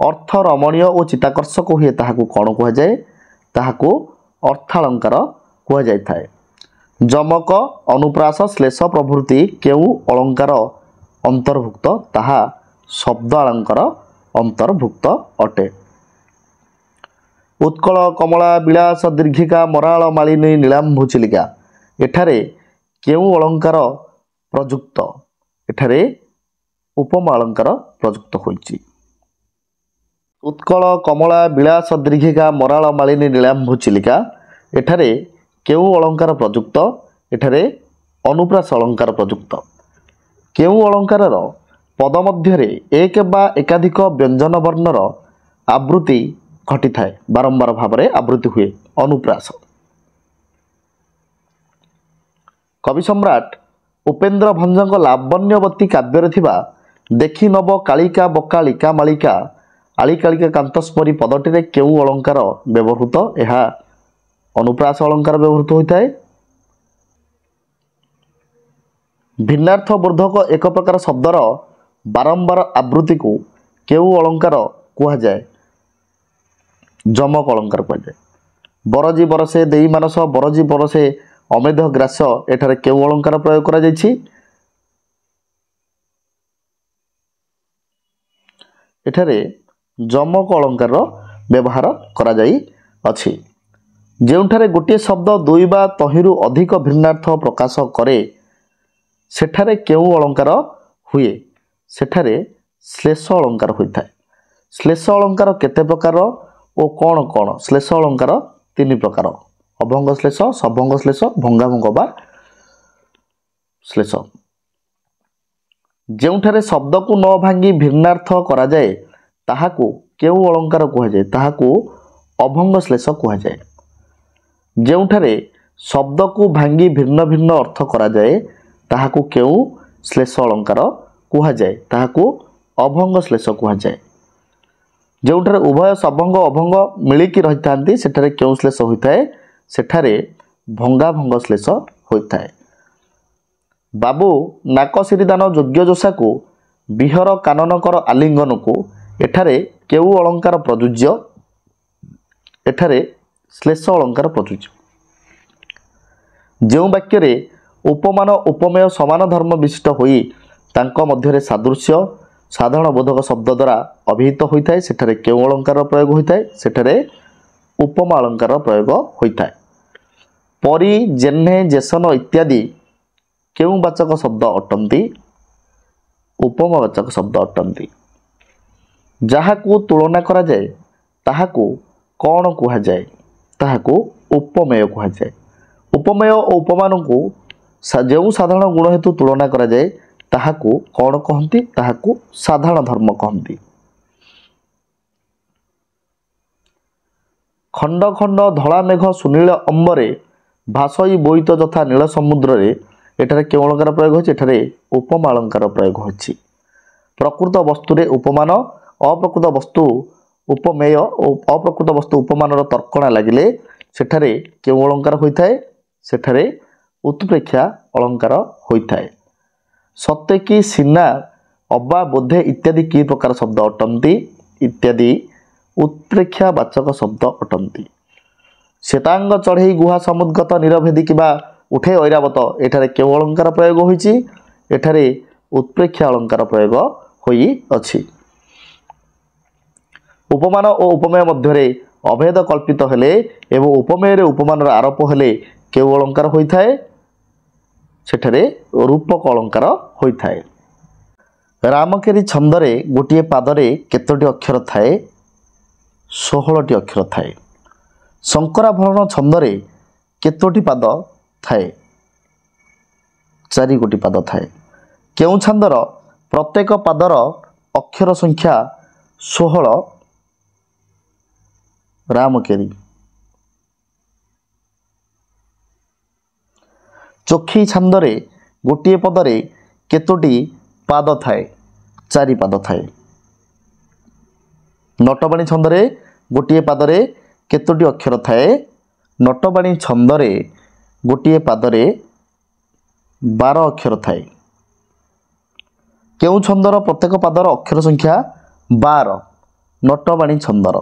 ଅର୍ଥ ରମଣୀୟ ଓ ଚିତ୍ତାକର୍ଷକ ହୁଏ ତାହାକୁ କ'ଣ କୁହାଯାଏ? ତାହାକୁ ଅର୍ଥାଳଙ୍କାର କୁହାଯାଇଥାଏ। ଯମକ, ଅନୁପ୍ରାସ, ଶ୍ଲେଷ ପ୍ରଭୃତି କେଉଁ ଅଳଙ୍କାର ଅନ୍ତର୍ଭୁକ୍ତ? ତାହା ଶବ୍ଦ ଅଳଙ୍କାର ଅନ୍ତର୍ଭୁକ୍ତ ଅଟେ। ଉତ୍କଳ କମଳା ବିଳାସ ଦୀର୍ଘିକା ମରାଳ ମାଳିନୀ ନୀଳାମ୍ଭୁ ଚିଲିକା, ଏଠାରେ କେଉଁ ଅଳଙ୍କାର ପ୍ରଯୁକ୍ତ? ଏଠାରେ ଉପମା ଅଳଙ୍କାର ପ୍ରଯୁକ୍ତ ହୋଇଛି। ଉତ୍କଳ କମଳା ବିଳାସ ଦୀର୍ଘିକା ମରାଳ ମାଳିନୀ ନୀଳାମ୍ଭୁ ଚିଲିକା, ଏଠାରେ କେଉଁ ଅଳଙ୍କାର ପ୍ରଯୁକ୍ତ? ଏଠାରେ ଅନୁପ୍ରାସ ଅଳଙ୍କାର ପ୍ରଯୁକ୍ତ। କେଉଁ ଅଳଙ୍କାରର ପଦ ମଧ୍ୟରେ ଏକ ବା ଏକାଧିକ ବ୍ୟଞ୍ଜନ ବର୍ଣ୍ଣର ଆବୃତ୍ତି ଘଟିଥାଏ, ବାରମ୍ବାର ଭାବରେ ଆବୃତ୍ତି ହୁଏ? ଅନୁପ୍ରାସ। କବି ସମ୍ରାଟ ଉପେନ୍ଦ୍ର ଭଞ୍ଜଙ୍କ ଲାବଣ୍ୟବତୀ କାବ୍ୟରେ ଥିବା ଦେଖି ନବ କାଳିକା ବକାଳିକା ମାଳିକା ଆଳିକାଳିକା କାନ୍ତସ୍ମରୀ ପଦଟିରେ କେଉଁ ଅଳଙ୍କାର ବ୍ୟବହୃତ? ଏହା ଅନୁପ୍ରାସ ଅଳଙ୍କାର ବ୍ୟବହୃତ ହୋଇଥାଏ। ଭିନ୍ନାର୍ଥ ବୋଧକ ଏକ ପ୍ରକାର ଶବ୍ଦର ବାରମ୍ବାର ଆବୃତ୍ତିକୁ କେଉଁ ଅଳଙ୍କାର କୁହାଯାଏ? ଯମକ ଅଳଙ୍କାର କୁହାଯାଏ। ବରଜି ବରସେ ଦେଇ ମାନସ ବରଜି ବରସେ ଅମେଧ ଗ୍ରାସ, ଏଠାରେ କେଉଁ ଅଳଙ୍କାର ପ୍ରୟୋଗ କରାଯାଇଛି? ଏଠାରେ ଯମକ ଅଳଙ୍କାରର ବ୍ୟବହାର କରାଯାଇଅଛି। ଯେଉଁଠାରେ ଗୋଟିଏ ଶବ୍ଦ ଦୁଇ ବା ତହିଁରୁ ଅଧିକ ଭିନ୍ନାର୍ଥ ପ୍ରକାଶ କରେ ସେଠାରେ କେଉଁ ଅଳଙ୍କାର ହୁଏ? ସେଠାରେ ଶ୍ଲେଷ ଅଳଙ୍କାର ହୋଇଥାଏ। ଶ୍ଲେଷ ଅଳଙ୍କାର କେତେ ପ୍ରକାର ଓ କ'ଣ କ'ଣ? ଶ୍ଲେଷ ଅଳଙ୍କାର ତିନି ପ୍ରକାର, ଅଭଙ୍ଗ ଶ୍ଲେଷ, ସଭଙ୍ଗ ଶ୍ଲେଷ, ଭଙ୍ଗାଭଙ୍ଗ ବା ଶ୍ଲେଷ। ଯେଉଁଠାରେ ଶବ୍ଦକୁ ନ ଭାଙ୍ଗି ଭିନ୍ନାର୍ଥ କରାଯାଏ ତାହାକୁ କେଉଁ ଅଳଙ୍କାର କୁହାଯାଏ? ତାହାକୁ ଅଭଙ୍ଗ ଶ୍ଲେଷ କୁହାଯାଏ। ଯେଉଁଠାରେ ଶବ୍ଦକୁ ଭାଙ୍ଗି ଭିନ୍ନ ଭିନ୍ନ ଅର୍ଥ କରାଯାଏ ତାହାକୁ କେଉଁ ଶ୍ଲେଷ ଅଳଙ୍କାର କୁହାଯାଏ? ତାହାକୁ ଅଭଙ୍ଗ ଶ୍ଲେଷ କୁହାଯାଏ। ଯେଉଁଠାରେ ଉଭୟ ସଭଙ୍ଗ ଅଭଙ୍ଗ ମିଳିକି ରହିଥାନ୍ତି ସେଠାରେ କେଉଁ ଶ୍ଲେଷ ହୋଇଥାଏ? ସେଠାରେ ଭଙ୍ଗାଭଙ୍ଗ ଶ୍ଲେଷ ହୋଇଥାଏ। ବାବୁ ନାକଶିରିଦାନ ଯୋଗ୍ୟ ଯୋଷାକୁ ବିହର କାନନକର ଆଲିଙ୍ଗନକୁ, ଏଠାରେ କେଉଁ ଅଳଙ୍କାର ପ୍ରଯୁଜ୍ୟ? ଏଠାରେ ଶ୍ଲେଷ ଅଳଙ୍କାର ପ୍ରଯୁଜ୍ୟ। ଯେଉଁ ବାକ୍ୟରେ ଉପମାନ ଉପମେୟ ସମାନ ଧର୍ମ ବିଶିଷ୍ଟ ହୋଇ ତାଙ୍କ ମଧ୍ୟରେ ସାଦୃଶ୍ୟ ସାଧାରଣ ବୋଧକ ଶବ୍ଦ ଦ୍ୱାରା ଅଭିହିତ ହୋଇଥାଏ ସେଠାରେ କେଉଁ ଅଳଙ୍କାର ପ୍ରୟୋଗ ହୋଇଥାଏ? ସେଠାରେ ଉପମା ଅଳଙ୍କାର ପ୍ରୟୋଗ ହୋଇଥାଏ। ପରି, ଜେହ୍ନେ, ଜେସନ ଇତ୍ୟାଦି କେଉଁ ବାଚକ ଶବ୍ଦ ଅଟନ୍ତି? ଉପମାବାଚକ ଶବ୍ଦ ଅଟନ୍ତି। ଯାହାକୁ ତୁଳନା କରାଯାଏ ତାହାକୁ କ'ଣ କୁହାଯାଏ? ତାହାକୁ ଉପମେୟ କୁହାଯାଏ। ଉପମେୟ ଓ ଉପମାନଙ୍କୁ ଯେଉଁ ସାଧାରଣ ଗୁଣ ହେତୁ ତୁଳନା କରାଯାଏ ତାହାକୁ କ'ଣ କହନ୍ତି? ତାହାକୁ ସାଧାରଣ ଧର୍ମ କହନ୍ତି। ଖଣ୍ଡ ଖଣ୍ଡ ଧଳା ମେଘ ସୁନୀଳ ଅମ୍ବରେ ଭାସଇ ବୋଇତ ଯଥା ନୀଳ ସମୁଦ୍ରରେ, ଏଠାରେ କେଉଁ ଅଳଙ୍କାର ପ୍ରୟୋଗ ହୋଇଛି? ଏଠାରେ ଉପମା ଅଳଙ୍କାର ପ୍ରୟୋଗ ହୋଇଛି। ପ୍ରକୃତ ବସ୍ତୁରେ ଉପମାନ, ଅପ୍ରକୃତ ବସ୍ତୁ ଉପମେୟ ଓ ଅପ୍ରକୃତ ବସ୍ତୁ ଉପମାନର ତର୍କଣା ଲାଗିଲେ ସେଠାରେ କେଉଁ ଅଳଙ୍କାର ହୋଇଥାଏ? ସେଠାରେ ଉତ୍ପ୍ରେକ୍ଷା ଅଳଙ୍କାର ହୋଇଥାଏ। ସତେ କି, ସିନା, ଅବା, ବୋଧେ ଇତ୍ୟାଦି କି ପ୍ରକାର ଶବ୍ଦ ଅଟନ୍ତି? ଇତ୍ୟାଦି ଉତ୍ପ୍ରେକ୍ଷାବାଚକ ଶବ୍ଦ ଅଟନ୍ତି। ଶ୍ଵେତାଙ୍ଗ ଚଢ଼େଇ ଗୁହା ସମୁଦ୍ଗତ ନିରଭେଦୀ କିବା ଉଠେ ଐରାବତ, ଏଠାରେ କେଉଁ ଅଳଙ୍କାର ପ୍ରୟୋଗ ହୋଇଛି? ଏଠାରେ ଉତ୍ପ୍ରେକ୍ଷା ଅଳଙ୍କାର ପ୍ରୟୋଗ ହୋଇଅଛି। ଉପମାନ ଓ ଉପମେୟ ମଧ୍ୟରେ ଅଭେଦ କଳ୍ପିତ ହେଲେ ଏବଂ ଉପମେୟରେ ଉପମାନର ଆରୋପ ହେଲେ କେଉଁ ଅଳଙ୍କାର ହୋଇଥାଏ? ସେଠାରେ ରୂପକ ଅଳଙ୍କାର ହୋଇଥାଏ। ରାମକେରି ଛନ୍ଦରେ ଗୋଟିଏ ପାଦରେ କେତୋଟି ଅକ୍ଷର ଥାଏ? 16ଟି ଅକ୍ଷର ଥାଏ। ଶଙ୍କରାଭରଣ ଛନ୍ଦରେ କେତୋଟି ପାଦ ଥାଏ? 4 ଗୋଟି ପାଦ ଥାଏ। କେଉଁ ଛନ୍ଦର ପ୍ରତ୍ୟେକ ପାଦର ଅକ୍ଷର ସଂଖ୍ୟା 16? ରାମକେରି। ଚୋଖି ଛାନ୍ଦରେ ଗୋଟିଏ ପଦରେ କେତୋଟି ପାଦ ଥାଏ? 4 ପାଦ ଥାଏ। ନଟବାଣୀ ଛନ୍ଦରେ ଗୋଟିଏ ପାଦରେ କେତୋଟି ଅକ୍ଷର ଥାଏ? ନଟବାଣୀ ଛନ୍ଦରେ ଗୋଟିଏ ପାଦରେ 12 ଅକ୍ଷର ଥାଏ। କେଉଁ ଛନ୍ଦର ପ୍ରତ୍ୟେକ ପାଦର ଅକ୍ଷର ସଂଖ୍ୟା 12? ନଟବାଣୀ ଛନ୍ଦର।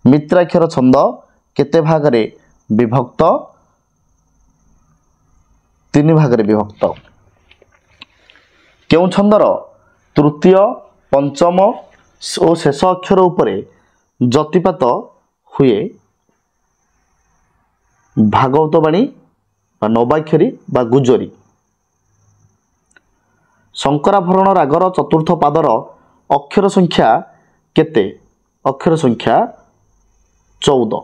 ମିତ୍ରାକ୍ଷର ଛନ୍ଦ କେତେ ଭାଗରେ ବିଭକ୍ତ? 3 ଭାଗରେ ବିଭକ୍ତ। କେଉଁ ଛନ୍ଦର ତୃତୀୟ, ପଞ୍ଚମ ଓ ଶେଷ ଅକ୍ଷର ଉପରେ ଯତିପାତ ହୁଏ ଭାଗବତ ବାଣୀ ବା ନବାକ୍ଷରୀ ବା ଗୁଜରୀ। ଶଙ୍କରାଭରଣ ରାଗର ଚତୁର୍ଥ ପାଦର ଅକ୍ଷର ସଂଖ୍ୟା କେତେ? ଅକ୍ଷର ସଂଖ୍ୟା 14।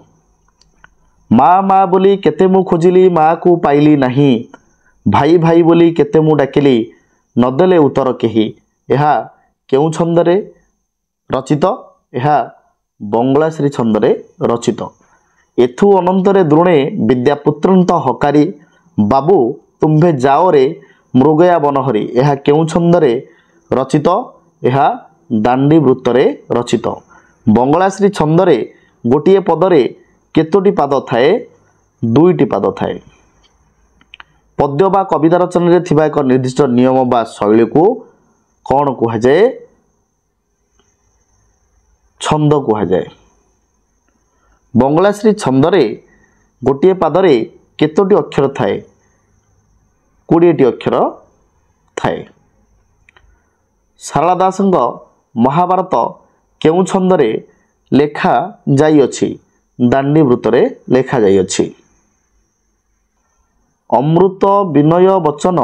ମା ମା ବୋଲି କେତେ ମୁଁ ଖୋଜିଲି, ମାକୁ ପାଇଲି ନାହିଁ। ଭାଇ ଭାଇ ବୋଲି କେତେ ମୁଁ ଡାକିଲି, ନଦେଲେ ଉତ୍ତର କେହି। ଏହା କେଉଁ ଛନ୍ଦରେ ରଚିତ? ଏହା ବଙ୍ଗଳାଶ୍ରୀ ଛନ୍ଦରେ ରଚିତ। ଏଥୁ ଅନନ୍ତରେ ଦ୍ରୋଣେ ବିଦ୍ୟାପୁତ୍ରନ୍ତ ହକାରି, ବାବୁ ତୁମ୍ଭେ ଯାଅରେ ମୃଗୟା ବନହରି। ଏହା କେଉଁ ଛନ୍ଦରେ ରଚିତ? ଏହା ଦାଣ୍ଡି ବୃତ୍ତରେ ରଚିତ। ବଙ୍ଗଳାଶ୍ରୀ ଛନ୍ଦରେ ଗୋଟିଏ ପଦରେ କେତୋଟି ପାଦ ଥାଏ? 2ଟି ପାଦ ଥାଏ। ପଦ୍ୟ ବା କବିତା ରଚନାରେ ଥିବା ଏକ ନିର୍ଦ୍ଦିଷ୍ଟ ନିୟମ ବା ଶୈଳୀକୁ କ'ଣ କୁହାଯାଏ? ଛନ୍ଦ କୁହାଯାଏ। ବଙ୍ଗଳାଶ୍ରୀ ଛନ୍ଦରେ ଗୋଟିଏ ପାଦରେ କେତୋଟି ଅକ୍ଷର ଥାଏ? 20ଟି ଅକ୍ଷର ଥାଏ। ସାରଳା ଦାସଙ୍କ ମହାଭାରତ କେଉଁ ଛନ୍ଦରେ ଲେଖା ଯାଇଅଛି? ଦାଣ୍ଡି ବୃତ୍ତରେ ଲେଖାଯାଇଅଛି। ଅମୃତ ବିନୟ ବଚନ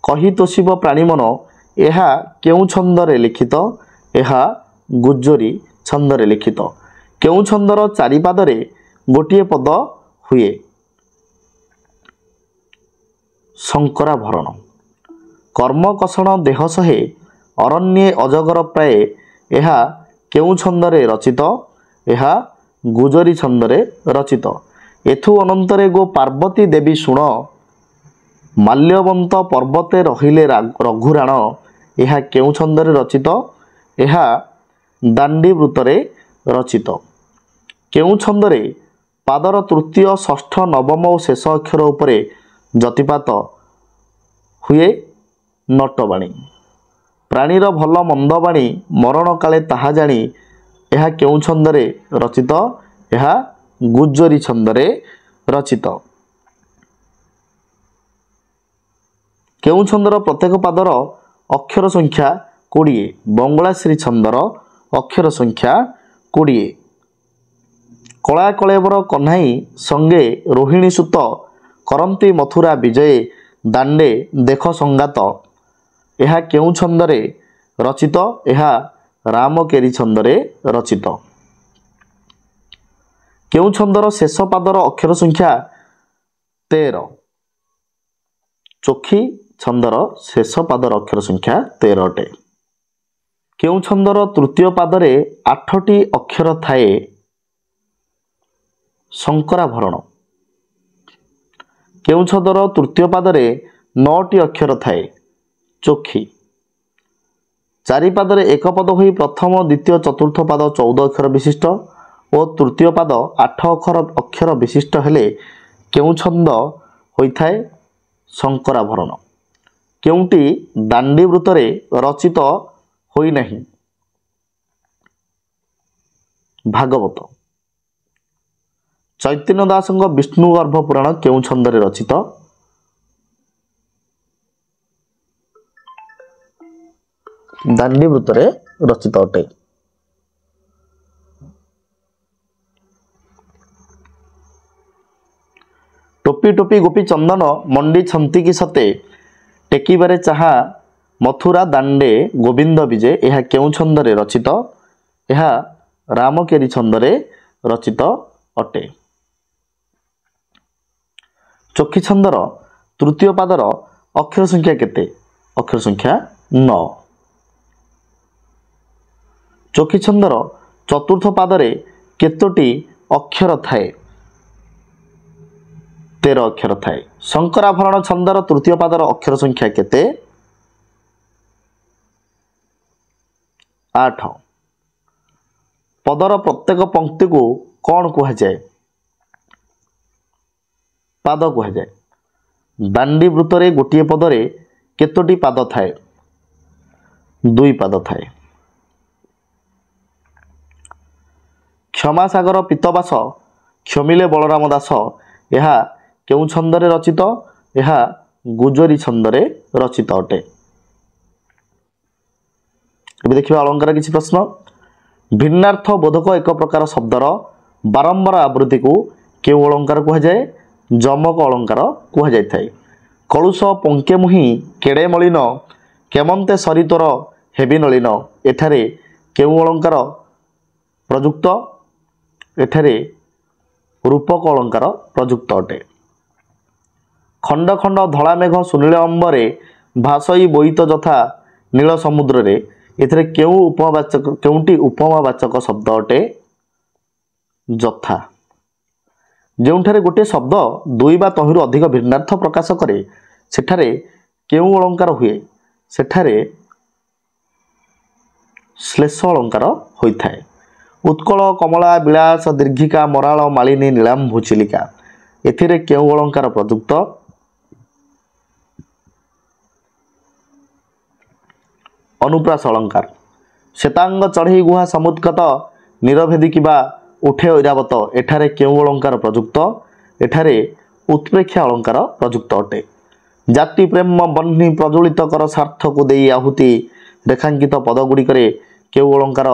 କହି ତୋଷିବ ପ୍ରାଣୀମନ, ଏହା କେଉଁ ଛନ୍ଦରେ ଲିଖିତ? ଏହା ଗୁଜରୀ ଛନ୍ଦରେ ଲିଖିତ। କେଉଁ ଛନ୍ଦର ଚାରିପାଦରେ ଗୋଟିଏ ପଦ ହୁଏ? ଶଙ୍କରାଭରଣ। କର୍ମକଷଣ ଦେହ ସହେ ଅରଣ୍ୟେ ଅଜଗର ପ୍ରାୟେ, ଏହା କେଉଁ ଛନ୍ଦରେ ରଚିତ? ଏହା ଗୁଜରୀ ଛନ୍ଦରେ ରଚିତ। ଏଥୁ ଅନନ୍ତରେ ଗୋ ପାର୍ବତୀ ଦେବୀ ଶୁଣ, ମାଲ୍ୟବନ୍ତ ପର୍ବତେ ରହିଲେ ରଘୁରାଣ, ଏହା କେଉଁ ଛନ୍ଦରେ ରଚିତ? ଏହା ଦାଣ୍ଡି ବୃତ୍ତରେ ରଚିତ। କେଉଁ ଛନ୍ଦରେ ପାଦର ତୃତୀୟ, ଷଷ୍ଠ, ନବମ ଓ ଶେଷ ଅକ୍ଷର ଉପରେ ଯତିପାତ ହୁଏ? ନଟବାଣୀ। ପ୍ରାଣୀର ଭଲ ମନ୍ଦ ବାଣୀ ମରଣ କାଳେ ତାହା ଜାଣି, ଏହା କେଉଁ ଛନ୍ଦରେ ରଚିତ? ଏହା ଗୁଜରୀ ଛନ୍ଦରେ ରଚିତ। କେଉଁ ଛନ୍ଦର ପ୍ରତ୍ୟେକ ପାଦର ଅକ୍ଷର ସଂଖ୍ୟା 20? ବଙ୍ଗଳାଶ୍ରୀ ଛନ୍ଦର ଅକ୍ଷର ସଂଖ୍ୟା 20। କଳା କଳେବର କହ୍ନାଇ ସଙ୍ଗେ ରୋହିଣୀ ସୁତ କରନ୍ତି ମଥୁରା ବିଜୟେ ଦାଣ୍ଡେ ଦେଖ ସଙ୍ଗାତ, ଏହା କେଉଁ ଛନ୍ଦରେ ରଚିତ? ଏହା ରାମକେରି ଛନ୍ଦରେ ରଚିତ। କେଉଁ ଛନ୍ଦର ଶେଷ ପାଦର ଅକ୍ଷର ସଂଖ୍ୟା 13? ଚୋଖୀ ଛନ୍ଦର ଶେଷ ପାଦର ଅକ୍ଷର ସଂଖ୍ୟା 13 ଅଟେ। କେଉଁ ଛନ୍ଦର ତୃତୀୟ ପାଦରେ 8ଟି ଅକ୍ଷର ଥାଏ? ଶଙ୍କରାଭରଣ। କେଉଁ ଛନ୍ଦର ତୃତୀୟ ପାଦରେ 9ଟି ଅକ୍ଷର ଥାଏ? ଚୋଖୀ। ଚାରିପାଦରେ ଏକ ପଦ ହୋଇ ପ୍ରଥମ, ଦ୍ୱିତୀୟ, ଚତୁର୍ଥ ପାଦ 14 ଅକ୍ଷର ବିଶିଷ୍ଟ ଓ ତୃତୀୟ ପାଦ 8 ଅକ୍ଷର ବିଶିଷ୍ଟ ହେଲେ କେଉଁ ଛନ୍ଦ ହୋଇଥାଏ? ଶଙ୍କରାଭରଣ। କେଉଁଟି ଦାଣ୍ଡି ବୃତ୍ତରେ ରଚିତ ହୋଇନାହିଁ? ଭାଗବତ। ଚୈତନ୍ୟ ଦାସଙ୍କ ବିଷ୍ଣୁ ଗର୍ଭ ପୁରାଣ କେଉଁ ଛନ୍ଦରେ ରଚିତ? ଦାଣ୍ଡି ବୃତ୍ତରେ ରଚିତ ଅଟେ। ଟୋପି ଟୋପି ଗୋପୀ ଚନ୍ଦନ ମଣ୍ଡି ଛନ୍ତିକି ସତେ, ଟେକିବାରେ ଚାହା ମଥୁରା ଦାଣ୍ଡେ ଗୋବିନ୍ଦ ବିଜେ, ଏହା କେଉଁ ଛନ୍ଦରେ ରଚିତ? ଏହା ରାମକେରି ଛନ୍ଦରେ ରଚିତ ଅଟେ। ଚୋଖୀ ଛନ୍ଦର ତୃତୀୟ ପାଦର ଅକ୍ଷର ସଂଖ୍ୟା କେତେ? ଅକ୍ଷର ସଂଖ୍ୟା 9। ଚୋଖୀ ଛନ୍ଦର ଚତୁର୍ଥ ପାଦରେ କେତୋଟି ଅକ୍ଷର ଥାଏ? 13 ଅକ୍ଷର ଥାଏ। ଶଙ୍କରାଭରଣ ଛନ୍ଦର ତୃତୀୟ ପାଦର ଅକ୍ଷର ସଂଖ୍ୟା କେତେ? 8। ପଦର ପ୍ରତ୍ୟେକ ପଂକ୍ତିକୁ କ'ଣ କୁହାଯାଏ? ପାଦ କୁହାଯାଏ। ଦାଣ୍ଡି ବୃତ୍ତରେ ଗୋଟିଏ ପଦରେ କେତୋଟି ପାଦ ଥାଏ? 2 ପାଦ ଥାଏ। କ୍ଷମାସାଗର ପିତବାସ କ୍ଷମିଲେ ବଳରାମ ଦାସ, ଏହା କେଉଁ ଛନ୍ଦରେ ରଚିତ? ଏହା ଗୁଜରୀ ଛନ୍ଦରେ ରଚିତ ଅଟେ। ଏବେ ଦେଖିବା ଅଳଙ୍କାର କିଛି ପ୍ରଶ୍ନ। ଭିନ୍ନାର୍ଥ ବୋଧକ ଏକ ପ୍ରକାର ଶବ୍ଦର ବାରମ୍ବାର ଆବୃତ୍ତିକୁ କେଉଁ ଅଳଙ୍କାର କୁହାଯାଏ? ଯମକ ଅଳଙ୍କାର କୁହାଯାଇଥାଏ। କଳୁଷ ପଙ୍କେ ମୁହିଁ କେଡ଼େ ମଳିନ, କେମନ୍ତେ ସରି ତୋର ହେବି ନଳିନ, ଏଠାରେ କେଉଁ ଅଳଙ୍କାର ପ୍ରଯୁକ୍ତ? ଏଠାରେ ରୂପକ ଅଳଙ୍କାର ପ୍ରଯୁକ୍ତ ଅଟେ। ଖଣ୍ଡ ଖଣ୍ଡ ଧଳା ମେଘ ସୁନୀଳ ଅମ୍ବରେ, ଭାସଇ ବୋଇତ ଯଥା ନୀଳ ସମୁଦ୍ରରେ, ଏଥିରେ କେଉଁ ଉପମାବାଚକ, କେଉଁଟି ଉପମାବାଚକ ଶବ୍ଦ ଅଟେ? ଯଥା। ଯେଉଁଠାରେ ଗୋଟିଏ ଶବ୍ଦ ଦୁଇ ବା ତହିଁରୁ ଅଧିକ ଭିନ୍ନାର୍ଥ ପ୍ରକାଶ କରେ, ସେଠାରେ କେଉଁ ଅଳଙ୍କାର ହୁଏ? ସେଠାରେ ଶ୍ଲେଷ ଅଳଙ୍କାର ହୋଇଥାଏ। ଉତ୍କଳ କମଳା ବିଳାସ ଦୀର୍ଘିକା ମରାଳ ମାଳିନୀ ନୀଳାମ୍ଭୁ ଚିଲିକା, ଏଥିରେ କେଉଁ ଅଳଙ୍କାର ପ୍ରଯୁକ୍ତ? ଅନୁପ୍ରାସ ଅଳଙ୍କାର। ଶ୍ଵେତାଙ୍ଗ ଚଢ଼େଇ ଗୁହା ସମୁତ୍କତ ନିରଭେଦୀ କିବା ଉଠେ ଐରାବତ, ଏଠାରେ କେଉଁ ଅଳଙ୍କାର ପ୍ରଯୁକ୍ତ? ଏଠାରେ ଉତ୍ପ୍ରେକ୍ଷା ଅଳଙ୍କାର ପ୍ରଯୁକ୍ତ ଅଟେ। ଜାତି ପ୍ରେମ ବହ୍ନି ପ୍ରଜ୍ୱଳିତ କର ସାର୍ଥକୁ ଦେଇ ଆହୁତି, ରେଖାଙ୍କିତ ପଦଗୁଡ଼ିକରେ କେଉଁ ଅଳଙ୍କାର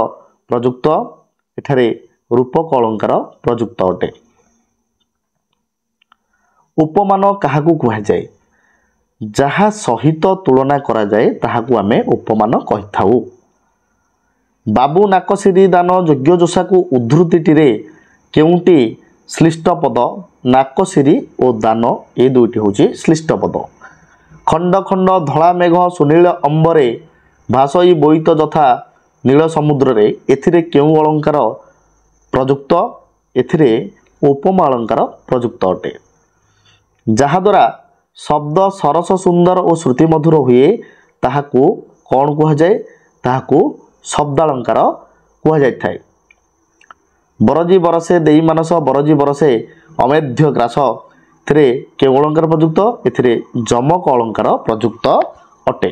ପ୍ରଯୁକ୍ତ? ଏଠାରେ ରୂପକ ଅଳଙ୍କାର ପ୍ରଯୁକ୍ତ ଅଟେ। ଉପମାନ କାହାକୁ କୁହାଯାଏ? ଯାହା ସହିତ ତୁଳନା କରାଯାଏ ତାହାକୁ ଆମେ ଉପମାନ କହିଥାଉ। ବାବୁ ନାକସିରି ଦାନ ଯୋଗ୍ୟ ଯୋଷାକୁ ଉଦ୍ଧୃତିଟିରେ କେଉଁଟି ଶ୍ଲିଷ୍ଟ ପଦ? ନାକସିରି ଓ ଦାନ ଏ ଦୁଇଟି ହେଉଛି ଶ୍ଲିଷ୍ଟ ପଦ। ଖଣ୍ଡ ଖଣ୍ଡ ଧଳା ମେଘ ସୁନୀଳ ଅମ୍ବରେ, ଭାସଇ ବୋଇତ ଯଥା ନୀଳ ସମୁଦ୍ରରେ, ଏଥିରେ କେଉଁ ଅଳଙ୍କାର ପ୍ରଯୁକ୍ତ? ଏଥିରେ ଉପମା ଅଳଙ୍କାର ପ୍ରଯୁକ୍ତ ଅଟେ। ଯାହାଦ୍ୱାରା ଶବ୍ଦ ସରସ ସୁନ୍ଦର ଓ ଶ୍ରୁତିମଧୁର ହୁଏ ତାହାକୁ କ'ଣ କୁହାଯାଏ? ତାହାକୁ ଶବ୍ଦାଳଙ୍କାର କୁହାଯାଇଥାଏ। ବରଜି ବରସେ ଦେଇ ମାନସ ବରଜି ବରସେ ଅମେଧ୍ୟ ଗ୍ରାସ, ଏଥିରେ କେଉଁ ଅଳଙ୍କାର ପ୍ରଯୁକ୍ତ? ଏଥିରେ ଯମକ ଅଳଙ୍କାର ପ୍ରଯୁକ୍ତ ଅଟେ।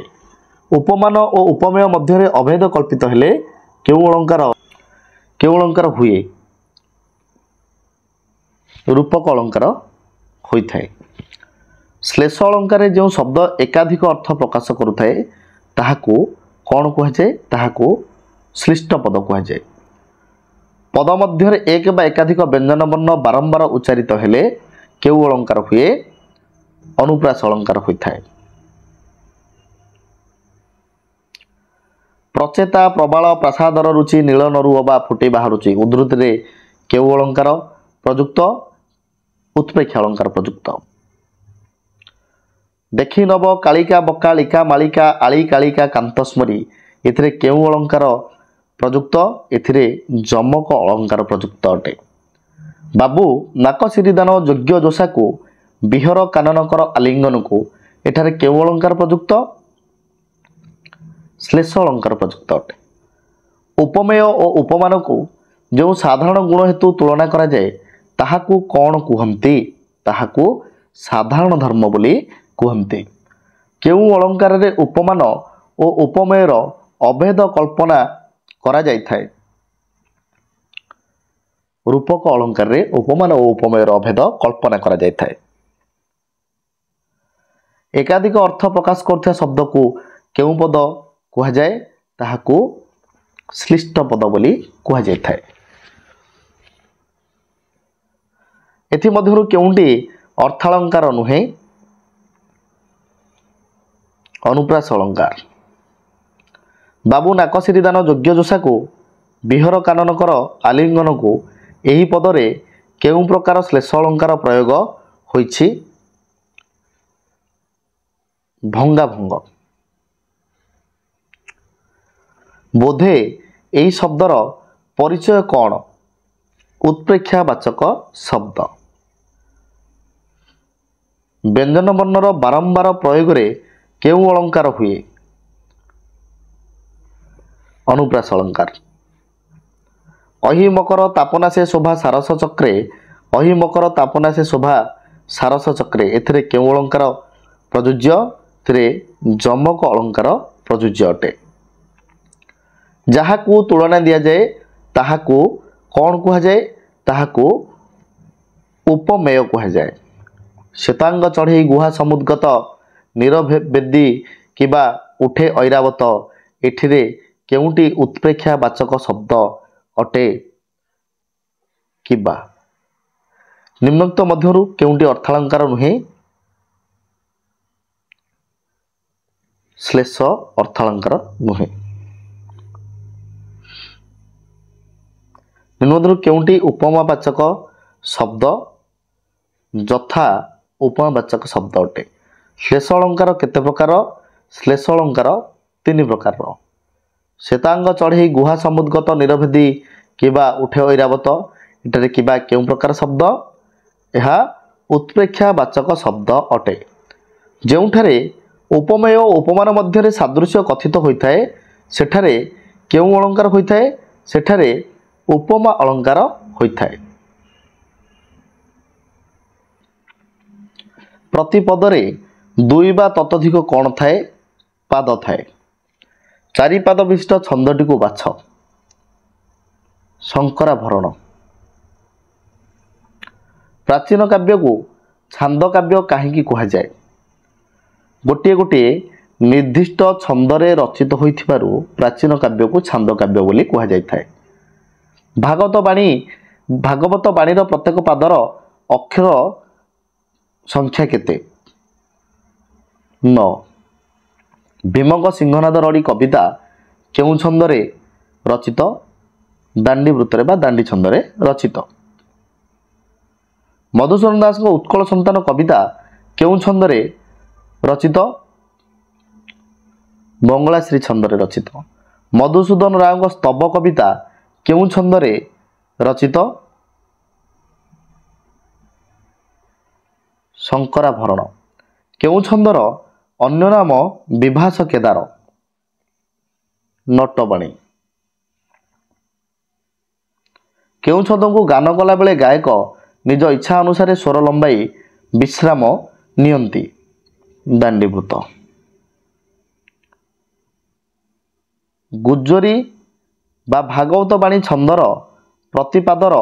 ଉପମାନ ଓ ଉପମେୟ ମଧ୍ୟରେ ଅଭେଦ କଳ୍ପିତ ହେଲେ କେଉଁ ଅଳଙ୍କାର ହୁଏ? ରୂପକ ଅଳଙ୍କାର ହୋଇଥାଏ। ଶ୍ଲେଷ ଅଳଙ୍କାରରେ ଯେଉଁ ଶବ୍ଦ ଏକାଧିକ ଅର୍ଥ ପ୍ରକାଶ କରୁଥାଏ ତାହାକୁ କ'ଣ କୁହାଯାଏ? ତାହାକୁ ଶ୍ଲିଷ୍ଟ ପଦ କୁହାଯାଏ। ପଦ ମଧ୍ୟରେ ଏକ ବା ଏକାଧିକ ବ୍ୟଞ୍ଜନ ବର୍ଣ୍ଣ ବାରମ୍ବାର ଉଚ୍ଚାରିତ ହେଲେ କେଉଁ ଅଳଙ୍କାର ହୁଏ? ଅନୁପ୍ରାସ ଅଳଙ୍କାର ହୋଇଥାଏ। ପ୍ରଚେତା ପ୍ରବାଳ ପ୍ରାସାଦର ରୁଚି ନୀଳ ନରୁ ଅବା ଫୁଟି ବାହାରୁଛି, ଉଦ୍ଧୃତିରେ କେଉଁ ଅଳଙ୍କାର ପ୍ରଯୁକ୍ତ? ଉତ୍ପ୍ରେକ୍ଷା ଅଳଙ୍କାର ପ୍ରଯୁକ୍ତ। ଦେଖି ନବ କାଳିକା ବକାଳିକା ମାଳିକା ଆଳି କାଳିକା କାନ୍ତସ୍ମରି, ଏଥିରେ କେଉଁ ଅଳଙ୍କାର ପ୍ରଯୁକ୍ତ? ଏଥିରେ ଯମକ ଅଳଙ୍କାର ପ୍ରଯୁକ୍ତ ଅଟେ। ବାବୁ ନାକସିରିଦାନ ଯୋଗ୍ୟ ଯୋଷାକୁ ବିହର କାନନକର ଆଲିଙ୍ଗନକୁ, ଏଠାରେ କେଉଁ ଅଳଙ୍କାର ପ୍ରଯୁକ୍ତ? ଶ୍ଲେଷ ଅଳଙ୍କାର ପ୍ରଯୁକ୍ତ ଅଟେ। ଉପମେୟ ଓ ଉପମାନକୁ ଯେଉଁ ସାଧାରଣ ଗୁଣ ହେତୁ ତୁଳନା କରାଯାଏ ତାହାକୁ କ'ଣ କୁହନ୍ତି? ତାହାକୁ ସାଧାରଣ ଧର୍ମ ବୋଲି କୁହନ୍ତି। କେଉଁ ଅଳଙ୍କାରରେ ଉପମାନ ଓ ଉପମେୟର ଅଭେଦ କଳ୍ପନା କରାଯାଇଥାଏ? ରୂପକ ଅଳଙ୍କାରରେ ଉପମାନ ଓ ଉପମେୟର ଅଭେଦ କଳ୍ପନା କରାଯାଇଥାଏ। ଏକାଧିକ ଅର୍ଥ ପ୍ରକାଶ କରୁଥିବା ଶବ୍ଦକୁ କେଉଁ ପଦ କୁହାଯାଏ? ତାହାକୁ ଶ୍ଲିଷ୍ଟ ପଦ ବୋଲି କୁହାଯାଇଥାଏ। ଏଥିମଧ୍ୟରୁ କେଉଁଟି ଅର୍ଥାଳଙ୍କାର ନୁହେଁ? ଅନୁପ୍ରାସ ଅଳଙ୍କାର। ବାବୁ ନାକସିରିଦାନ ଯୋଗ୍ୟ ଯୋଷାକୁ ବିହର କାନନକର ଆଲିଙ୍ଗନକୁ, ଏହି ପଦରେ କେଉଁ ପ୍ରକାର ଶ୍ଲେଷ ଅଳଙ୍କାର ପ୍ରୟୋଗ ହୋଇଛି? ଭଙ୍ଗାଭଙ୍ଗ। ବୋଧେ ଏହି ଶବ୍ଦର ପରିଚୟ କ'ଣ? ଉତ୍ପ୍ରେକ୍ଷାବାଚକ ଶବ୍ଦ। ବ୍ୟଞ୍ଜନ ବର୍ଣ୍ଣର ବାରମ୍ବାର ପ୍ରୟୋଗରେ କେଉଁ ଅଳଙ୍କାର ହୁଏ? ଅନୁପ୍ରାସ ଅଳଙ୍କାର। ଅହି ମକର ତାପନାସେ ଶୋଭା ସାରସ ଚକ୍ରେ, ଅହି ମକର ତାପନାସେ ଶୋଭା ସାରସ ଚକ୍ରେ, ଏଥିରେ କେଉଁ ଅଳଙ୍କାର ପ୍ରଯୁଜ୍ୟ? ଏଥିରେ ଯମକ ଅଳଙ୍କାର ପ୍ରଯୁଜ୍ୟ ଅଟେ। ଯାହାକୁ ତୁଳନା ଦିଆଯାଏ ତାହାକୁ କ'ଣ କୁହାଯାଏ? ତାହାକୁ ଉପମେୟ କୁହାଯାଏ। ଶ୍ଵେତାଙ୍ଗ ଚଢ଼େଇ ଗୁହା ସମୁଦ୍ଗତ ନିରବେଦୀ କିବା ଉଠେ ଐରାବତ, ଏଠିରେ କେଉଁଟି ଉତ୍ପ୍ରେକ୍ଷାବାଚକ ଶବ୍ଦ ଅଟେ? କିବା। ନିମ୍ନୋକ୍ତ ମଧ୍ୟରୁ କେଉଁଟି ଅର୍ଥାଳଙ୍କାର ନୁହେଁ? ଶ୍ଲେଷ ଅର୍ଥାଳଙ୍କାର ନୁହେଁ। ନିମ୍ନ ମଧ୍ୟରୁ କେଉଁଟି ଉପମାବାଚକ ଶବ୍ଦ? ଯଥା ଉପମାବାଚକ ଶବ୍ଦ ଅଟେ। ଶ୍ଲେଷ ଅଳଙ୍କାର କେତେ ପ୍ରକାର? ଶ୍ଲେଷ ଅଳଙ୍କାର 3 ପ୍ରକାରର। ଶ୍ବେତାଙ୍ଗ ଚଢ଼େଇ ଗୁହା ସମୁଦ୍ଗତ ନିରଭେଦୀ କିବା ଉଠେ ଐରାବତ, ଏଠାରେ କିବା କେଉଁ ପ୍ରକାର ଶବ୍ଦ? ଏହା ଉତ୍ପ୍ରେକ୍ଷାବାଚକ ଶବ୍ଦ ଅଟେ। ଯେଉଁଠାରେ ଉପମେୟ ଓ ଉପମାନ ମଧ୍ୟରେ ସାଦୃଶ୍ୟ କଥିତ ହୋଇଥାଏ, ସେଠାରେ କେଉଁ ଅଳଙ୍କାର ହୋଇଥାଏ? ସେଠାରେ ଉପମା ଅଳଙ୍କାର ହୋଇଥାଏ। ପ୍ରତିପଦରେ 2 ବା ତତୋଧିକ କ'ଣ ଥାଏ? ପାଦ ଥାଏ। ଚାରିପାଦ ବିଶିଷ୍ଟ ଛନ୍ଦଟିକୁ ବାଛ। ଶଙ୍କରାଭରଣ। ପ୍ରାଚୀନ କାବ୍ୟକୁ ଛାନ୍ଦ କାବ୍ୟ କାହିଁକି କୁହାଯାଏ? ଗୋଟିଏ ଗୋଟିଏ ନିର୍ଦ୍ଦିଷ୍ଟ ଛନ୍ଦରେ ରଚିତ ହୋଇଥିବାରୁ ପ୍ରାଚୀନ କାବ୍ୟକୁ ଛାନ୍ଦ କାବ୍ୟ ବୋଲି କୁହାଯାଇଥାଏ। ଭାଗବତ ବାଣୀର ପ୍ରତ୍ୟେକ ପାଦର ଅକ୍ଷର ସଂଖ୍ୟା କେତେ? 9। ଭୀମଙ୍କ ସିଂହନାଦ ରଡ଼ି କବିତା କେଉଁ ଛନ୍ଦରେ ରଚିତ? ଦାଣ୍ଡି ବୃତ୍ତରେ ବା ଦାଣ୍ଡି ଛନ୍ଦରେ ରଚିତ। ମଧୁସୂଦନ ଦାସଙ୍କ ଉତ୍କଳ ସନ୍ତାନ କବିତା କେଉଁ ଛନ୍ଦରେ ରଚିତ? ବଙ୍ଗଳାଶ୍ରୀ ଛନ୍ଦରେ ରଚିତ। ମଧୁସୂଦନ ରାଓଙ୍କ ସ୍ତବ କବିତା କେଉଁ ଛନ୍ଦରେ ରଚିତ? ଶଙ୍କରାଭରଣ। କେଉଁ ଛନ୍ଦର ଅନ୍ୟ ନାମ ବିଭାସ କେଦାର? ନଟବାଣୀ। କେଉଁ ଛନ୍ଦକୁ ଗାନ କଲାବେଳେ ଗାୟକ ନିଜ ଇଚ୍ଛା ଅନୁସାରେ ସ୍ୱର ଲମ୍ବାଇ ବିଶ୍ରାମ ନିଅନ୍ତି? ଦାଣ୍ଡିବୃତ୍ତ। ଗୁଜ୍ଜରୀ ବା ଭାଗବତ ବାଣୀ ଛନ୍ଦର ପ୍ରତିପାଦର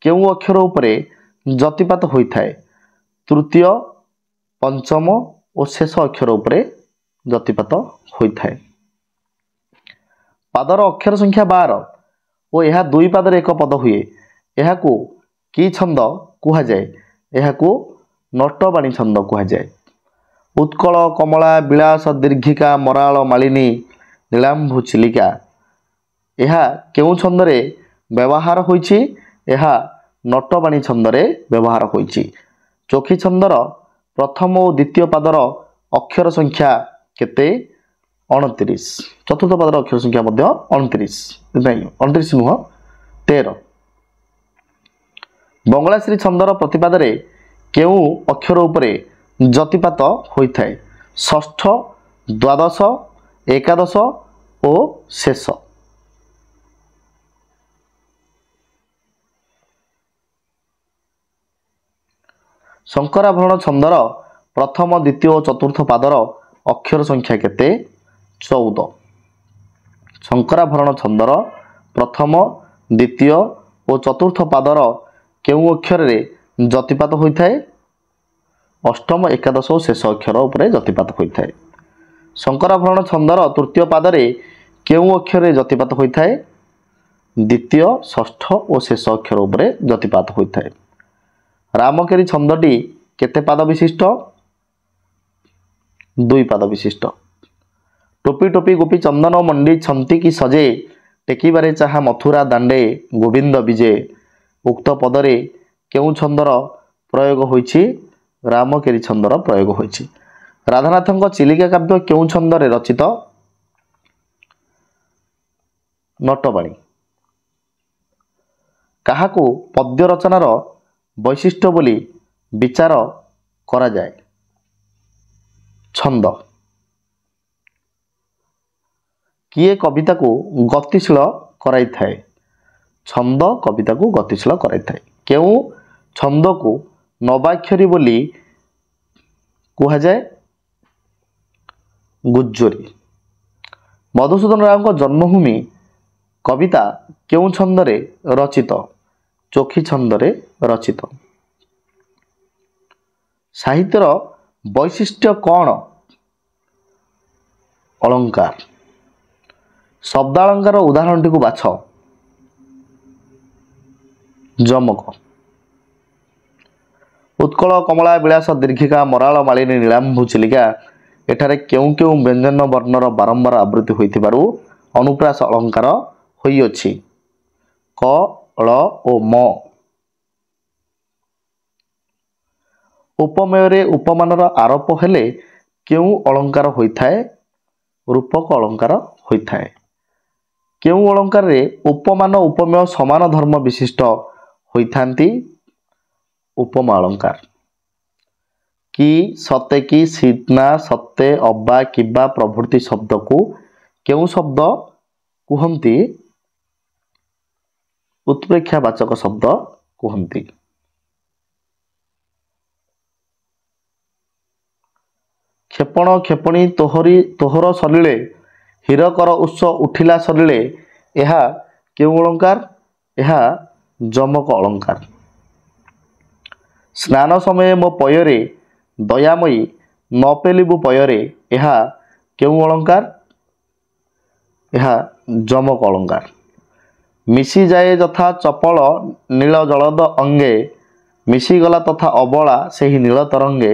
କେଉଁ ଅକ୍ଷର ଉପରେ ଯତିପାତ ହୋଇଥାଏ? ତୃତୀୟ, ପଞ୍ଚମ ଓ ଶେଷ ଅକ୍ଷର ଉପରେ ଯତିପାତ ହୋଇଥାଏ। ପାଦର ଅକ୍ଷର ସଂଖ୍ୟା 12 ଓ ଏହା 2 ପାଦରେ ଏକ ପଦ ହୁଏ, ଏହାକୁ କି ଛନ୍ଦ କୁହାଯାଏ? ଏହାକୁ ନଟବାଣୀ ଛନ୍ଦ କୁହାଯାଏ। ଉତ୍କଳ କମଳା ବିଳାସ ଦୀର୍ଘିକା ମରାଳ ମାଳିନୀ ନୀଳାମ୍ଭୁ ଚିଲିକା, ଏହା କେଉଁ ଛନ୍ଦରେ ବ୍ୟବହାର ହୋଇଛି? ଏହା ନଟବାଣୀ ଛନ୍ଦରେ ବ୍ୟବହାର ହୋଇଛି। ଚୋଖୀ ଛନ୍ଦର ପ୍ରଥମ ଓ ଦ୍ୱିତୀୟ ପାଦର ଅକ୍ଷର ସଂଖ୍ୟା କେତେ? 29। ଚତୁର୍ଥ ପାଦର ଅକ୍ଷର ସଂଖ୍ୟା ମଧ୍ୟ 29, ନାଇଁ 29 ନୁହଁ, 13। ବଙ୍ଗଳାଶ୍ରୀ ଛନ୍ଦର ପ୍ରତିପାଦରେ କେଉଁ ଅକ୍ଷର ଉପରେ ଯତିପାତ ହୋଇଥାଏ? ଷଷ୍ଠ, ଦ୍ୱାଦଶ, ଏକାଦଶ ଓ ଶେଷ। ଶଙ୍କରାଭରଣ ଛନ୍ଦର ପ୍ରଥମ, ଦ୍ୱିତୀୟ ଓ ଚତୁର୍ଥ ପାଦର ଅକ୍ଷର ସଂଖ୍ୟା କେତେ? 14। ଶଙ୍କରାଭରଣ ଛନ୍ଦର ପ୍ରଥମ, ଦ୍ୱିତୀୟ ଓ ଚତୁର୍ଥ ପାଦର କେଉଁ ଅକ୍ଷରରେ ଯତିପାତ ହୋଇଥାଏ? ଅଷ୍ଟମ, ଏକାଦଶ ଓ ଶେଷ ଅକ୍ଷର ଉପରେ ଯତିପାତ ହୋଇଥାଏ। ଶଙ୍କରାଭରଣ ଛନ୍ଦର ତୃତୀୟ ପାଦରେ କେଉଁ ଅକ୍ଷରରେ ଯତିପାତ ହୋଇଥାଏ? ଦ୍ୱିତୀୟ, ଷଷ୍ଠ ଓ ଶେଷ ଅକ୍ଷର ଉପରେ ଯତିପାତ ହୋଇଥାଏ। ରାମକେରି ଛନ୍ଦଟି କେତେ ପାଦ ବିଶିଷ୍ଟ? 2 ପାଦ ବିଶିଷ୍ଟ। ଟୋପି ଟୋପି ଗୋପୀ ଚନ୍ଦନ ମଣ୍ଡି ଛନ୍ତି କି ସଜେ, ଟେକିବାରେ ଚାହା ମଥୁରା ଦାଣ୍ଡେ ଗୋବିନ୍ଦ ବିଜେ, ଉକ୍ତ ପଦରେ କେଉଁ ଛନ୍ଦର ପ୍ରୟୋଗ ହୋଇଛି? ରାମକେରି ଛନ୍ଦର ପ୍ରୟୋଗ ହୋଇଛି। ରାଧାନାଥଙ୍କ ଚିଲିକା କାବ୍ୟ କେଉଁ ଛନ୍ଦରେ ରଚିତ? ନଟବାଣୀ। କାହାକୁ ପଦ୍ୟ ରଚନାର ବୈଶିଷ୍ଟ୍ୟ ବୋଲି ବିଚାର କରାଯାଏ? ଛନ୍ଦ। କିଏ କବିତାକୁ ଗତିଶୀଳ କରାଇଥାଏ? ଛନ୍ଦ କବିତାକୁ ଗତିଶୀଳ କରାଇଥାଏ। କେଉଁ ଛନ୍ଦକୁ ନବାକ୍ଷରୀ ବୋଲି କୁହାଯାଏ? ଗୁଜ୍ଜରୀ। ମଧୁସୂଦନ ରାଓଙ୍କ ଜନ୍ମଭୂମି କବିତା କେଉଁ ଛନ୍ଦରେ ରଚିତ? ଚୋଖୀ ଛନ୍ଦରେ ରଚିତ। ସାହିତ୍ୟର ବୈଶିଷ୍ଟ୍ୟ କ'ଣ? ଅଳଙ୍କାର। ଶବ୍ଦାଳଙ୍କାର ଉଦାହରଣଟିକୁ ବାଛ। ଯମକ। ଉତ୍କଳ କମଳା ବିଳାସ ଦୀର୍ଘିକା ମରାଳ ମାଳିନୀ ନୀଳାମ୍ଭୁ ଚିଲିକା ଏଠାରେ କେଉଁ କେଉଁ ବ୍ୟଞ୍ଜନ ବର୍ଣ୍ଣର ବାରମ୍ବାର ଆବୃତ୍ତି ହୋଇଥିବାରୁ ଅନୁପ୍ରାସ ଅଳଙ୍କାର ହୋଇଅଛି? କ, ଳ ଓ ମ। ଉପମେୟରେ ଉପମାନର ଆରୋପ ହେଲେ କେଉଁ ଅଳଙ୍କାର ହୋଇଥାଏ? ରୂପକ ଅଳଙ୍କାର ହୋଇଥାଏ। କେଉଁ ଅଳଙ୍କାରରେ ଉପମାନ ଉପମେୟ ସମାନ ଧର୍ମ ବିଶିଷ୍ଟ ହୋଇଥାନ୍ତି? ଉପମା ଅଳଙ୍କାର। କି, ସତେ କି, ସିନା, ସତେ, ଅବା, କିବା ପ୍ରଭୃତି ଶବ୍ଦକୁ କେଉଁ ଶବ୍ଦ କୁହନ୍ତି? ଉତ୍ପ୍ରେକ୍ଷାବାଚକ ଶବ୍ଦ କୁହନ୍ତି। କ୍ଷେପଣ କ୍ଷେପଣୀ ତୋହରି ତୋହର ସଲିଳେ ହୀରକର ଉତ୍ସ ଉଠିଲା ସଲିଳେ ଏହା କେଉଁ ଅଳଙ୍କାର? ଏହା ଯମକ ଅଳଙ୍କାର। ସ୍ନାନ ସମୟେ ମୋ ପୟରେ ଦୟାମୟୀ ନ ପେଲିବୁ ପୟରେ ଏହା କେଉଁ ଅଳଙ୍କାର? ଏହା ଯମକ ଅଳଙ୍କାର। ମିଶିଯାଏ ଯଥା ଚପଳ ନୀଳ ଜଳଦ ଅଙ୍ଗେ ମିଶିଗଲା ତଥା ଅବଳା ସେହି ନୀଳ ତରଙ୍ଗେ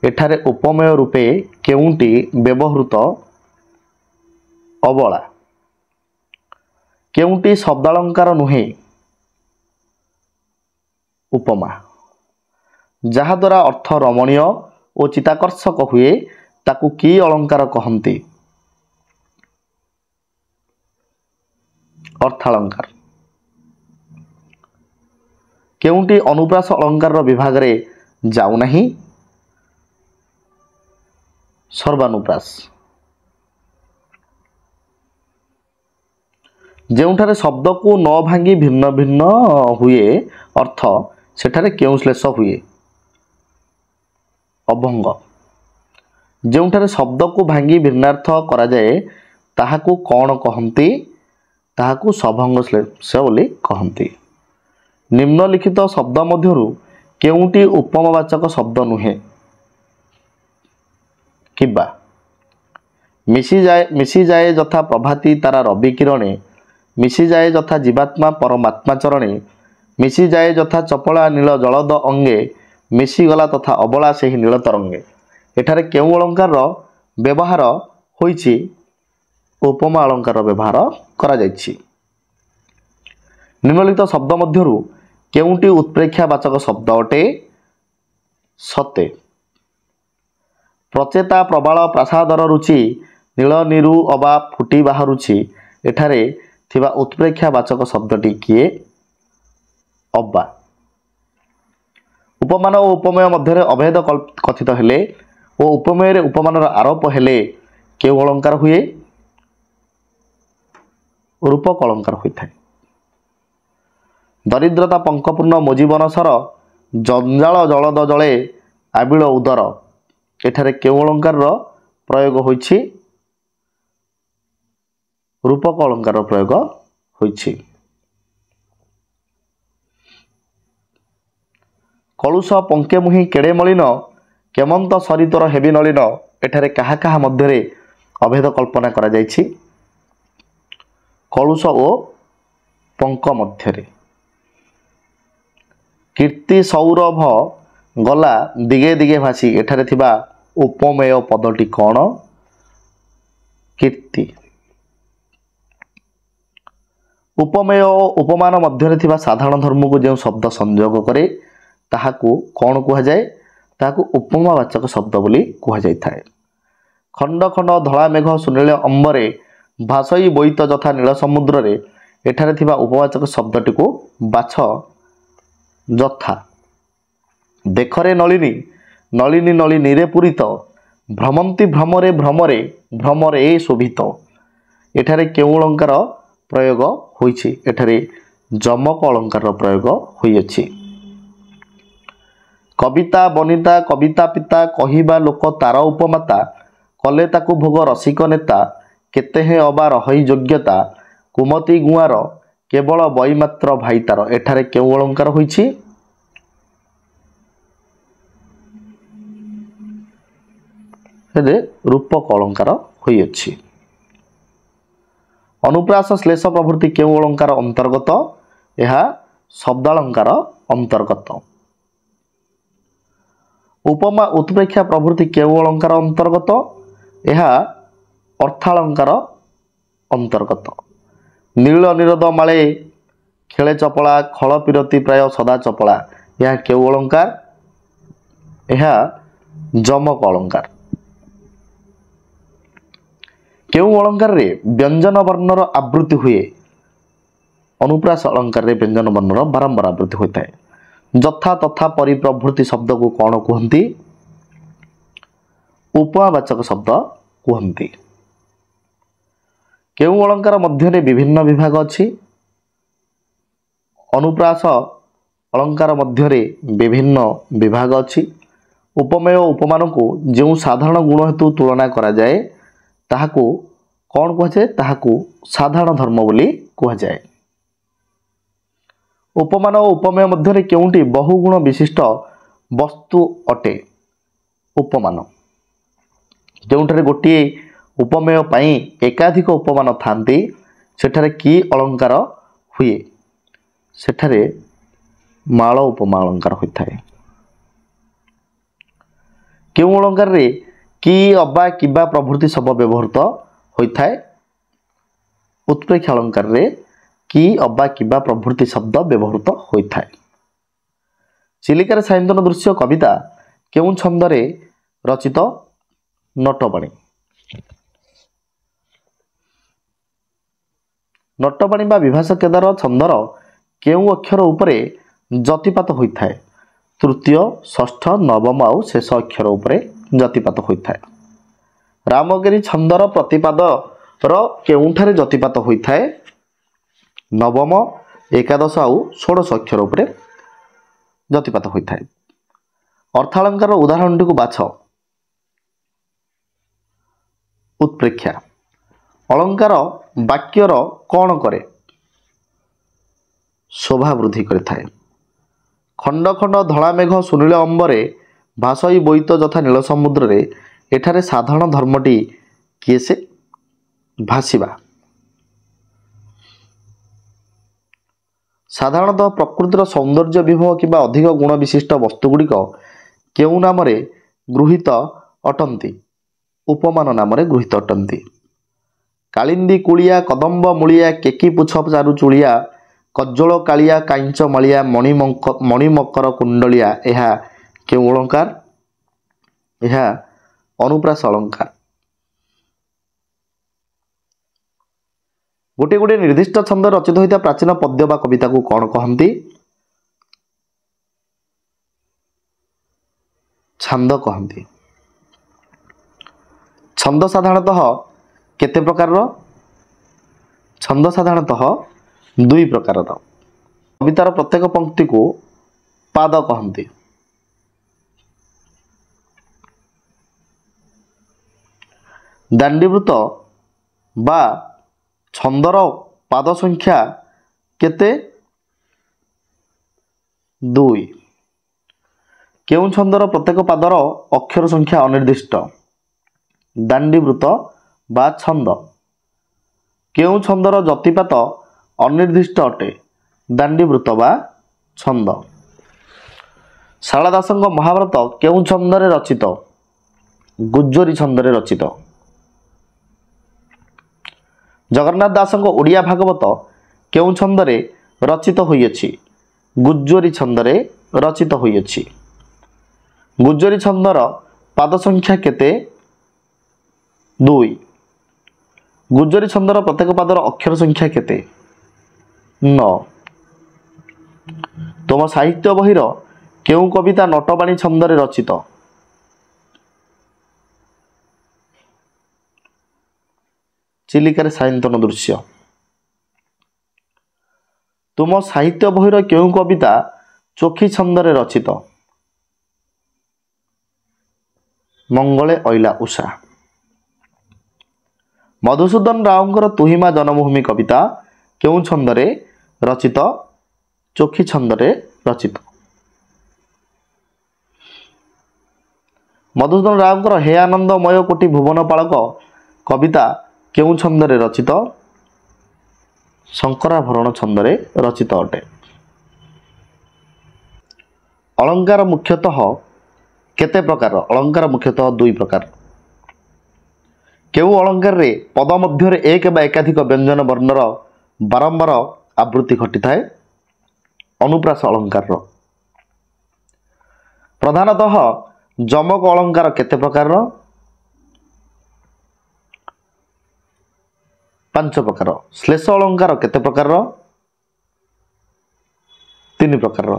ଏଠାରେ ଉପମେୟ ରୂପେ କେଉଁଟି ବ୍ୟବହୃତ? ଅବଳା। କେଉଁଟି ଶବ୍ଦାଳଙ୍କାର ନୁହେଁ? ଉପମା। ଯାହାଦ୍ୱାରା ଅର୍ଥ ରମଣୀୟ ଓ ଚିତ୍ତାକର୍ଷକ ହୁଏ ତାକୁ କି ଅଳଙ୍କାର କହନ୍ତି? ଅର୍ଥାଳଙ୍କାର। କେଉଁଟି ଅନୁପ୍ରାସ ଅଳଙ୍କାରର ବିଭାଗରେ ଯାଉନାହିଁ? ସର୍ବାନୁପ୍ରାସ। ଯେଉଁଠାରେ ଶବ୍ଦକୁ ନ ଭାଙ୍ଗି ଭିନ୍ନ ଭିନ୍ନ ହୁଏ ଅର୍ଥ ସେଠାରେ କେଉଁ ଶ୍ଲେଷ ହୁଏ? ଅଭଙ୍ଗ। ଯେଉଁଠାରେ ଶବ୍ଦକୁ ଭାଙ୍ଗି ଭିନ୍ନାର୍ଥ କରାଯାଏ ତାହାକୁ କ'ଣ କହନ୍ତି? ତାହାକୁ ସଭଙ୍ଗ ଶ୍ଲେଷ ବୋଲି କହନ୍ତି। ନିମ୍ନଲିଖିତ ଶବ୍ଦ ମଧ୍ୟରୁ କେଉଁଟି ଉପମାବାଚକ ଶବ୍ଦ ନୁହେଁ? କିବା। ମିଶିଯାଏ ଯଥା ପ୍ରଭାତୀ ତାରା ରବି କିରଣେ ମିଶିଯାଏ ଯଥା ଜୀବାତ୍ମା ପରମାତ୍ମା ଚରଣେ ମିଶିଯାଏ ଯଥା ଚପଳା ନୀଳ ଜଳଦ ଅଙ୍ଗେ ମିଶିଗଲା ତଥା ଅବଳା ସେହି ନୀଳ ତରଙ୍ଗେ ଏଠାରେ କେଉଁ ଅଳଙ୍କାରର ବ୍ୟବହାର ହୋଇଛି? ଉପମା ଅଳଙ୍କାରର ବ୍ୟବହାର କରାଯାଇଛି। ନିମ୍ନଲିଖିତ ଶବ୍ଦ ମଧ୍ୟରୁ କେଉଁଟି ଉତ୍ପ୍ରେକ୍ଷାବାଚକ ଶବ୍ଦ ଅଟେ? ସତେ। ପ୍ରଚେତା ପ୍ରବାଳ ପ୍ରାସାଦର ରୁଚି ନୀଳ ନିରୁ ଅବା ଫୁଟି ବାହାରୁଛି ଏଠାରେ ଥିବା ଉତ୍ପ୍ରେକ୍ଷାବାଚକ ଶବ୍ଦଟି କିଏ? ଅବା। ଉପମାନ ଓ ଉପମେୟ ମଧ୍ୟରେ ଅଭେଦ କଥିତ ହେଲେ ଓ ଉପମେୟରେ ଉପମାନର ଆରୋପ ହେଲେ କେଉଁ ଅଳଙ୍କାର ହୁଏ? ରୂପକ ଅଳଙ୍କାର ହୋଇଥାଏ। ଦରିଦ୍ରତା ପଙ୍କପୂର୍ଣ୍ଣ ମୋ ଜୀବନ ସର ଜଞ୍ଜାଳ ଜଳଦ ଜଳେ ଆବିଳ ଉଦର ଏଠାରେ କେଉଁ ଅଳଙ୍କାରର ପ୍ରୟୋଗ ହୋଇଛି? ରୂପକ ଅଳଙ୍କାରର ପ୍ରୟୋଗ ହୋଇଛି। କଳୁଷ ପଙ୍କେ ମୁହିଁ କେଡ଼େ ମଳିନ କେମନ୍ତ ସରିତୋର ହେବି ନଳିନ ଏଠାରେ କାହା କାହା ମଧ୍ୟରେ ଅଭେଦ କଳ୍ପନା କରାଯାଇଛି? କଳୁଷ ଓ ପଙ୍କ ମଧ୍ୟରେ। କୀର୍ତ୍ତି ସୌରଭ ଗଲା ଦିଗେ ଦିଗେ ଭାସି ଏଠାରେ ଥିବା ଉପମେୟ ପଦଟି କ'ଣ? କୀର୍ତ୍ତି। ଉପମେୟ ଓ ଉପମାନ ମଧ୍ୟରେ ଥିବା ସାଧାରଣ ଧର୍ମକୁ ଯେଉଁ ଶବ୍ଦ ସଂଯୋଗ କରେ ତାହାକୁ କ'ଣ କୁହାଯାଏ? ତାହାକୁ ଉପମାବାଚକ ଶବ୍ଦ ବୋଲି କୁହାଯାଇଥାଏ। ଖଣ୍ଡ ଖଣ୍ଡ ଧଳା ମେଘ ସୁନୀଳ ଅମ୍ବରେ ଭାସଇ ବୋଇତ ଯଥା ନୀଳ ସମୁଦ୍ରରେ ଏଠାରେ ଥିବା ଉପବାଚକ ଶବ୍ଦଟିକୁ ବାଛ। ଯଥା। ଦେଖରେ ନଳିନୀ ନଳିନୀ ନଳିନୀରେ ପୂରିତ ଭ୍ରମନ୍ତି ଭ୍ରମରେ ଭ୍ରମରେ ଭ୍ରମରେ ଶୋଭିତ ଏଠାରେ କେଉଁ ଅଳଙ୍କାର ପ୍ରୟୋଗ ହୋଇଛି? ଏଠାରେ ଯମକ ଅଳଙ୍କାରର ପ୍ରୟୋଗ ହୋଇଅଛି। କବିତା ବନିତା କବିତା ପିତା କହିବା ଲୋକ ତାର ଉପମାତା କଲେ ତାକୁ ଭୋଗ ରସିକ ନେତା କେତେ ହେଁ ଅବା ରହଇ ଯୋଗ୍ୟତା କୁମତି ଗୁଆଁର କେବଳ ବଇମାତ୍ର ଭାଇ ତାର ଏଠାରେ କେଉଁ ଅଳଙ୍କାର ହୋଇଛି? ଏଠାରେ ରୂପକ ଅଳଙ୍କାର ହୋଇଅଛି। ଅନୁପ୍ରାସ ଶ୍ଲେଷ ପ୍ରଭୃତି କେଉଁ ଅଳଙ୍କାର ଅନ୍ତର୍ଗତ? ଏହା ଶବ୍ଦାଳଙ୍କାର ଅନ୍ତର୍ଗତ। ଉପମା ଉତ୍ପ୍ରେକ୍ଷା ପ୍ରଭୃତି କେଉଁ ଅଳଙ୍କାର ଅନ୍ତର୍ଗତ? ଏହା ଅର୍ଥାଳଙ୍କାର ଅନ୍ତର୍ଗତ। ନୀଳ ନିରଦ ମାଳେ ଖେଳେ ଚପଳା ଖଳ ପିରତି ପ୍ରାୟ ସଦା ଚପଳା, ଏହା କେଉଁ ଅଳଙ୍କାର? ଏହା ଯମକ ଅଳଙ୍କାର। କେଉଁ ଅଳଙ୍କାରରେ ବ୍ୟଞ୍ଜନ ବର୍ଣ୍ଣର ଆବୃତ୍ତି ହୁଏ? ଅନୁପ୍ରାସ ଅଳଙ୍କାରରେ ବ୍ୟଞ୍ଜନ ବର୍ଣ୍ଣର ବାରମ୍ବାର ଆବୃତ୍ତି ହୋଇଥାଏ। ଯଥା ତଥା ପରି ପ୍ରଭୃତି ଶବ୍ଦକୁ କ'ଣ କୁହନ୍ତି? ଉପମାବାଚକ ଶବ୍ଦ କୁହନ୍ତି। କେଉଁ ଅଳଙ୍କାର ମଧ୍ୟରେ ବିଭିନ୍ନ ବିଭାଗ ଅଛି? ଅନୁପ୍ରାସ ଅଳଙ୍କାର ମଧ୍ୟରେ ବିଭିନ୍ନ ବିଭାଗ ଅଛି। ଉପମେୟ ଉପମାନକୁ ଯେଉଁ ସାଧାରଣ ଗୁଣ ହେତୁ ତୁଳନା କରାଯାଏ ତାହାକୁ କ'ଣ କୁହାଯାଏ? ତାହାକୁ ସାଧାରଣ ଧର୍ମ ବୋଲି କୁହାଯାଏ। ଉପମାନ ଓ ଉପମେୟ ମଧ୍ୟରେ କେଉଁଟି ବହୁଗୁଣ ବିଶିଷ୍ଟ ବସ୍ତୁ ଅଟେ? ଉପମାନ। ଯେଉଁଠାରେ ଗୋଟିଏ ଉପମେୟ ପାଇଁ ଏକାଧିକ ଉପମାନ ଥାନ୍ତି ସେଠାରେ କି ଅଳଙ୍କାର ହୁଏ? ସେଠାରେ ମାଳ ଉପମା ଅଳଙ୍କାର ହୋଇଥାଏ। କେଉଁ ଅଳଙ୍କାରରେ କି ଅବା କିବା ପ୍ରଭୃତି ଶବ୍ଦ ବ୍ୟବହୃତ ହୋଇଥାଏ? ଉତ୍ପ୍ରେକ୍ଷା ଅଳଙ୍କାରରେ କି ଅବା କିବା ପ୍ରଭୃତି ଶବ୍ଦ ବ୍ୟବହୃତ ହୋଇଥାଏ। ଚିଲିକାରେ ସାୟନ୍ତନ ଦୃଶ୍ୟ କବିତା କେଉଁ ଛନ୍ଦରେ ରଚିତ? ନଟବାଣୀ। ନଟବାଣୀ ବା ବିଭାସ କେଦାର ଛନ୍ଦର କେଉଁ ଅକ୍ଷର ଉପରେ ଯତିପାତ ହୋଇଥାଏ? ତୃତୀୟ, ଷଷ୍ଠ, ନବମ ଆଉ ଶେଷ ଅକ୍ଷର ଉପରେ ଯତିପାତ ହୋଇଥାଏ। ରାମଗିରି ଛନ୍ଦର ପ୍ରତିପାଦର କେଉଁଠାରେ ଯତିପାତ ହୋଇଥାଏ? ନବମ, ଏକାଦଶ ଆଉ ଷୋଡ଼ଶ ଅକ୍ଷର ଉପରେ ଯତିପାତ ହୋଇଥାଏ। ଅର୍ଥାଳଙ୍କାର ଉଦାହରଣଟିକୁ ବାଛ। ଉତ୍ପ୍ରେକ୍ଷା। ଅଳଙ୍କାର ବାକ୍ୟର କ'ଣ କରେ? ଶୋଭା ବୃଦ୍ଧି କରିଥାଏ। ଖଣ୍ଡ ଖଣ୍ଡ ଧଳା ମେଘ ସୁନୀଳ ଅମ୍ବରେ ଭାସଇ ବୋଇତ ଯଥା ନୀଳ ସମୁଦ୍ରରେ, ଏଠାରେ ସାଧାରଣ ଧର୍ମଟି କିଏ ସେ? ଭାସିବା। ସାଧାରଣତଃ ପ୍ରକୃତିର ସୌନ୍ଦର୍ଯ୍ୟ ବିଭବ କିମ୍ବା ଅଧିକ ଗୁଣ ବିଶିଷ୍ଟ ବସ୍ତୁଗୁଡ଼ିକ କେଉଁ ନାମରେ ଗୃହୀତ ଅଟନ୍ତି? ଉପମାନ ନାମରେ ଗୃହୀତ ଅଟନ୍ତି। କାଳିନ୍ଦୀ କୁଳିଆ କଦମ୍ବ ମୂଳିଆ କେକି ପୁଛ ଚାରୁ ଚୁଳିଆ କଜ୍ଜଳ କାଳିଆ କାଇଞ୍ଚ ମାଳିଆ ମଣିମକର କୁଣ୍ଡଳିଆ, ଏହା କେଉଁ ଅଳଙ୍କାର? ଏହା ଅନୁପ୍ରାସ ଅଳଙ୍କାର। ଗୋଟିଏ ଗୋଟିଏ ନିର୍ଦ୍ଦିଷ୍ଟ ଛନ୍ଦରେ ରଚିତ ହୋଇଥିବା ପ୍ରାଚୀନ ପଦ୍ୟ ବା କବିତାକୁ କ'ଣ କହନ୍ତି? ଛାନ୍ଦ କହନ୍ତି। ଛନ୍ଦ ସାଧାରଣତଃ କେତେ ପ୍ରକାରର? ଛନ୍ଦ ସାଧାରଣତଃ ଦୁଇ ପ୍ରକାରର। କବିତାର ପ୍ରତ୍ୟେକ ପଂକ୍ତିକୁ ପାଦ କହନ୍ତି। ଦାଣ୍ଡିବୃତ୍ତ ବା ଛନ୍ଦର ପାଦ ସଂଖ୍ୟା କେତେ? 2। କେଉଁ ଛନ୍ଦର ପ୍ରତ୍ୟେକ ପାଦର ଅକ୍ଷର ସଂଖ୍ୟା ଅନିର୍ଦ୍ଦିଷ୍ଟ? ଦାଣ୍ଡିବୃତ୍ତ ବା ଛନ୍ଦ। କେଉଁ ଛନ୍ଦର ଯତିପାତ ଅନିର୍ଦ୍ଦିଷ୍ଟ ଅଟେ? ଦାଣ୍ଡିବୃତ୍ତ ବା ଛନ୍ଦ। ଶାରଳା ଦାସଙ୍କ ମହାଭାରତ କେଉଁ ଛନ୍ଦରେ ରଚିତ? ଗୁଜ୍ଜରୀ ଛନ୍ଦରେ ରଚିତ। ଜଗନ୍ନାଥ ଦାସଙ୍କ ଓଡ଼ିଆ ଭାଗବତ କେଉଁ ଛନ୍ଦରେ ରଚିତ ହୋଇଅଛି? ଗୁଜ୍ଜରୀ ଛନ୍ଦରେ ରଚିତ ହୋଇଅଛି। ଗୁଜ୍ଜରୀ ଛନ୍ଦର ପାଦ ସଂଖ୍ୟା କେତେ? 2। ଗୁଜ୍ଜରୀ ଛନ୍ଦର ପ୍ରତ୍ୟେକ ପାଦର ଅକ୍ଷର ସଂଖ୍ୟା କେତେ? 9। ତୁମ ସାହିତ୍ୟ ବହିର କେଉଁ କବିତା ନଟବାଣୀ ଛନ୍ଦରେ ରଚିତ? ଚିଲିକାରେ ସାୟନ୍ତନ ଦୃଶ୍ୟ। ତୁମ ସାହିତ୍ୟ ବହିର କେଉଁ କବିତା ଚୋଖୀ ଛନ୍ଦରେ ରଚିତ? ମଙ୍ଗଳେ ଅଇଲା ଉଷା। ମଧୁସୂଦନ ରାଓଙ୍କର ତୁହିମା ଜନ୍ମଭୂମି କବିତା କେଉଁ ଛନ୍ଦରେ ରଚିତ? ଚୋଖୀ ଛନ୍ଦରେ ରଚିତ। ମଧୁସୂଦନ ରାଓଙ୍କର ହେ ଆନନ୍ଦମୟ କୋଟି ଭୁବନ ପାଳକ କବିତା କେଉଁ ଛନ୍ଦରେ ରଚିତ? ଶଙ୍କରାଭରଣ ଛନ୍ଦରେ ରଚିତ ଅଟେ। ଅଳଙ୍କାର ମୁଖ୍ୟତଃ କେତେ ପ୍ରକାର? ଅଳଙ୍କାର ମୁଖ୍ୟତଃ 2 ପ୍ରକାର। କେଉଁ ଅଳଙ୍କାରରେ ପଦ ମଧ୍ୟରେ ଏକ ବା ଏକାଧିକ ବ୍ୟଞ୍ଜନ ବର୍ଣ୍ଣର ବାରମ୍ବାର ଆବୃତ୍ତି ଘଟିଥାଏ? ଅନୁପ୍ରାସ ଅଳଙ୍କାରର। ପ୍ରଧାନତଃ ଯମକ ଅଳଙ୍କାର କେତେ ପ୍ରକାରର? 5 ପ୍ରକାର। ଶ୍ଲେଷ ଅଳଙ୍କାର କେତେ ପ୍ରକାରର? 3 ପ୍ରକାରର।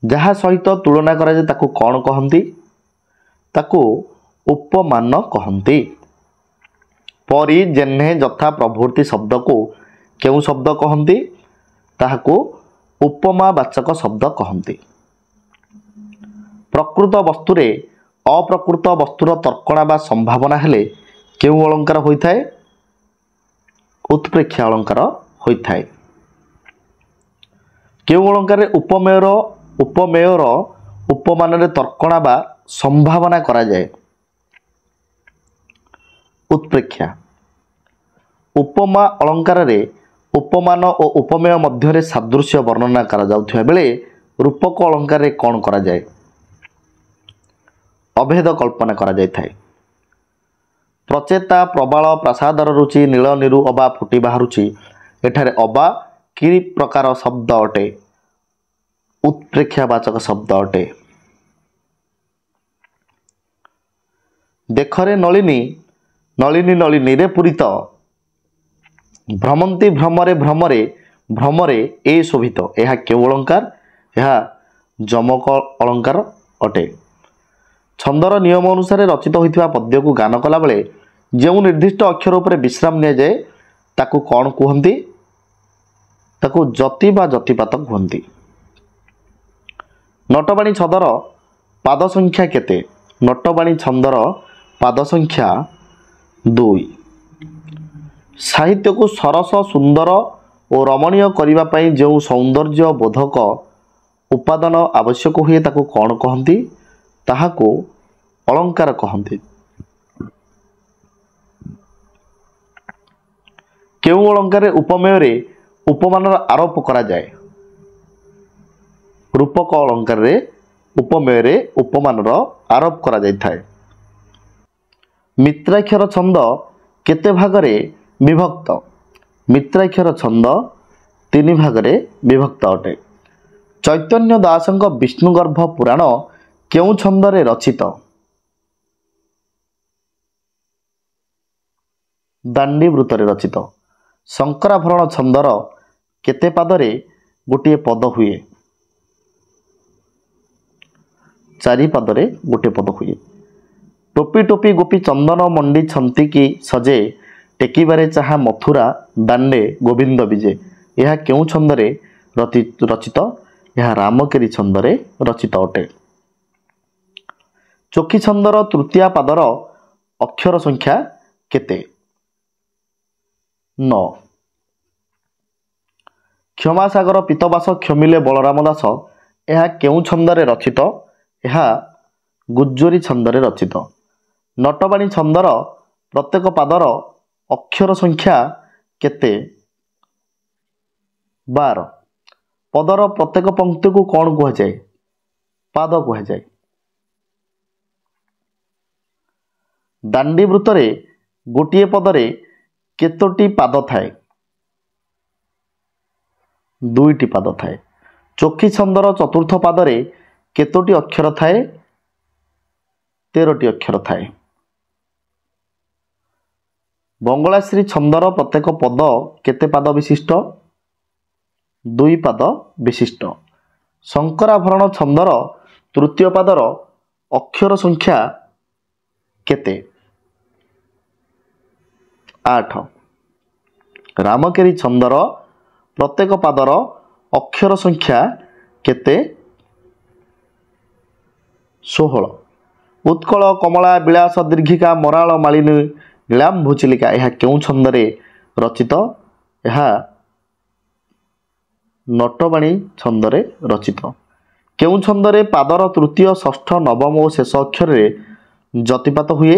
ଯାହା ସହିତ ତୁଳନା କରାଯାଏ ତାକୁ କ'ଣ କହନ୍ତି? ତାକୁ ଉପମାନ କହନ୍ତି। ପରି, ଯେହ୍ନେ, ଯଥା ପ୍ରଭୃତି ଶବ୍ଦକୁ କେଉଁ ଶବ୍ଦ କହନ୍ତି? ତାହାକୁ ଉପମାବାଚକ ଶବ୍ଦ କହନ୍ତି। ପ୍ରକୃତ ବସ୍ତୁରେ ଅପ୍ରକୃତ ବସ୍ତୁର ତର୍କଣା ବା ସମ୍ଭାବନା ହେଲେ କେଉଁ ଅଳଙ୍କାର ହୋଇଥାଏ? ଉତ୍ପ୍ରେକ୍ଷା ଅଳଙ୍କାର ହୋଇଥାଏ। କେଉଁ ଅଳଙ୍କାରରେ ଉପମେୟର ଉପମାନରେ ତର୍କଣା ବା ସମ୍ଭାବନା କରାଯାଏ? ଉତ୍ପ୍ରେକ୍ଷା। ଉପମା ଅଳଙ୍କାରରେ ଉପମାନ ଓ ଉପମେୟ ମଧ୍ୟରେ ସାଦୃଶ୍ୟ ବର୍ଣ୍ଣନା କରାଯାଉଥିବା ବେଳେ ରୂପକ ଅଳଙ୍କାରରେ କ'ଣ କରାଯାଏ? ଅଭେଦ କଳ୍ପନା କରାଯାଇଥାଏ। ପ୍ରଚେତା ପ୍ରବାଳ ପ୍ରାସାଦର ରୁଚି ନୀଳ ନିରୁ ଅବା ଫୁଟି ବାହାରୁଛି, ଏଠାରେ ଅବା କି ପ୍ରକାର ଶବ୍ଦ ଅଟେ? ଉତ୍ପ୍ରେକ୍ଷାବାଚକ ଶବ୍ଦ ଅଟେ। ଦେଖରେ ନଳିନୀ ନଳିନୀ ନଳିନୀରେ ପୂରିତ, ଭ୍ରମନ୍ତି ଭ୍ରମରେ ଭ୍ରମରେ ଭ୍ରମରେ ଏ ଶୋଭିତ, ଏହା କେଉଁ ଅଳଙ୍କାର? ଏହା ଯମକ ଅଳଙ୍କାର ଅଟେ। ଛନ୍ଦର ନିୟମ ଅନୁସାରେ ରଚିତ ହୋଇଥିବା ପଦ୍ୟକୁ ଗାନ କଲାବେଳେ ଯେଉଁ ନିର୍ଦ୍ଦିଷ୍ଟ ଅକ୍ଷର ଉପରେ ବିଶ୍ରାମ ନିଆଯାଏ ତାକୁ କ'ଣ କୁହନ୍ତି? ତାକୁ ଯତି ବା ଯତିପାତ କୁହନ୍ତି। ନଟବାଣୀ ଛନ୍ଦର ପାଦ ସଂଖ୍ୟା କେତେ? ନଟବାଣୀ ଛନ୍ଦର ପାଦ ସଂଖ୍ୟା 2। ସାହିତ୍ୟକୁ ସରସ, ସୁନ୍ଦର ଓ ରମଣୀୟ କରିବା ପାଇଁ ଯେଉଁ ସୌନ୍ଦର୍ଯ୍ୟ ବୋଧକ ଉପାଦାନ ଆବଶ୍ୟକ ହୁଏ ତାକୁ କ'ଣ କହନ୍ତି? ତାହାକୁ ଅଳଙ୍କାର କହନ୍ତି। କେଉଁ ଅଳଙ୍କାରରେ ଉପମେୟରେ ଉପମାନର ଆରୋପ କରାଯାଏ? ରୂପକ ଅଳଙ୍କାରରେ ଉପମେୟରେ ଉପମାନର ଆରୋପ କରାଯାଇଥାଏ। ମିତ୍ରାକ୍ଷର ଛନ୍ଦ କେତେ ଭାଗରେ ବିଭକ୍ତ? ମିତ୍ରାକ୍ଷର ଛନ୍ଦ 3 ଭାଗରେ ବିଭକ୍ତ ଅଟେ। ଚୈତନ୍ୟ ଦାସଙ୍କ ବିଷ୍ଣୁଗର୍ଭ ପୁରାଣ କେଉଁ ଛନ୍ଦରେ ରଚିତ? ଦାଣ୍ଡିବୃତ୍ତରେ ରଚିତ। ଶଙ୍କରାଭରଣ ଛନ୍ଦର କେତେ ପାଦରେ ଗୋଟିଏ ପଦ ହୁଏ? 4 ପାଦରେ ଗୋଟିଏ ପଦ ହୁଏ। ଟୋପି ଟୋପି ଗୋପୀ ଚନ୍ଦନ ମଣ୍ଡି ଛନ୍ତିକି ସଜେ, ଟେକିବାରେ ଚାହା ମଥୁରା ଦାଣ୍ଡେ ଗୋବିନ୍ଦ ବିଜେ, ଏହା କେଉଁ ଛନ୍ଦରେ ରଚିତ? ଏହା ରାମକେରି ଛନ୍ଦରେ ରଚିତ ଅଟେ। ଚୋଖୀ ଛନ୍ଦର ତୃତୀୟ ପାଦର ଅକ୍ଷର ସଂଖ୍ୟା କେତେ? 9। କ୍ଷମାସାଗର ପୀତବାସ କ୍ଷମିଲେ ବଳରାମ ଦାସ, ଏହା କେଉଁ ଛନ୍ଦରେ ରଚିତ? ଏହା ଗୁଜ୍ଜରୀ ଛନ୍ଦରେ ରଚିତ। ନଟବାଣୀ ଛନ୍ଦର ପ୍ରତ୍ୟେକ ପାଦର ଅକ୍ଷର ସଂଖ୍ୟା କେତେ? 12। ପଦର ପ୍ରତ୍ୟେକ ପଂକ୍ତିକୁ କ'ଣ କୁହାଯାଏ? ପାଦ କୁହାଯାଏ। ଦାଣ୍ଡିବୃତ୍ତରେ ଗୋଟିଏ ପଦରେ କେତୋଟି ପାଦ ଥାଏ? 2ଟି ପାଦ ଥାଏ। ଚୋଖୀ ଛନ୍ଦର ଚତୁର୍ଥ ପାଦରେ କେତୋଟି ଅକ୍ଷର ଥାଏ? 13ଟି ଅକ୍ଷର ଥାଏ। ବଙ୍ଗଳାଶ୍ରୀ ଛନ୍ଦର ପ୍ରତ୍ୟେକ ପଦ କେତେ ପାଦ ବିଶିଷ୍ଟ? 2 ପାଦ ବିଶିଷ୍ଟ। ଶଙ୍କରାଭରଣ ଛନ୍ଦର ତୃତୀୟ ପାଦର ଅକ୍ଷର ସଂଖ୍ୟା କେତେ? 8। ରାମକେରି ଛନ୍ଦର ପ୍ରତ୍ୟେକ ପାଦର ଅକ୍ଷର ସଂଖ୍ୟା କେତେ? 16। ଉତ୍କଳ କମଳା ବିଳାସ ଦୀର୍ଘିକା ମରାଳ ମାଳିନୀ ନୀଳାମ୍ଭୁ ଚିଲିକା, ଏହା କେଉଁ ଛନ୍ଦରେ ରଚିତ? ଏହା ନଟବାଣୀ ଛନ୍ଦରେ ରଚିତ। କେଉଁ ଛନ୍ଦରେ ପାଦର ତୃତୀୟ, ଷଷ୍ଠ, ନବମ ଓ ଶେଷ ଅକ୍ଷରରେ ଯତିପାତ ହୁଏ?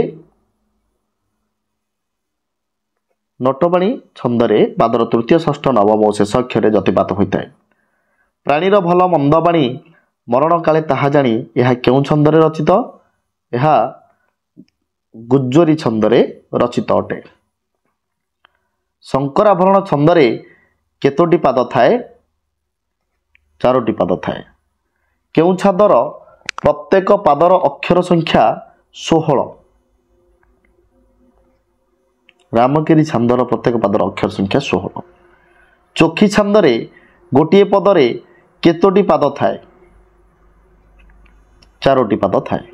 ନଟବାଣୀ ଛନ୍ଦରେ ପାଦର ତୃତୀୟ, ଷଷ୍ଠ, ନବମ ଓ ଶେଷ ଅକ୍ଷରରେ ଯତିପାତ ହୋଇଥାଏ। ପ୍ରାଣୀର ଭଲ ମନ୍ଦ ବାଣୀ ମରଣ କାଳେ ତାହା ଜାଣି, ଏହା କେଉଁ ଛନ୍ଦରେ ରଚିତ? ଏହା ଗୁଜ୍ଜରୀ ଛନ୍ଦରେ ରଚିତ ଅଟେ। ଶଙ୍କରାଭରଣ ଛନ୍ଦରେ କେତୋଟି ପାଦ ଥାଏ? 4ଟି ପାଦ ଥାଏ। କେଉଁ ଛାଦର ପ୍ରତ୍ୟେକ ପାଦର ଅକ୍ଷର ସଂଖ୍ୟା 16? ରାମକେରି ଛାନ୍ଦର ପ୍ରତ୍ୟେକ ପାଦର ଅକ୍ଷର ସଂଖ୍ୟା 16। ଚୋଖୀ ଛାନ୍ଦରେ ଗୋଟିଏ ପଦରେ କେତୋଟି ପାଦ ଥାଏ? 4ଟି ପାଦ ଥାଏ।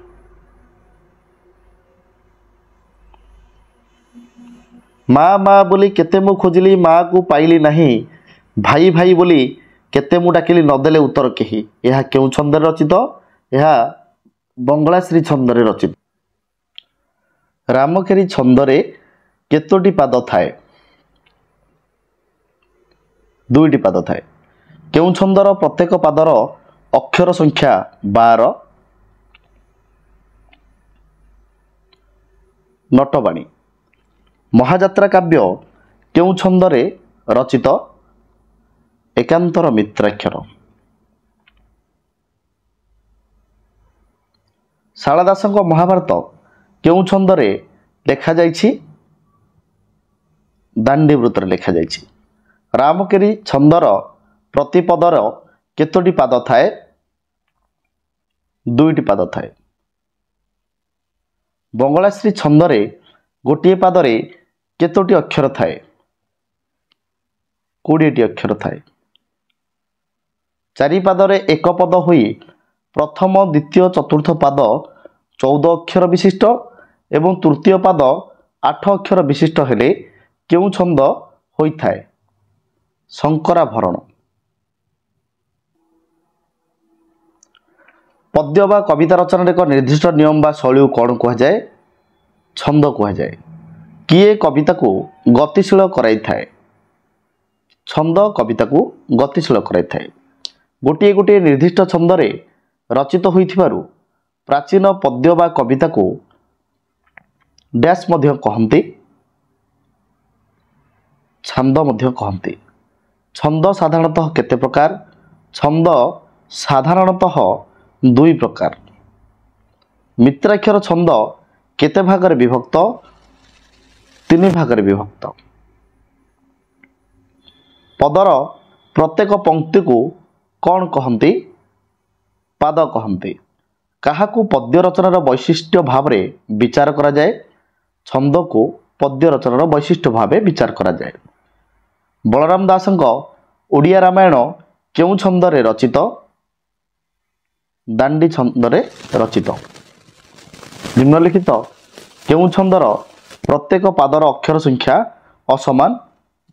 ମା ମା ବୋଲି କେତେ ମୁଁ ଖୋଜିଲି, ମାକୁ ପାଇଲି ନାହିଁ, ଭାଇ ଭାଇ ବୋଲି କେତେ ମୁଁ ଡାକିଲି, ନଦେଲେ ଉତ୍ତର କେହି, ଏହା କେଉଁ ଛନ୍ଦରେ ରଚିତ? ଏହା ବଙ୍ଗଳାଶ୍ରୀ ଛନ୍ଦରେ ରଚିତ। ରାମକେରି ଛନ୍ଦରେ କେତୋଟି ପାଦ ଥାଏ? 2ଟି ପାଦ ଥାଏ। କେଉଁ ଛନ୍ଦର ପ୍ରତ୍ୟେକ ପାଦର ଅକ୍ଷର ସଂଖ୍ୟା 12? ନଟବାଣୀ। ମହାଯାତ୍ରା କାବ୍ୟ କେଉଁ ଛନ୍ଦରେ ରଚିତ? ଏକାନ୍ତର ମିତ୍ରାକ୍ଷର। ଶାରଳା ଦାସଙ୍କ ମହାଭାରତ କେଉଁ ଛନ୍ଦରେ ଲେଖାଯାଇଛି? ଦାଣ୍ଡିବୃତ୍ତରେ ଲେଖାଯାଇଛି। ରାମକେରି ଛନ୍ଦର ପ୍ରତିପଦର କେତୋଟି ପାଦ ଥାଏ? 2ଟି ପାଦ ଥାଏ। ବଙ୍ଗଳାଶ୍ରୀ ଛନ୍ଦରେ ଗୋଟିଏ ପାଦରେ କେତୋଟି ଅକ୍ଷର ଥାଏ? 20ଟି ଅକ୍ଷର ଥାଏ। 4 ପାଦରେ ଏକ ପଦ ହୋଇ ପ୍ରଥମ, ଦ୍ୱିତୀୟ, ଚତୁର୍ଥ ପାଦ 14 ଅକ୍ଷର ବିଶିଷ୍ଟ ଏବଂ ତୃତୀୟ ପାଦ 8 ଅକ୍ଷର ବିଶିଷ୍ଟ ହେଲେ କେଉଁ ଛନ୍ଦ ହୋଇଥାଏ? ଶଙ୍କରାଭରଣ। ପଦ୍ୟ ବା କବିତା ରଚନାରେ ଏକ ନିର୍ଦ୍ଦିଷ୍ଟ ନିୟମ ବା ଶୈଳୀକୁ କ'ଣ କୁହାଯାଏ? ଛନ୍ଦ କୁହାଯାଏ। କିଏ କବିତାକୁ ଗତିଶୀଳ କରାଇଥାଏ? ଛନ୍ଦ କବିତାକୁ ଗତିଶୀଳ କରାଇଥାଏ। ଗୋଟିଏ ଗୋଟିଏ ନିର୍ଦ୍ଦିଷ୍ଟ ଛନ୍ଦରେ ରଚିତ ହୋଇଥିବାରୁ ପ୍ରାଚୀନ ପଦ୍ୟ ବା କବିତାକୁ ଡ୍ୟାସ୍ ମଧ୍ୟ କହନ୍ତି, ଛାନ୍ଦ ମଧ୍ୟ କହନ୍ତି। ଛନ୍ଦ ସାଧାରଣତଃ କେତେ ପ୍ରକାର? ଛନ୍ଦ ସାଧାରଣତଃ 2 ପ୍ରକାର। ମିତ୍ରାକ୍ଷର ଛନ୍ଦ କେତେ ଭାଗରେ ବିଭକ୍ତ? 3 ଭାଗରେ ବିଭକ୍ତ। ପଦର ପ୍ରତ୍ୟେକ ପଂକ୍ତିକୁ କ'ଣ କହନ୍ତି? ପାଦ କହନ୍ତି। କାହାକୁ ପଦ୍ୟ ରଚନାର ବୈଶିଷ୍ଟ୍ୟ ଭାବରେ ବିଚାର କରାଯାଏ? ଛନ୍ଦକୁ ପଦ୍ୟ ରଚନାର ବୈଶିଷ୍ଟ୍ୟ ଭାବେ ବିଚାର କରାଯାଏ। ବଳରାମ ଦାସଙ୍କ ଓଡ଼ିଆ ରାମାୟଣ କେଉଁ ଛନ୍ଦରେ ରଚିତ? ଦାଣ୍ଡି ଛନ୍ଦରେ ରଚିତ। ନିମ୍ନଲିଖିତ କେଉଁ ଛନ୍ଦର ପ୍ରତ୍ୟେକ ପାଦର ଅକ୍ଷର ସଂଖ୍ୟା ଅସମାନ?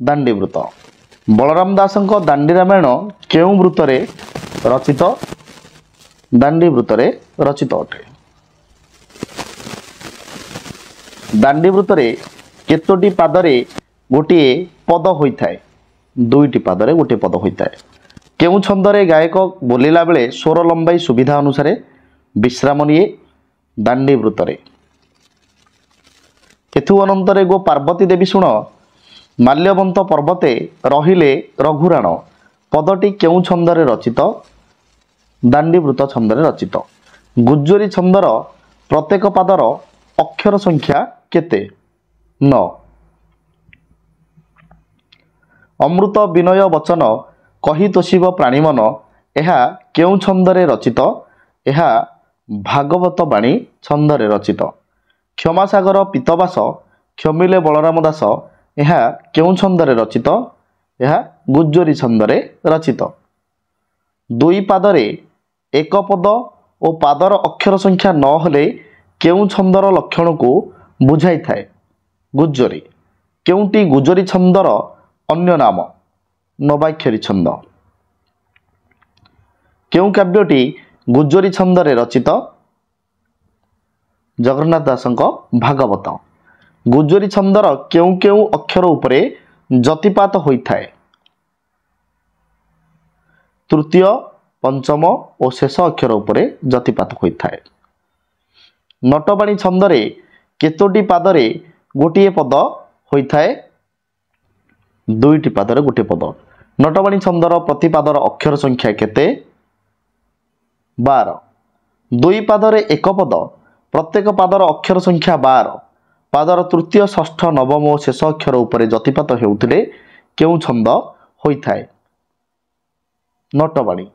ଦାଣ୍ଡିବୃତ୍ତ। ବଳରାମ ଦାସଙ୍କ ଦାଣ୍ଡି ରାମାୟଣ କେଉଁ ବୃତ୍ତରେ ରଚିତ? ଦାଣ୍ଡି ବୃତ୍ତରେ ରଚିତ ଅଟେ। ଦାଣ୍ଡି ବୃତ୍ତରେ କେତୋଟି ପାଦରେ ଗୋଟିଏ ପଦ ହୋଇଥାଏ? 2ଟି ପାଦରେ ଗୋଟିଏ ପଦ ହୋଇଥାଏ। କେଉଁ ଛନ୍ଦରେ ଗାୟକ ବୋଲିଲା ବେଳେ ସ୍ୱର ଲମ୍ବାଇ ସୁବିଧା ଅନୁସାରେ ବିଶ୍ରାମ ନିଏ? ଦାଣ୍ଡି ବୃତ୍ତରେ। ଏଥୁ ଅନନ୍ତରେ ଗୋ ପାର୍ବତୀ ଦେବୀ ଶୁଣ, ମାଲ୍ୟବନ୍ତ ପର୍ବତେ ରହିଲେ ରଘୁରାଣ, ପଦଟି କେଉଁ ଛନ୍ଦରେ ରଚିତ? ଦାଣ୍ଡିବୃତ୍ତ ଛନ୍ଦରେ ରଚିତ। ଗୁଜ୍ଜରୀ ଛନ୍ଦର ପ୍ରତ୍ୟେକ ପାଦର ଅକ୍ଷର ସଂଖ୍ୟା କେତେ? 9। ଅମୃତ ବିନୟ ବଚନ କହି ତୋଷିବ ପ୍ରାଣୀମନ, ଏହା କେଉଁ ଛନ୍ଦରେ ରଚିତ? ଏହା ଭାଗବତ ବାଣୀ ଛନ୍ଦରେ ରଚିତ। କ୍ଷମାସାଗର ପିତବାସ କ୍ଷମିଲେ ବଳରାମ ଦାସ, ଏହା କେଉଁ ଛନ୍ଦରେ ରଚିତ? ଏହା ଗୁଜ୍ଜରୀ ଛନ୍ଦରେ ରଚିତ। 2 ପାଦରେ ଏକ ପଦ ଓ ପାଦର ଅକ୍ଷର ସଂଖ୍ୟା 9 ହେଲେ କେଉଁ ଛନ୍ଦର ଲକ୍ଷଣକୁ ବୁଝାଇଥାଏ? ଗୁଜ୍ଜରୀ। କେଉଁଟି ଗୁଜ୍ଜରୀ ଛନ୍ଦର ଅନ୍ୟ ନାମ? ନବାକ୍ଷରୀ ଛନ୍ଦ। କେଉଁ କାବ୍ୟଟି ଗୁଜ୍ଜରୀ ଛନ୍ଦରେ ରଚିତ? ଜଗନ୍ନାଥ ଦାସଙ୍କ ଭାଗବତ। ଗୁଜ୍ଜରୀ ଛନ୍ଦର କେଉଁ କେଉଁ ଅକ୍ଷର ଉପରେ ଯତିପାତ ହୋଇଥାଏ? ତୃତୀୟ, ପଞ୍ଚମ ଓ ଶେଷ ଅକ୍ଷର ଉପରେ ଯତିପାତ ହୋଇଥାଏ। ନଟବାଣୀ ଛନ୍ଦରେ କେତୋଟି ପାଦରେ ଗୋଟିଏ ପଦ ହୋଇଥାଏ? ଦୁଇଟି ପାଦରେ ଗୋଟିଏ ପଦ। ନଟବାଣୀ ଛନ୍ଦର ପ୍ରତିପାଦର ଅକ୍ଷର ସଂଖ୍ୟା କେତେ? 12। ଦୁଇ ପାଦରେ ଏକ ପଦ, ପ୍ରତ୍ୟେକ ପାଦର ଅକ୍ଷର ସଂଖ୍ୟା 12। ପାଦର ତୃତୀୟ, ଷଷ୍ଠ, ନବମ ଓ ଶେଷ ଅକ୍ଷର ଉପରେ ଯତିପାତ ହେଉଥିଲେ କେଉଁ ଛନ୍ଦ ହୋଇଥାଏ? ନଟବାଣୀ।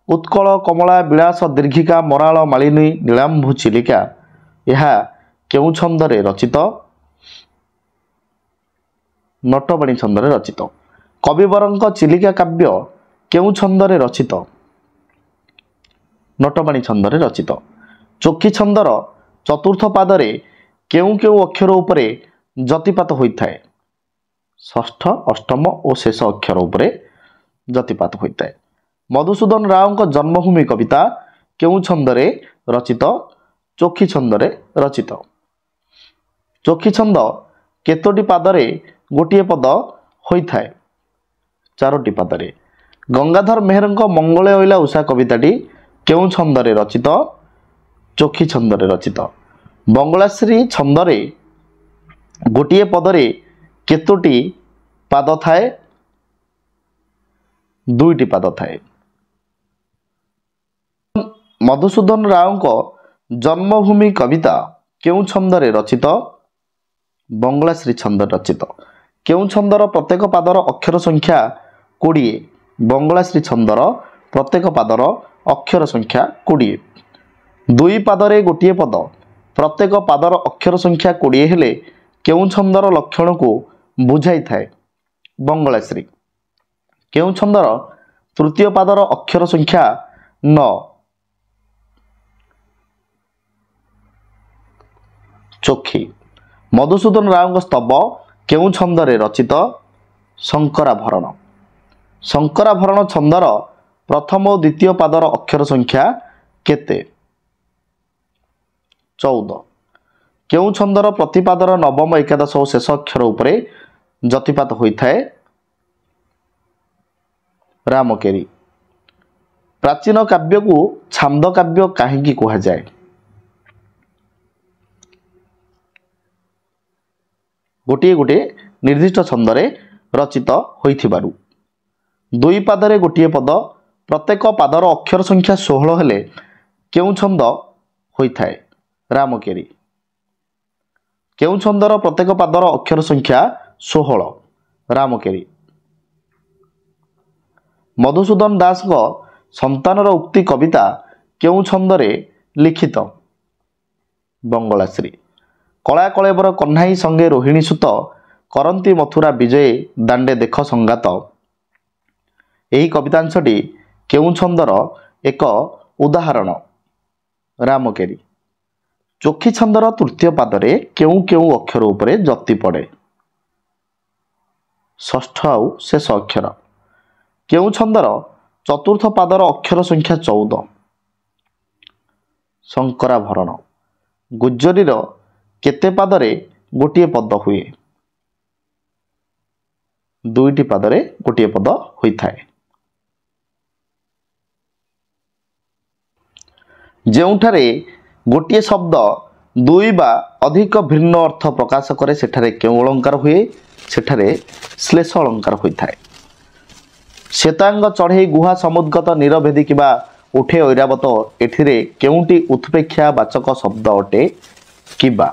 ଉତ୍କଳ, କମଳା, ବିଳାସ, ଦୀର୍ଘିକା, ମରାଳ, ମାଳିନୀ, ନୀଳାମ୍ଭୁ, ଚିଲିକା ଏହା କେଉଁ ଛନ୍ଦରେ ରଚିତ? ନଟବାଣୀ ଛନ୍ଦରେ ରଚିତ। କବିବରଙ୍କ ଚିଲିକା କାବ୍ୟ କେଉଁ ଛନ୍ଦରେ ରଚିତ? ନଟବାଣୀ ଛନ୍ଦରେ ରଚିତ। ଚୋଖୀ ଛନ୍ଦର ଚତୁର୍ଥ ପାଦରେ କେଉଁ କେଉଁ ଅକ୍ଷର ଉପରେ ଯତିପାତ ହୋଇଥାଏ? ଷଷ୍ଠ, ଅଷ୍ଟମ ଓ ଶେଷ ଅକ୍ଷର ଉପରେ ଯତିପାତ ହୋଇଥାଏ। ମଧୁସୂଦନ ରାଓଙ୍କ ଜନ୍ମଭୂମି କବିତା କେଉଁ ଛନ୍ଦରେ ରଚିତ? ଚୋଖୀ ଛନ୍ଦରେ ରଚିତ। ଚୋଖୀ ଛନ୍ଦ କେତୋଟି ପାଦରେ ଗୋଟିଏ ପଦ ହୋଇଥାଏ? 4ଟି ପାଦରେ। ଗଙ୍ଗାଧର ମେହେରଙ୍କ ମଙ୍ଗଳେ ଅଇଲା ଉଷା କବିତାଟି କେଉଁ ଛନ୍ଦରେ ରଚିତ? ଚୋଖୀ ଛନ୍ଦରେ ରଚିତ। ବଙ୍ଗଳାଶ୍ରୀ ଛନ୍ଦରେ ଗୋଟିଏ ପଦରେ କେତୋଟି ପାଦ ଥାଏ? 2ଟି ପାଦ ଥାଏ। ମଧୁସୂଦନ ରାଓଙ୍କ ଜନ୍ମଭୂମି କବିତା କେଉଁ ଛନ୍ଦରେ ରଚିତ? ବଙ୍ଗଳାଶ୍ରୀ ଛନ୍ଦରେ ରଚିତ। କେଉଁ ଛନ୍ଦର ପ୍ରତ୍ୟେକ ପାଦର ଅକ୍ଷର ସଂଖ୍ୟା 20? ବଙ୍ଗଳାଶ୍ରୀ ଛନ୍ଦର ପ୍ରତ୍ୟେକ ପାଦର ଅକ୍ଷର ସଂଖ୍ୟା 20। ଦୁଇ ପାଦରେ ଗୋଟିଏ ପଦ, ପ୍ରତ୍ୟେକ ପାଦର ଅକ୍ଷର ସଂଖ୍ୟା 20 ହେଲେ କେଉଁ ଛନ୍ଦର ଲକ୍ଷଣକୁ ବୁଝାଇଥାଏ? ବଙ୍ଗଳାଶ୍ରୀ। କେଉଁ ଛନ୍ଦର ତୃତୀୟ ପାଦର ଅକ୍ଷର ସଂଖ୍ୟା 9? ଚୋଖୀ। ମଧୁସୂଦନ ରାଓଙ୍କ ସ୍ତବ କେଉଁ ଛନ୍ଦରେ ରଚିତ? ଶଙ୍କରାଭରଣ। ଶଙ୍କରାଭରଣ ଛନ୍ଦର ପ୍ରଥମ ଓ ଦ୍ୱିତୀୟ ପାଦର ଅକ୍ଷର ସଂଖ୍ୟା କେତେ? 14। କେଉଁ ଛନ୍ଦର ପ୍ରତିପାଦର ନବମ, ଏକାଦଶ ଓ ଶେଷ ଅକ୍ଷର ଉପରେ ଯତିପାତ ହୋଇଥାଏ? ରାମକେରି। ପ୍ରାଚୀନ କାବ୍ୟକୁ ଛାନ୍ଦ କାବ୍ୟ କାହିଁକି କୁହାଯାଏ? ଗୋଟିଏ ଗୋଟିଏ ନିର୍ଦ୍ଦିଷ୍ଟ ଛନ୍ଦରେ ରଚିତ ହୋଇଥିବାରୁ। ଦୁଇ ପାଦରେ ଗୋଟିଏ ପଦ, ପ୍ରତ୍ୟେକ ପାଦର ଅକ୍ଷର ସଂଖ୍ୟା 16 ହେଲେ କେଉଁ ଛନ୍ଦ ହୋଇଥାଏ? ରାମକେରି। କେଉଁ ଛନ୍ଦର ପ୍ରତ୍ୟେକ ପାଦର ଅକ୍ଷର ସଂଖ୍ୟା 16? ରାମକେରି। ମଧୁସୂଦନ ଦାସଙ୍କ ସନ୍ତାନର ଉକ୍ତି କବିତା କେଉଁ ଛନ୍ଦରେ ଲିଖିତ? ବଙ୍ଗଳାଶ୍ରୀ। କଳା କଳେବର କହ୍ନାଇ ସଙ୍ଗେ ରୋହିଣୀ ସୁତ କରନ୍ତି ମଥୁରା ବିଜୟ ଦାଣ୍ଡେ ଦେଖ ସଙ୍ଗାତ, ଏହି କବିତାଂଶଟି କେଉଁ ଛନ୍ଦର ଏକ ଉଦାହରଣ? ରାମକେରି। ଚୋଖୀ ଛନ୍ଦର ତୃତୀୟ ପାଦରେ କେଉଁ କେଉଁ ଅକ୍ଷର ଉପରେ ଯତି ପଡ଼େ? ଷଷ୍ଠ ଆଉ ଶେଷ ଅକ୍ଷର। କେଉଁ ଛନ୍ଦର ଚତୁର୍ଥ ପାଦର ଅକ୍ଷର ସଂଖ୍ୟା 14? ଶଙ୍କରାଭରଣ। ଗୁଜ୍ଜରୀର କେତେ ପାଦରେ ଗୋଟିଏ ପଦ ହୁଏ? 2ଟି ପାଦରେ ଗୋଟିଏ ପଦ ହୋଇଥାଏ। ଯେଉଁଠାରେ ଗୋଟିଏ ଶବ୍ଦ ଦୁଇ ବା ଅଧିକ ଭିନ୍ନ ଅର୍ଥ ପ୍ରକାଶ କରେ ସେଠାରେ କେଉଁ ଅଳଙ୍କାର ହୁଏ? ସେଠାରେ ଶ୍ଲେଷ ଅଳଙ୍କାର ହୋଇଥାଏ। ଶ୍ଵେତାଙ୍ଗ ଚଢ଼େଇ ଗୁହା ସମୁଦ୍ଗତ ନୀରଭେଦୀ କିମ୍ବା ଉଠେ ଐରାବତ, ଏଥିରେ କେଉଁଟି ଉତ୍ପ୍ରେକ୍ଷା ବାଚକ ଶବ୍ଦ ଅଟେ? କିବା।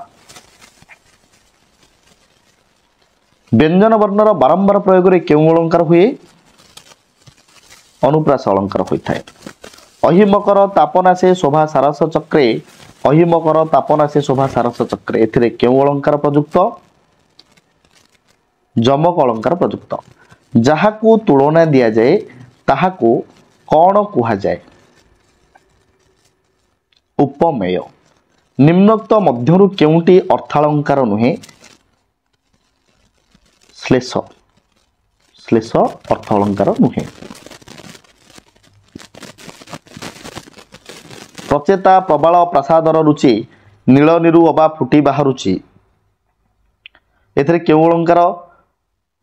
ବ୍ୟଞ୍ଜନ ବର୍ଣ୍ଣର ବାରମ୍ବାର ପ୍ରୟୋଗରେ କେଉଁ ଅଳଙ୍କାର ହୁଏ? ଅନୁପ୍ରାସ ଅଳଙ୍କାର ହୋଇଥାଏ। ଅହିମକର ତାପନାଶେ ଶୋଭା ସାରସ ଚକ୍ରେ, ଅହିମକର ତାପନାଶେ ଶୋଭା ସାରସ ଚକ୍ରେ, ଏଥିରେ କେଉଁ ଅଳଙ୍କାର ପ୍ରଯୁକ୍ତ? ଯମକ ଅଳଙ୍କାର ପ୍ରଯୁକ୍ତ। ଯାହାକୁ ତୁଳନା ଦିଆଯାଏ ତାହାକୁ କ'ଣ କୁହାଯାଏ? ଉପମେୟ। ନିମ୍ନୋକ୍ତ ମଧ୍ୟରୁ କେଉଁଟି ଅର୍ଥାଳଙ୍କାର ନୁହେଁ? ଶ୍ଲେଷ। ଶ୍ଲେଷ ଅର୍ଥ ଅଳଙ୍କାର ନୁହେଁ। ପ୍ରଚେତା ପ୍ରବାଳ ପ୍ରାସାଦର ରୁଚି ନୀଳ ନିରୁ ଅବା ଫୁଟି ବାହାରୁଛି, ଏଥିରେ କେଉଁ ଅଳଙ୍କାର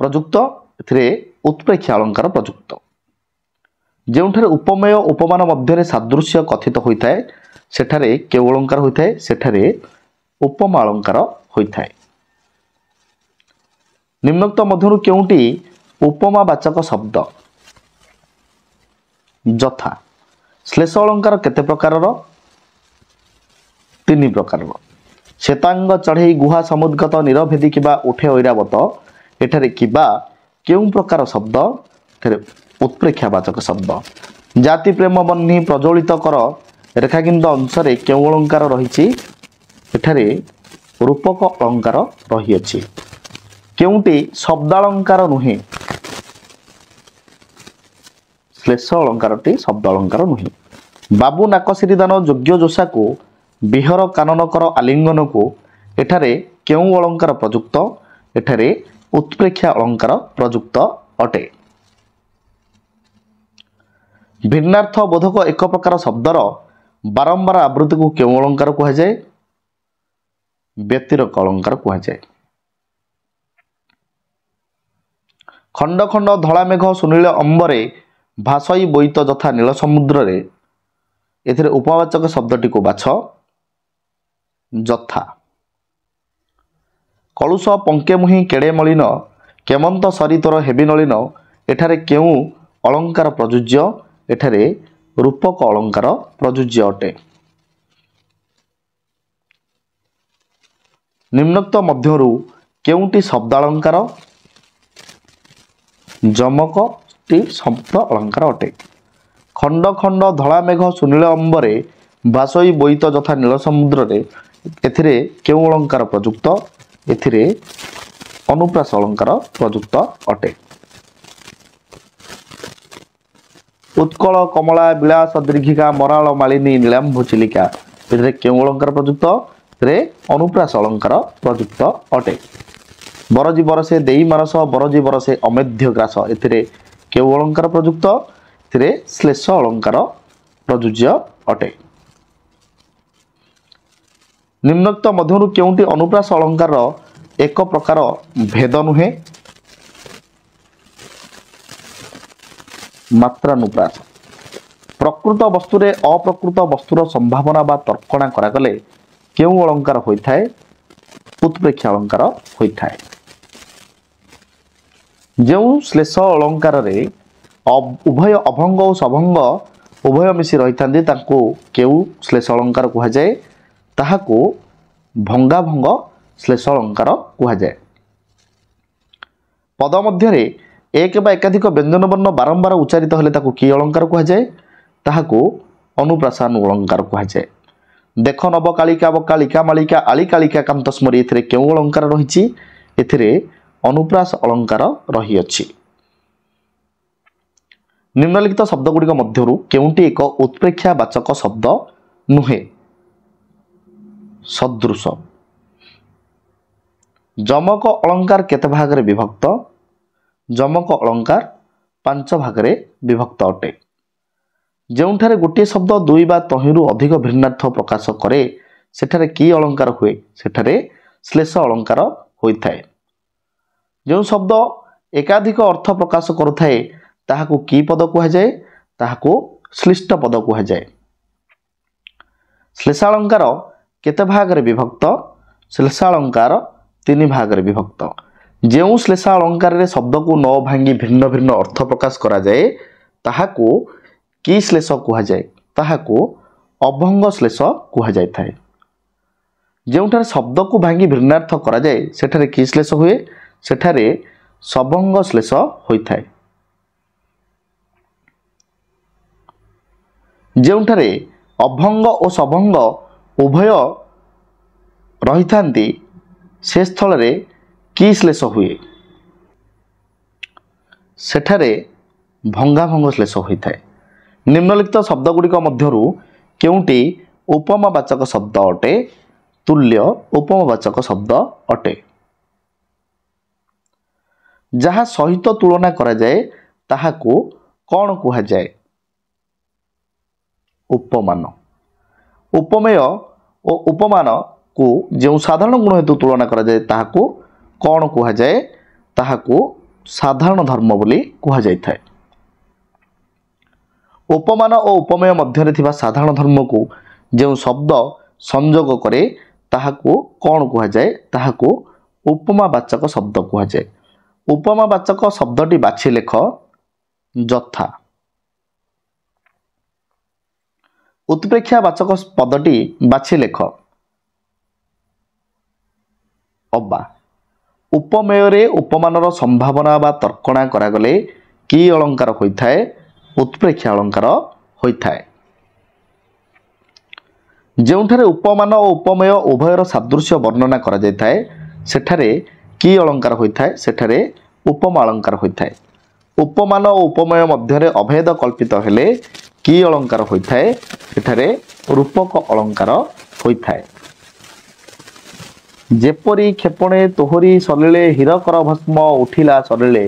ପ୍ରଯୁକ୍ତ? ଏଥିରେ ଉତ୍ପ୍ରେକ୍ଷା ଅଳଙ୍କାର ପ୍ରଯୁକ୍ତ। ଯେଉଁଠାରେ ଉପମେୟ ଉପମାନ ମଧ୍ୟରେ ସାଦୃଶ୍ୟ କଥିତ ହୋଇଥାଏ ସେଠାରେ କେଉଁ ଅଳଙ୍କାର ହୋଇଥାଏ? ସେଠାରେ ଉପମା ଅଳଙ୍କାର ହୋଇଥାଏ। ନିମ୍ନୋକ୍ତ ମଧ୍ୟରୁ କେଉଁଟି ଉପମାବାଚକ ଶବ୍ଦ? ଯଥା। ଶ୍ଲେଷ ଅଳଙ୍କାର କେତେ ପ୍ରକାରର? 3 ପ୍ରକାରର। ଶ୍ଵେତାଙ୍ଗ ଚଢ଼େଇ ଗୁହା ସମୁଦ୍ଗତ ନିରଭେଦୀ କିବା ଉଠେ ଐରାବତ, ଏଠାରେ କିବା କେଉଁ ପ୍ରକାର ଶବ୍ଦ? ଏଠାରେ ଉତ୍ପ୍ରେକ୍ଷାବାଚକ ଶବ୍ଦ। ଜାତି ପ୍ରେମ ବହ୍ନି ପ୍ରଜ୍ୱଳିତ କର ରେଖାକିନ୍ତ ଅଂଶରେ କେଉଁ ଅଳଙ୍କାର ରହିଛି? ଏଠାରେ ରୂପକ ଅଳଙ୍କାର ରହିଅଛି। କେଉଁଟି ଶବ୍ଦାଳଙ୍କାର ନୁହେଁ? ଶ୍ଲେଷ ଅଳଙ୍କାରଟି ଶବ୍ଦ ଅଳଙ୍କାର ନୁହେଁ। ବାବୁ ନାକଶିରିଦାନ ଯୋଗ୍ୟ ଯୋଷାକୁ ବିହର କାନନକର ଆଲିଙ୍ଗନକୁ, ଏଠାରେ କେଉଁ ଅଳଙ୍କାର ପ୍ରଯୁକ୍ତ? ଏଠାରେ ଉତ୍ପ୍ରେକ୍ଷା ଅଳଙ୍କାର ପ୍ରଯୁକ୍ତ ଅଟେ। ଭିନ୍ନାର୍ଥ ବୋଧକ ଏକ ପ୍ରକାର ଶବ୍ଦର ବାରମ୍ବାର ଆବୃତ୍ତିକୁ କେଉଁ ଅଳଙ୍କାର କୁହାଯାଏ? ବ୍ୟତିରେକ ଅଳଙ୍କାର କୁହାଯାଏ। ଖଣ୍ଡ ଖଣ୍ଡ ଧଳା ମେଘ ସୁନୀଳ ଅମ୍ବରେ ଭାସଇ ବୋଇତ ଯଥା ନୀଳ ସମୁଦ୍ରରେ, ଏଥିରେ ଉପବାଚକ ଶବ୍ଦଟିକୁ ବାଛ। ଯଥା। କଳୁଷ ପଙ୍କେ ମୁହିଁ କେଡ଼େ ମଳିନ କେମନ୍ତ ସରି ତୋର ହେବି ନଳିନ, ଏଠାରେ କେଉଁ ଅଳଙ୍କାର ପ୍ରଯୁଜ୍ୟ? ଏଠାରେ ରୂପକ ଅଳଙ୍କାର ପ୍ରଯୁଜ୍ୟ ଅଟେ। ନିମ୍ନୋକ୍ତ ମଧ୍ୟରୁ କେଉଁଟି ଶବ୍ଦାଳଙ୍କାର? ଯମକଟି ଶବ୍ଦ ଅଳଙ୍କାର ଅଟେ। ଖଣ୍ଡ ଖଣ୍ଡ ଧଳା ମେଘ ସୁନୀଳ ଅମ୍ବରେ ଭାସଇ ବୋଇତ ଯଥା ନୀଳ ସମୁଦ୍ରରେ, ଏଥିରେ କେଉଁ ଅଳଙ୍କାର ପ୍ରଯୁକ୍ତ? ଏଥିରେ ଅନୁପ୍ରାସ ଅଳଙ୍କାର ପ୍ରଯୁକ୍ତ ଅଟେ। ଉତ୍କଳ କମଳା ବିଳାସ ଦୀର୍ଘିକା ମରାଳ ମାଳିନୀ ନୀଳାମ୍ଭୁ ଚିଲିକା, ଏଥିରେ କେଉଁ ଅଳଙ୍କାର ପ୍ରଯୁକ୍ତ? ଏଥିରେ ଅନୁପ୍ରାସ ଅଳଙ୍କାର ପ୍ରଯୁକ୍ତ ଅଟେ। ବରଜି ବରସେ ଦେଇ ମାନସ ବରଜି ବରସେ ଅମେଧ୍ୟ ଗ୍ରାସ, ଏଥିରେ କେଉଁ ଅଳଙ୍କାର ପ୍ରଯୁକ୍ତ? ଏଥିରେ ଶ୍ଲେଷ ଅଳଙ୍କାର ପ୍ରଯୁଜ୍ୟ ଅଟେ। ନିମ୍ନୋକ୍ତ ମଧ୍ୟରୁ କେଉଁଟି ଅନୁପ୍ରାସ ଅଳଙ୍କାରର ଏକ ପ୍ରକାର ଭେଦ ନୁହେଁ? ମାତ୍ରାନୁପ୍ରାସ। ପ୍ରକୃତ ବସ୍ତୁରେ ଅପ୍ରକୃତ ବସ୍ତୁର ସମ୍ଭାବନା ବା ତର୍କଣା କରାଗଲେ କେଉଁ ଅଳଙ୍କାର ହୋଇଥାଏ? ଉତ୍ପ୍ରେକ୍ଷା ଅଳଙ୍କାର ହୋଇଥାଏ। ଯେଉଁ ଶ୍ଲେଷ ଅଳଙ୍କାରରେ ଉଭୟ ଅଭଙ୍ଗ ଓ ସଭଙ୍ଗ ଉଭୟ ମିଶି ରହିଥାନ୍ତି ତାଙ୍କୁ କେଉଁ ଶ୍ଲେଷ ଅଳଙ୍କାର କୁହାଯାଏ? ତାହାକୁ ଭଙ୍ଗାଭଙ୍ଗ ଶ୍ଲେଷ ଅଳଙ୍କାର କୁହାଯାଏ। ପଦ ମଧ୍ୟରେ ଏକ ବା ଏକାଧିକ ବ୍ୟଞ୍ଜନ ବର୍ଣ୍ଣ ବାରମ୍ବାର ଉଚ୍ଚାରିତ ହେଲେ ତାକୁ କି ଅଳଙ୍କାର କୁହାଯାଏ? ତାହାକୁ ଅନୁପ୍ରାସାନୁ ଅଳଙ୍କାର କୁହାଯାଏ। ଦେଖ ନବକାଳିକା ବକାଳିକା ମାଳିକା ଆଳିକାଳିକା କାନ୍ତ ସ୍ମରି, ଏଥିରେ କେଉଁ ଅଳଙ୍କାର ରହିଛି? ଏଥିରେ ଅନୁପ୍ରାସ ଅଳଙ୍କାର ରହିଅଛି। ନିମ୍ନଲିଖିତ ଶବ୍ଦଗୁଡ଼ିକ ମଧ୍ୟରୁ କେଉଁଟି ଏକ ଉତ୍ପ୍ରେକ୍ଷାବାଚକ ଶବ୍ଦ ନୁହେଁ? ସଦୃଶ। ଯମକ ଅଳଙ୍କାର କେତେ ଭାଗରେ ବିଭକ୍ତ? ଯମକ ଅଳଙ୍କାର 5 ଭାଗରେ ବିଭକ୍ତ ଅଟେ। ଯେଉଁଠାରେ ଗୋଟିଏ ଶବ୍ଦ ଦୁଇ ବା ତହିଁରୁ ଅଧିକ ଭିନ୍ନାର୍ଥ ପ୍ରକାଶ କରେ ସେଠାରେ କି ଅଳଙ୍କାର ହୁଏ? ସେଠାରେ ଶ୍ଲେଷ ଅଳଙ୍କାର ହୋଇଥାଏ। ଯେଉଁ ଶବ୍ଦ ଏକାଧିକ ଅର୍ଥ ପ୍ରକାଶ କରୁଥାଏ ତାହାକୁ କି ପଦ କୁହାଯାଏ? ତାହାକୁ ଶ୍ଳିଷ୍ଟ ପଦ କୁହାଯାଏ। ଶ୍ଲେଷାଳଙ୍କାର କେତେ ଭାଗରେ ବିଭକ୍ତ? ଶ୍ଲେଷାଳଙ୍କାର 3 ଭାଗରେ ବିଭକ୍ତ। ଯେଉଁ ଶ୍ଲେଷାଳଙ୍କାରରେ ଶବ୍ଦକୁ ନ ଭାଙ୍ଗି ଭିନ୍ନ ଭିନ୍ନ ଅର୍ଥ ପ୍ରକାଶ କରାଯାଏ ତାହାକୁ କି ଶ୍ଲେଷ କୁହାଯାଏ? ତାହାକୁ ଅଭଙ୍ଗ ଶ୍ଲେଷ କୁହାଯାଇଥାଏ। ଯେଉଁଠାରେ ଶବ୍ଦକୁ ଭାଙ୍ଗି ଭିନ୍ନାର୍ଥ କରାଯାଏ ସେଠାରେ କି ଶ୍ଲେଷ ହୁଏ? ସେଠାରେ ସଭଙ୍ଗ ଶ୍ଲେଷ ହୋଇଥାଏ। ଯେଉଁଠାରେ ଅଭଙ୍ଗ ଓ ସଭଙ୍ଗ ଉଭୟ ରହିଥାନ୍ତି ସେ ସ୍ଥଳରେ କି ଶ୍ଲେଷ ହୁଏ? ସେଠାରେ ଭଙ୍ଗାଭଙ୍ଗ ଶ୍ଲେଷ ହୋଇଥାଏ। ନିମ୍ନଲିଖିତ ଶବ୍ଦଗୁଡ଼ିକ ମଧ୍ୟରୁ କେଉଁଟି ଉପମାବାଚକ ଶବ୍ଦ ଅଟେ? ତୁଲ୍ୟ ଉପମାବାଚକ ଶବ୍ଦ ଅଟେ। ଯାହା ସହିତ ତୁଳନା କରାଯାଏ ତାହାକୁ କ'ଣ କୁହାଯାଏ? ଉପମାନ। ଉପମେୟ ଓ ଉପମାନକୁ ଯେଉଁ ସାଧାରଣ ଗୁଣ ହେତୁ ତୁଳନା କରାଯାଏ ତାହାକୁ କ'ଣ କୁହାଯାଏ? ତାହାକୁ ସାଧାରଣ ଧର୍ମ ବୋଲି କୁହାଯାଇଥାଏ। ଉପମାନ ଓ ଉପମେୟ ମଧ୍ୟରେ ଥିବା ସାଧାରଣ ଧର୍ମକୁ ଯେଉଁ ଶବ୍ଦ ସଂଯୋଗ କରେ ତାହାକୁ କ'ଣ କୁହାଯାଏ? ତାହାକୁ ଉପମାବାଚକ ଶବ୍ଦ କୁହାଯାଏ। ଉପମାବାଚକ ଶବ୍ଦଟି ବାଛି ଲେଖ। ଯଥା। ଉତ୍ପ୍ରେକ୍ଷାବାଚକ ପଦଟି ବାଛି ଲେଖ। ଅବା। ଉପମେୟରେ ଉପମାନର ସମ୍ଭାବନା ବା ତର୍କଣା କରାଗଲେ କି ଅଳଙ୍କାର ହୋଇଥାଏ? ଉତ୍ପ୍ରେକ୍ଷା ଅଳଙ୍କାର ହୋଇଥାଏ। ଯେଉଁଠାରେ ଉପମାନ ଓ ଉପମେୟ ଉଭୟର ସାଦୃଶ୍ୟ ବର୍ଣ୍ଣନା କରାଯାଇଥାଏ, ସେଠାରେ କି ଅଳଙ୍କାର ହୋଇଥାଏ? ସେଠାରେ ଉପମା ଅଳଙ୍କାର ହୋଇଥାଏ। ଉପମାନ ଓ ଉପମେୟ ମଧ୍ୟରେ ଅଭେଦ କଳ୍ପିତ ହେଲେ କି ଅଳଙ୍କାର ହୋଇଥାଏ? ସେଠାରେ ରୂପକ ଅଳଙ୍କାର ହୋଇଥାଏ। ଯେପରି କ୍ଷେପଣେ ତୋହରି ସଲିଳେ ହୀରକର ଭସ୍ମ ଉଠିଲା ସଲିଳେ,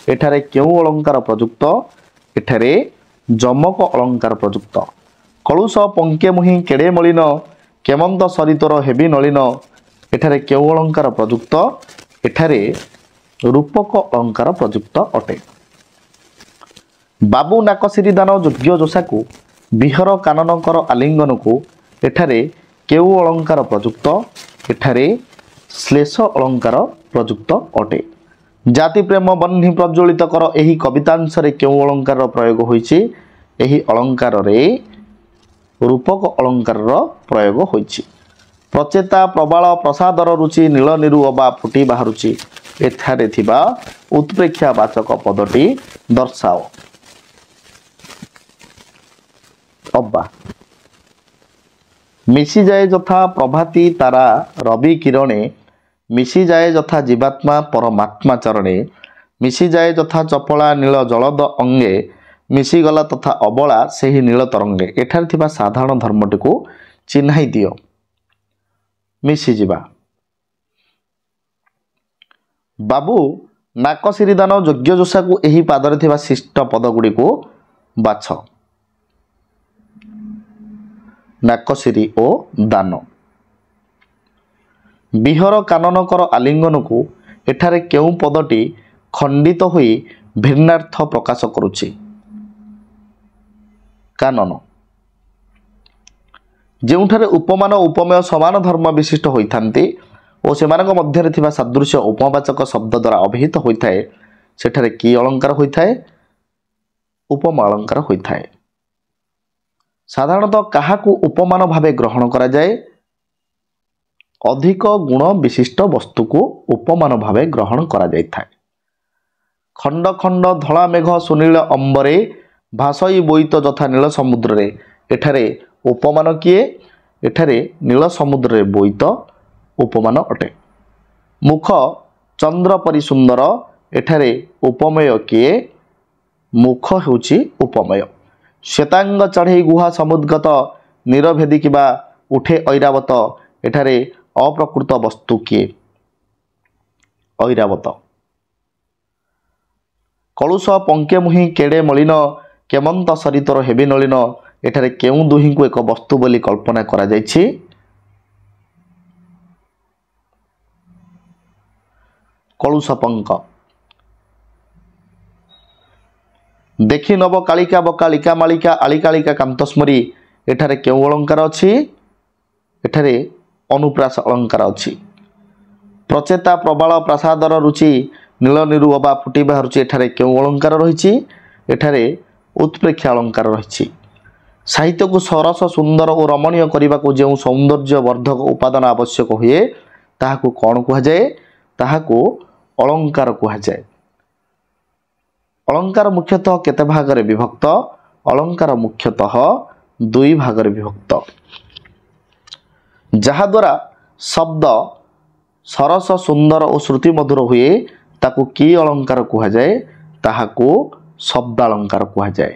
ଏଠାରେ କେଉଁ ଅଳଙ୍କାର ପ୍ରଯୁକ୍ତ? ଏଠାରେ ଯମକ ଅଳଙ୍କାର ପ୍ରଯୁକ୍ତ। କଳୁଷ ପଙ୍କେ ମୁହିଁ କେଡ଼େ ମଳିନ, କେମନ୍ତ ସରିତୋର ହେବି ନଳିନ, ଏଠାରେ କେଉଁ ଅଳଙ୍କାର ପ୍ରଯୁକ୍ତ? ଏଠାରେ ରୂପକ ଅଳଙ୍କାର ପ୍ରଯୁକ୍ତ ଅଟେ। ବାବୁ ନାକଶିରି ଦାନ ଯୋଗ୍ୟ ଯୋଷାକୁ ବିହର କାନନଙ୍କର ଆଲିଙ୍ଗନକୁ, ଏଠାରେ କେଉଁ ଅଳଙ୍କାର ପ୍ରଯୁକ୍ତ? ଏଠାରେ ଶ୍ଲେଷ ଅଳଙ୍କାର ପ୍ରଯୁକ୍ତ ଅଟେ। ଜାତି ପ୍ରେମ ବହ୍ନି ପ୍ରଜ୍ୱଳିତ କର, ଏହି କବିତାଂଶରେ କେଉଁ ଅଳଙ୍କାରର ପ୍ରୟୋଗ ହୋଇଛି? ଏହି ଅଳଙ୍କାରରେ ରୂପକ ଅଳଙ୍କାରର ପ୍ରୟୋଗ ହୋଇଛି। ପ୍ରଚେତା ପ୍ରବାଳ ପ୍ରସାଦର ରୁଚି ନୀଳ ନିରୁ ଅବା ଫୁଟି ବାହାରୁଛି, ଏଠାରେ ଥିବା ଉତ୍ପ୍ରେକ୍ଷା ବାଚକ ପଦଟି ଦର୍ଶାଅ। ଅବା। ମିଶିଯାଏ ଯଥା ପ୍ରଭାତୀ ତାରା ରବି କିରଣେ, ମିଶିଯାଏ ଯଥା ଜୀବାତ୍ମା ପରମାତ୍ମା ଚରଣେ, ମିଶିଯାଏ ଯଥା ଚପଳା ନୀଳ ଜଳଦ ଅଙ୍ଗେ, ମିଶିଗଲା ତଥା ଅବଳା ସେହି ନୀଳ ତରଙ୍ଗେ, ଏଠାରେ ଥିବା ସାଧାରଣ ଧର୍ମଟିକୁ ଚିହ୍ନାଇ ଦିଅ। ମିଶିଯିବା। ବାବୁ ନାକଶିରିଦାନ ଯୋଗ୍ୟ ଯୋଷାକୁ, ଏହି ପାଦରେ ଥିବା ଶିଷ୍ଟ ପଦଗୁଡ଼ିକୁ ବାଛ। ନାକଶିରି ଓ ଦାନ। ବିହର କାନନକର ଆଲିଙ୍ଗନକୁ, ଏଠାରେ କେଉଁ ପଦଟି ଖଣ୍ଡିତ ହୋଇ ଭିନ୍ନାର୍ଥ ପ୍ରକାଶ କରୁଛି? କାନନ। ଯେଉଁଠାରେ ଉପମାନ ଉପମେୟ ସମାନ ଧର୍ମ ବିଶିଷ୍ଟ ହୋଇଥାନ୍ତି ଓ ସେମାନଙ୍କ ମଧ୍ୟରେ ଥିବା ସାଦୃଶ୍ୟ ଉପମାବାଚକ ଶବ୍ଦ ଦ୍ୱାରା ଅଭିହିତ ହୋଇଥାଏ, ସେଠାରେ କି ଅଳଙ୍କାର ହୋଇଥାଏ? ଉପମା ଅଳଙ୍କାର ହୋଇଥାଏ। ସାଧାରଣତଃ କାହାକୁ ଉପମାନ ଭାବେ ଗ୍ରହଣ କରାଯାଏ? ଅଧିକ ଗୁଣ ବିଶିଷ୍ଟ ବସ୍ତୁକୁ ଉପମାନ ଭାବେ ଗ୍ରହଣ କରାଯାଇଥାଏ। ଖଣ୍ଡ ଖଣ୍ଡ ଧଳା ମେଘ ସୁନୀଳ ଅମ୍ବରେ, ଭାସଇ ବୋଇତ ଯଥା ନୀଳ ସମୁଦ୍ରରେ, ଏଠାରେ ଉପମାନ କିଏ? ଏଠାରେ ନୀଳ ସମୁଦ୍ରରେ ବୋଇତ ଉପମାନ ଅଟେ। ମୁଖ ଚନ୍ଦ୍ର ପରି ସୁନ୍ଦର, ଏଠାରେ ଉପମେୟ କିଏ? ମୁଖ ହେଉଛି ଉପମେୟ। ଶ୍ଵେତାଙ୍ଗ ଚଢ଼େଇ ଗୁହା ସମୁଦ୍ଗତ ନୀରଭେଦି କିବା ଉଠେ ଐରାବତ, ଏଠାରେ ଅପ୍ରକୃତ ବସ୍ତୁ କିଏ? ଐରାବତ। କଳୁଷ ପଙ୍କେ ମୁହିଁ କେଡ଼େ ମଳିନ, କେମନ୍ତ ସରିତୋର ହେବି ନଳିନ, ଏଠାରେ କେଉଁ ଦୁହିଁଙ୍କୁ ଏକ ବସ୍ତୁ ବୋଲି କଳ୍ପନା କରାଯାଇଛି? କଳୁଷ ପଙ୍କ। ଦେଖି ନବ କାଳିକା ବକାଳିକା ମାଳିକା ଆଳିକାଳିକା କାନ୍ତସ୍ମରି, ଏଠାରେ କେଉଁ ଅଳଙ୍କାର ଅଛି? ଏଠାରେ ଅନୁପ୍ରାସ ଅଳଙ୍କାର ଅଛି। ପ୍ରଚେତା ପ୍ରବାଳ ପ୍ରାସାଦର ରୁଚି ନୀଳ ନିରୁ ଅବା ଫୁଟି ବାହାରୁଛି, ଏଠାରେ କେଉଁ ଅଳଙ୍କାର ରହିଛି? ଏଠାରେ ଉତ୍ପ୍ରେକ୍ଷା ଅଳଙ୍କାର ରହିଛି। ସାହିତ୍ୟକୁ ସରସ ସୁନ୍ଦର ଓ ରମଣୀୟ କରିବାକୁ ଯେଉଁ ସୌନ୍ଦର୍ଯ୍ୟ ବର୍ଦ୍ଧକ ଉପାଦାନ ଆବଶ୍ୟକ ହୁଏ, ତାହାକୁ କ'ଣ କୁହାଯାଏ? ତାହାକୁ ଅଳଙ୍କାର କୁହାଯାଏ। ଅଳଙ୍କାର ମୁଖ୍ୟତଃ କେତେ ଭାଗରେ ବିଭକ୍ତ? ଅଳଙ୍କାର ମୁଖ୍ୟତଃ ଦୁଇ ଭାଗରେ ବିଭକ୍ତ। ଯାହାଦ୍ୱାରା ଶବ୍ଦ ସରସ ସୁନ୍ଦର ଓ ଶ୍ରୁତିମଧୁର ହୁଏ, ତାକୁ କି ଅଳଙ୍କାର କୁହାଯାଏ? ତାହାକୁ ଶବ୍ଦାଳଙ୍କାର କୁହାଯାଏ।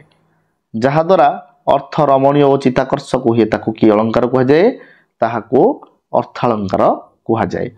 ଯାହାଦ୍ୱାରା ଅର୍ଥ ରମଣୀୟ ଓ ଚିତ୍ତାକର୍ଷକ ହୁଏ, ତାକୁ କି ଅଳଙ୍କାର କୁହାଯାଏ? ତାହାକୁ ଅର୍ଥାଳଙ୍କାର କୁହାଯାଏ।